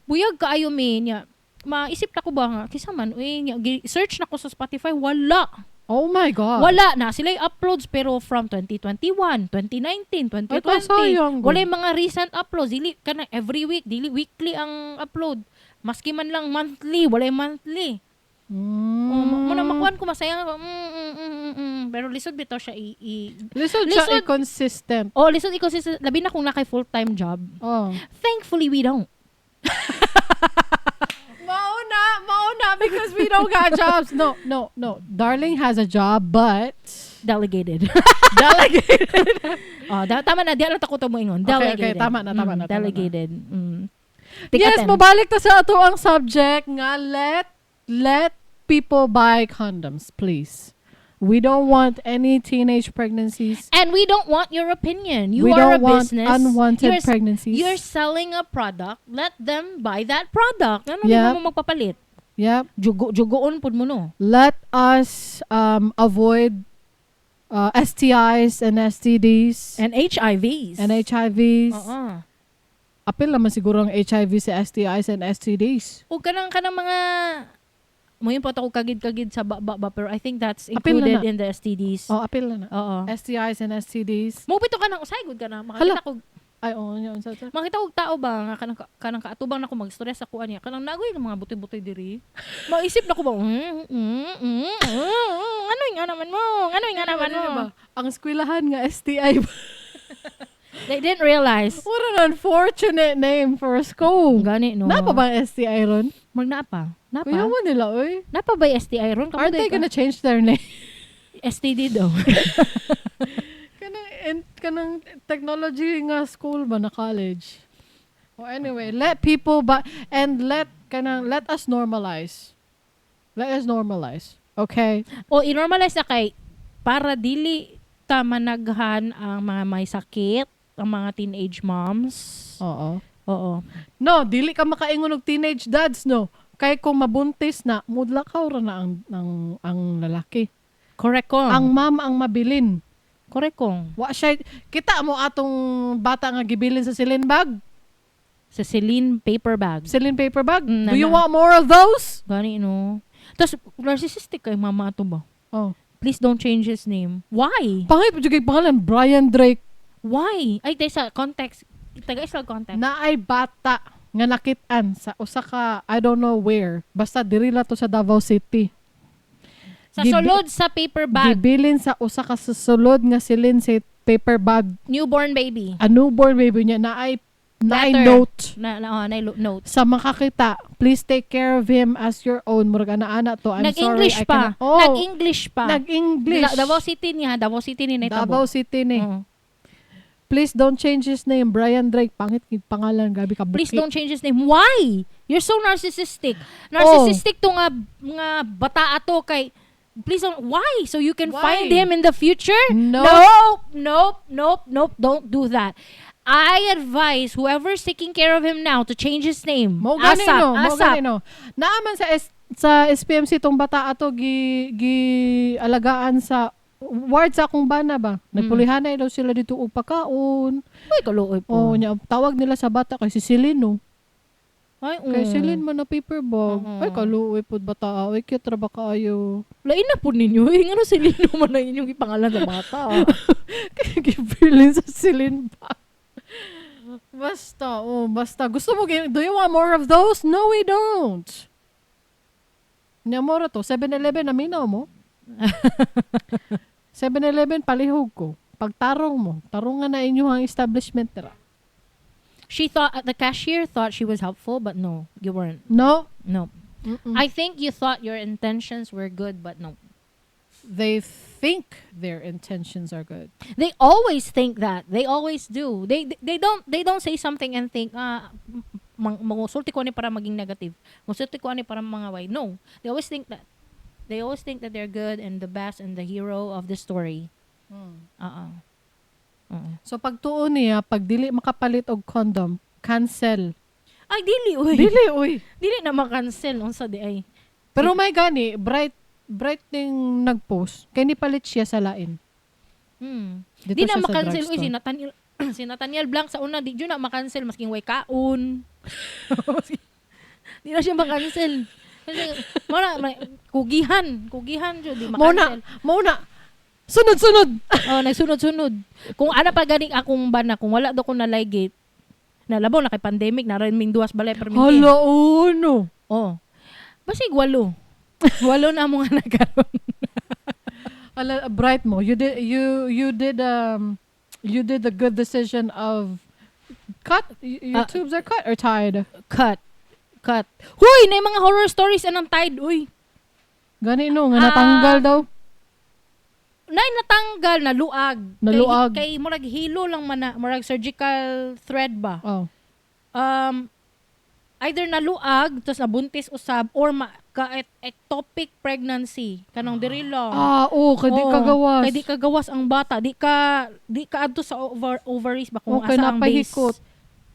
Buyag kaayo mi niya. Maisip na ko ba nga, kisa man, uy, niya, search na ko sa Spotify, wala. Oh my God. Wala na. Sila uploads pero from 2021, 2019, 2020. Ay, kasayang, Wala yung mga recent uploads. Dili kana every week, dili weekly ang upload. Maski man lang monthly, wala yung monthly. Oh, mo na makuan ko masaya ko. Pero lisod bitaw siya i Lisod siya Lisod. i-consistent. Oh, lisod i-consistent labi na kung nakay full-time job. Oh. Thankfully we don't. Mauna, mauna, because we don't got jobs. No. Darling has a job, but Delegated. Delegated. Oh, tama na, di alam ko to mo ingon. Okay, okay, Delegated. tama na, tama na, tama na. Delegated. Take Yes, a 10. mabalik ta sa ato ang subject nga let people buy condoms, please. We don't want any teenage pregnancies. And we don't want your opinion. You We are don't a want business. unwanted pregnancies. You're selling a product. Let them buy that product. Ano mo magpapalit? Yep. Jugo jugoon pud mo no. Let us avoid STIs and STDs And HIVs. and HIVs. Oo. Apil naman siguro ang HIV sa STIs and STDs. O kanang mga mo yun po ako kagid-kagid sa ba, ba, ba, pero I think that's Apil na included na. in the STDs. Oh, apil na na. Oo. STIs and STDs. Mo bito ka nang usay gud ka na Hala. makakita ko Ay, oo, yun. Sa. Makita og tao ba nga kanang kaatubang nako magstorya sa kuan niya, kanang nagoy ng mga butoy-butoy diri. Maisip na ko ba, ano yung naman mo? Ano yung naman Ano mo? ba? Ang eskwelahan nga STI. They didn't realize. What an unfortunate name for a school. Gani no. Napa ba ang STI ron? Mag naa pa. Napa? Kuya mo nila, oy. Napa ba yung STI ron? Aren't they gonna change their name? STD daw. Kanang technology nga school ba na college? Oh, anyway, let people buy and let kanang let us normalize. Let us normalize. Okay? O i-normalize na kay para dili ta managhan ang mga may sakit, ang mga teenage moms. Oo. Oo. No, dili ka makaingon og teenage dads, no. Kay kung mabuntis na, mudlakaw ra na ang lalaki. Correct kong. Ang ma'am ang mabilin. Correct kong. Wa siya kita mo atong bata nga gibilin sa Celine bag, Sa Celine paper bag. Celine paper bag. Mm, Do you na. want more of those? Gani no. Tapos narcissistic kay mama ato ba? Oh. Please don't change his name. Why? Pangit pa jud kay pangalan Brian Drake. Why? Ay, tayo sa context. Taga isla context. Naay bata nga nakit-an sa usa ka I don't know where. Basta diri la to sa Davao City. Sa sulod sa paper bag. Gibilin sa usa ka sa sulod nga Celine sa paper bag. Newborn baby. A newborn baby niya naay Letter. note Na note. sa makakita, please take care of him as your own. Murag ana-ana to. I'm Nag-English sorry. I pa. cannot- Oh, Nag-English pa. Nag-English. Davao City niya. Davao City ni Naitabo. Davao City ni. Oo. Please don't change his name. Brian Drake. Pangit yung pangalan. Grabe ka Please don't change his name. Why? You're so narcissistic. Oh. Narcissistic to nga bata ato kay please don't, why? So you can Why? find him in the future? No. Nope, nope, nope, nope. Don't do that. I advise whoever's taking care of him now to change his name. Mo gani ASAP, no, mo ASAP. gani no. Naaman sa SPMC tong bata ato gi alagaan sa ward sa akong bana ba. Nagpulihanay daw sila dito og pagkaon. Uy, kaluoy po. Oh, nya tawag nila sa bata kay si Celine no. Ay, Kay Celine man na paper bag. Oo. Ay kaluoy pud bata. Ay cute ra ba kaayo. Lain na po ninyo. Eh, ngano si Lino man ang inyong ipangalan sa bata. Gibilin sa Celine bag. Basta, oh, basta. Gusto mo, do you want more of those? No, we don't. Nya mo ra to, 7-Eleven, naminaw mo. 7-Eleven, palihog ko. Pagtarong mo, tarungan na inyo ang establishment nila. She thought the cashier thought she was helpful, but no, you weren't. No. No. Mm-mm. I think you thought your intentions were good, but no. They think their intentions are good. They always think that. They always do. They don't say something and think, ah, mangusulti ko ani para maging negative. Musulti ko ani para mangaway. No. They always think that. They always think that they're good and the best and the hero of the story. Uh-uh. Uh-uh. So pagtuo niya, pag dili makapalit og condom, cancel. Ay, dili, uy. Dili uy. Dili na makancel. Unsa di ay. Pero may gani, bright bright ning nagpost kay nipalit siya sa lain. Dito Di na siya sa makancel. Uy, si drugstore. Nathaniel, si Nathaniel Blanc sa una, di jud na makancel masking way kaon. Di na siya makancel. Kasi, mara, may, kugihan. Kugihan jud, di Mao na, makancel. mao na. Sunod sunod. Oh, nagsunod-sunod. Kung ana pa gani akong bana, kung wala do ko na ligate, nalabaw na kay pandemic, naroon ming duwas balay perminti. Hala uno. Oh. Basig walo. Walo na among anak karon. Ala, bright mo. You did the good decision of cut your Ah. tubes are cut or tied. Cut. Cut. Huy, na mga horror stories anong tied, uy. Gani no, nga natanggal daw. Nay natanggal na luag. Naluag. Kay murag hilo lang man na, murag surgical thread ba. Oh. Either naluag tapos nabuntis usab or ka ectopic pregnancy kanang diri lang. Ah, oh, kay di Oo, kagawas. Kay di kagawas ang bata, di ka adto sa ovaries ba kung Okay, asa ang base. napahikot.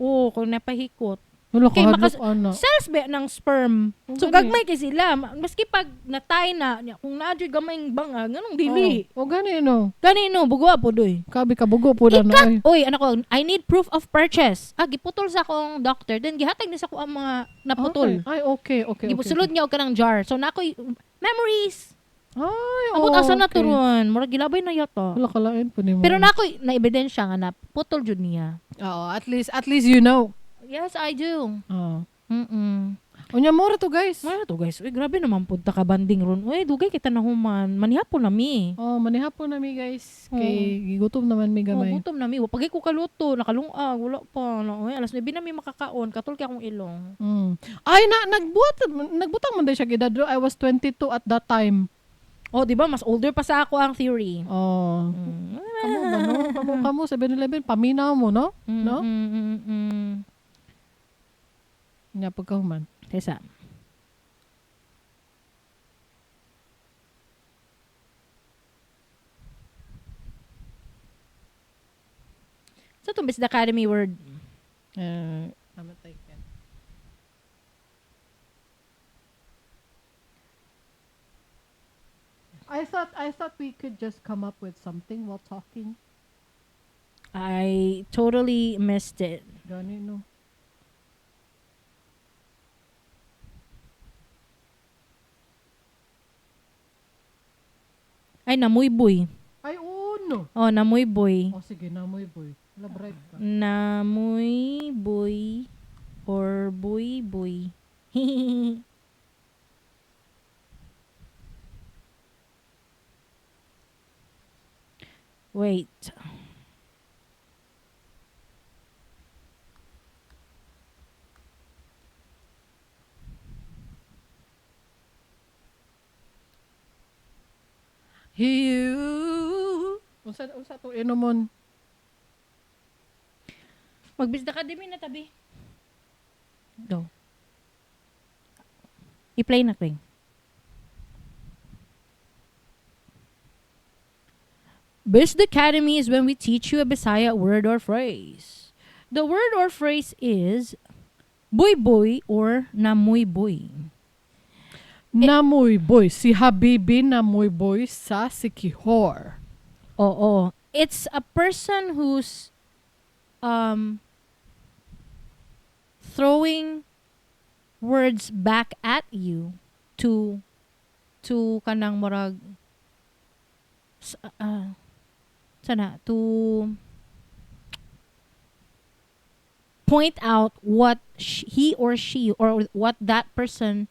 Oo, kung napahikot. Wala Kay ka makas- ana. Cells ba ng sperm. So gani. gagmay kay sila, maski pag natay na nya, kung naa jud gamay banga, nganong dili. Oh, gani no. Gani no, bugo po doy. Kabi kabugo po na no. Ay. Ikat! Oy, anak ko, I need proof of purchase. Ah, giputol sa akong doctor. Then gihatag ni sa ko ang mga naputol. Ay, okay. Gipusulod niya og kanang jar. So na ako'y memories. Ay, Abot oh, asa na okay. turon. Murag gilabay na yata. Wala kalain po nimo. Pero na ako'y na ebidensya nga na putol jud niya. Oo, at least you know. Yes, I do. Oo. Mm. Unya mo to, guys. Mara to guys. Uy, grabe naman punta ka banding ron. Uy, dugay kita na human. Manihapon na mi. Oh, manihapon na mi, guys. Oo. Kay gigutom naman mi gamay. Oh, gutom na mi. Wa pagay ko kaluto, nakalungag, wala pa. Na, uy, alas 9 na mi makakaon. Katol kay akong ilong. Ay na nagbuhat nagbutang man day siya gidad. I was 22 at that time. Oh, di ba? Mas older pa sa ako ang theory. Oh. Kamo ba no? Kamo kamo 7-Eleven paminaw mo no? No? Mm. Nya pagkahuman. Tesa. Sa itong Business Academy word? Eh, namatay ka. I thought we could just come up with something while talking. I totally missed it. Gani no. Ay, namuyboy. Ay, uno. Oh, namuyboy. Oh, sige, namoy boy. Wala bright ka. Namuyboy or buy buy. Wait. Hiu. Unsa to inomon? Magbisda ka din na tabi. Go. I-play na, Kling. Bisda Academy is when we teach you a Bisaya word or phrase. The word or phrase is buy buy or namoy boy. Namoy boy. Si Habibi namoy boy sa Sikihor. Oo. It's a person who's throwing words back at you to kanang murag sana to point out what he or she or what that person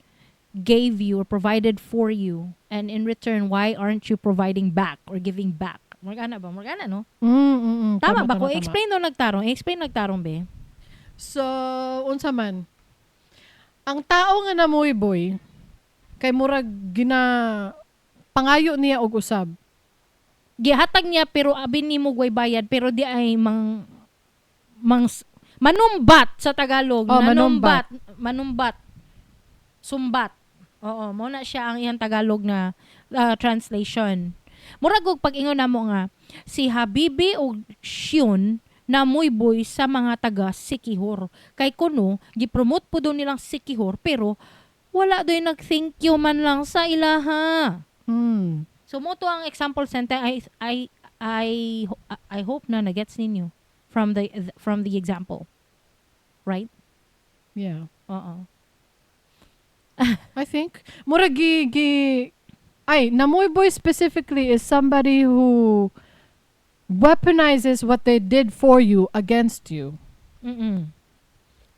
gave you or provided for you, and in return, why aren't you providing back or giving back? Morgana ba? Morgana, no? Mm. Tama ba ko? Explain daw nagtarong. Explain nagtarong, be. So, unsa man? Ang tao nga namuyboy kay murag gina pangayo niya og usab. Gihatag niya pero abi nimo gway bayad pero di ay mang mang manumbat sa Tagalog. Oh, Nanumbat, manumbat. Sumbat. Oo, mo na siya ang iyang Tagalog na translation. Murag og pag-ingon namo nga si Habibi og Shion namuyboy sa mga taga Sikihor. Kay kuno gipromote po daw nilang Sikihor pero wala doy nag-thank you man lang sa ilaha. So mo to ang example sentence. I hope na nagets ninyo from the example. Right? Yeah. Oo. I think murag gi, gi ay, namuyboy specifically is somebody who weaponizes what they did for you against you.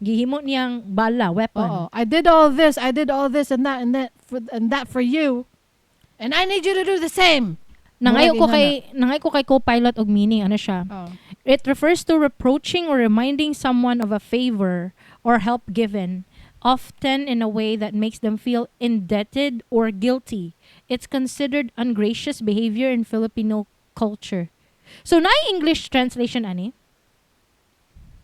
Gihimo niyang bala, weapon. Oo. I did all this, I did all this and that for you. And I need you to do the same. Nangayo ko Murag kay nangayo ko kay Copilot og meaning ano siya. Oh. It refers to reproaching or reminding someone of a favor or help given, often in a way that makes them feel indebted or guilty. It's considered ungracious behavior in Filipino culture. So, na English translation ani?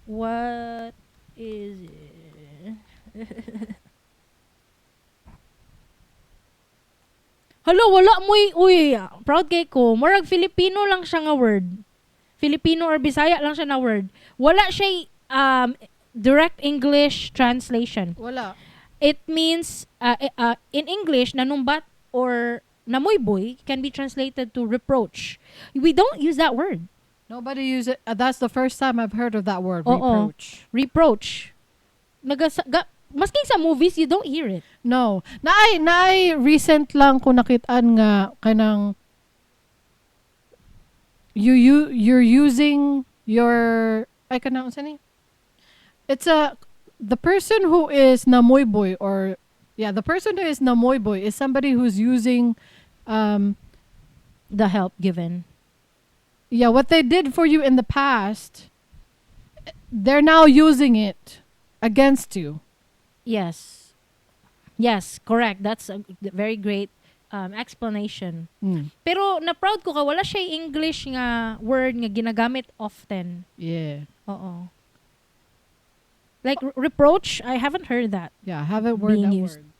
What is it? Hala, wala mo'y, uy, proud kay ko. Murag Filipino lang siya nga word. Filipino or Bisaya lang siya na word. Wala siya direct English translation. Wala. It means, in English, nanumbat or namuyboy can be translated to reproach. We don't use that word. Nobody use it. That's the first time I've heard of that word, Oo. reproach. Reproach. Masking sa movies, you don't hear it. No. Naay recent lang ko nakitaan nga kanang you're using your ay kanang unsa ni? It's a the person who is namuyboy or yeah, the person who is namuyboy is somebody who's using The help given. Yeah, what they did for you in the past, they're now using it against you. Yes. Yes, correct. That's a very great explanation. Pero na-proud ko ka, wala siya English nga word nga ginagamit often. Yeah. Oo. Like reproach, I haven't heard that. Yeah, I haven't word Being that used. word.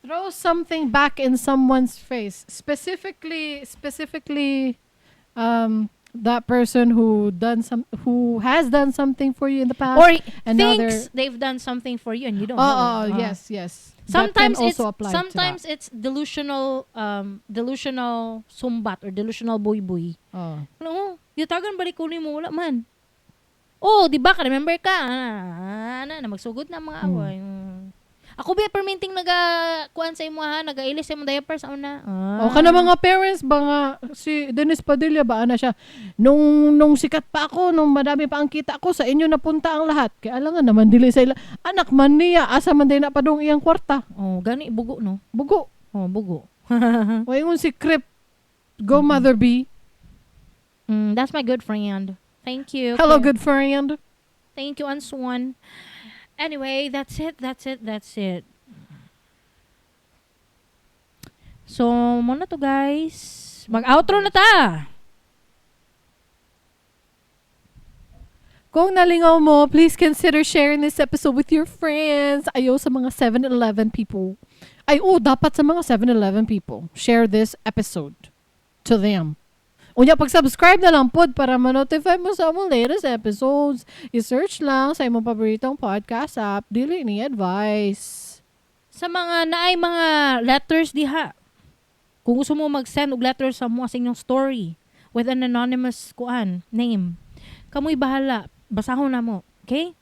Throw something back in someone's face. Specifically, that person who has done something for you in the past, Or and now they're thinks they've done something for you and you don't Oh, know oh, it. yes. That can Sometimes it's also apply to that. sometimes it's delusional sumbat or delusional boy-boy. Oh. Ano, yutagan balik kunin mo, wala man. Oh, di ba ka remember ka? Ah, na, na magsugod na mga away. Ako ba perminting naga kuan sa imo ha, nagailis sa imong diaper sa una. Ah. O kana mga parents ba nga si Dennis Padilla ba ana siya nung sikat pa ako, nung madami pa ang kita ko, sa inyo napunta ang lahat. Kay alangan naman dili sa ila anak man niya, asa man day na padung iyang kwarta. Oh, gani bugo no. Bugo. Oh, bugo. Waingon si Crip. Go Mother B. That's my good friend. Thank you. Hello, good friend. Thank you, Ansuan. Anyway, that's it. That's it. That's it. So, muna to guys. Mag-outro na ta. Kung nalingaw mo, please consider sharing this episode with your friends. Ayo sa mga 7-Eleven people. Ay, oh, dapat sa mga 7-Eleven people. Share this episode to them. Unya, pag-subscribe na lang pod para ma-notify mo sa among latest episodes. I-search lang sa imong paboritong podcast app. Dili ni advice. Sa mga naay mga letters diha. Kung gusto mo mag-send og letters sa mo sa inyong story with an anonymous kuan name. Kamoy bahala. Basahon na mo. Okay?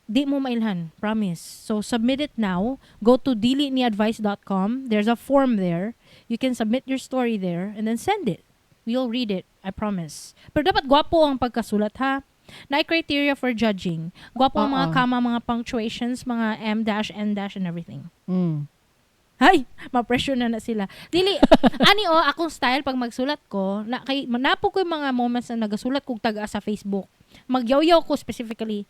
Di mo mailhan. Promise. So, submit it now. Go to diliniadvice.com. There's a form there. You can submit your story there and then send it. We'll read it. I promise. Pero dapat gwapo ang pagkasulat, ha? Naay criteria for judging. Gwapo ang mga Oo. comma, mga punctuations, mga M dash, N dash, and everything. Ay, ma-pressure na na sila. Dili, ani o, akong style pag magsulat ko, na, kay, napo ko yung mga moments na nagasulat kog taga sa Facebook. Magyawyaw ko specifically.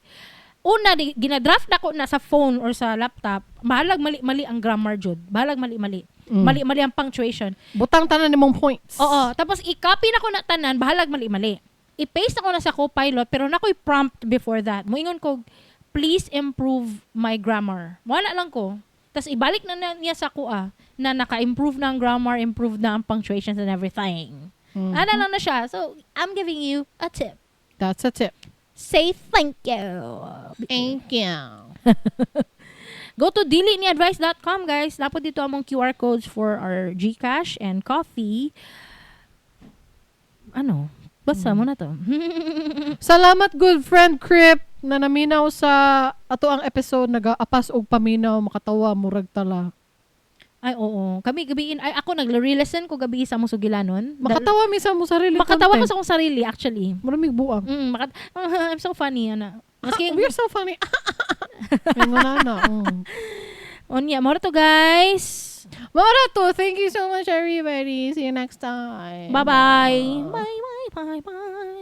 Una, di, gina-draft na ko na sa phone or sa laptop, bahalag mali-mali ang grammar jud. Bahalag mali-mali. Mali-mali ang punctuation. Butang tanan nimong points. Oo. Tapos i-copy na ko na tanan, bahalag mali-mali. I-paste ako na sa Copilot, pero nako'y prompt before that. Moingon ko, "Please improve my grammar." Wala lang ko. Tapos ibalik na niya sa kuha na naka-improve na ang grammar, improve na ang punctuations and everything. Ana lang na siya. So, I'm giving you a tip. That's a tip. Say thank you. Thank you. Go to diliniadvice.com, guys. Dapat dito among QR codes for our GCash and Ko-fi. Ano? Basta mo na to. Salamat, good friend Crip, na naminaw sa ato ang episode, nagaapas og paminaw, makatawa murag tala. Ay, oo. Kami gabiin, ay ako nagre-listen ko gabi sa among sugilanon. Makatawa mi sa mo sarili Makatawa ko content. sa akong sarili, actually. Maraming buang. I'm so funny, ana. Maski, We're so funny. Ingon na. Onya, mao to, guys. Mao to. Thank you so much, everybody. See you next time. Bye-bye. Bye, bye, bye, bye.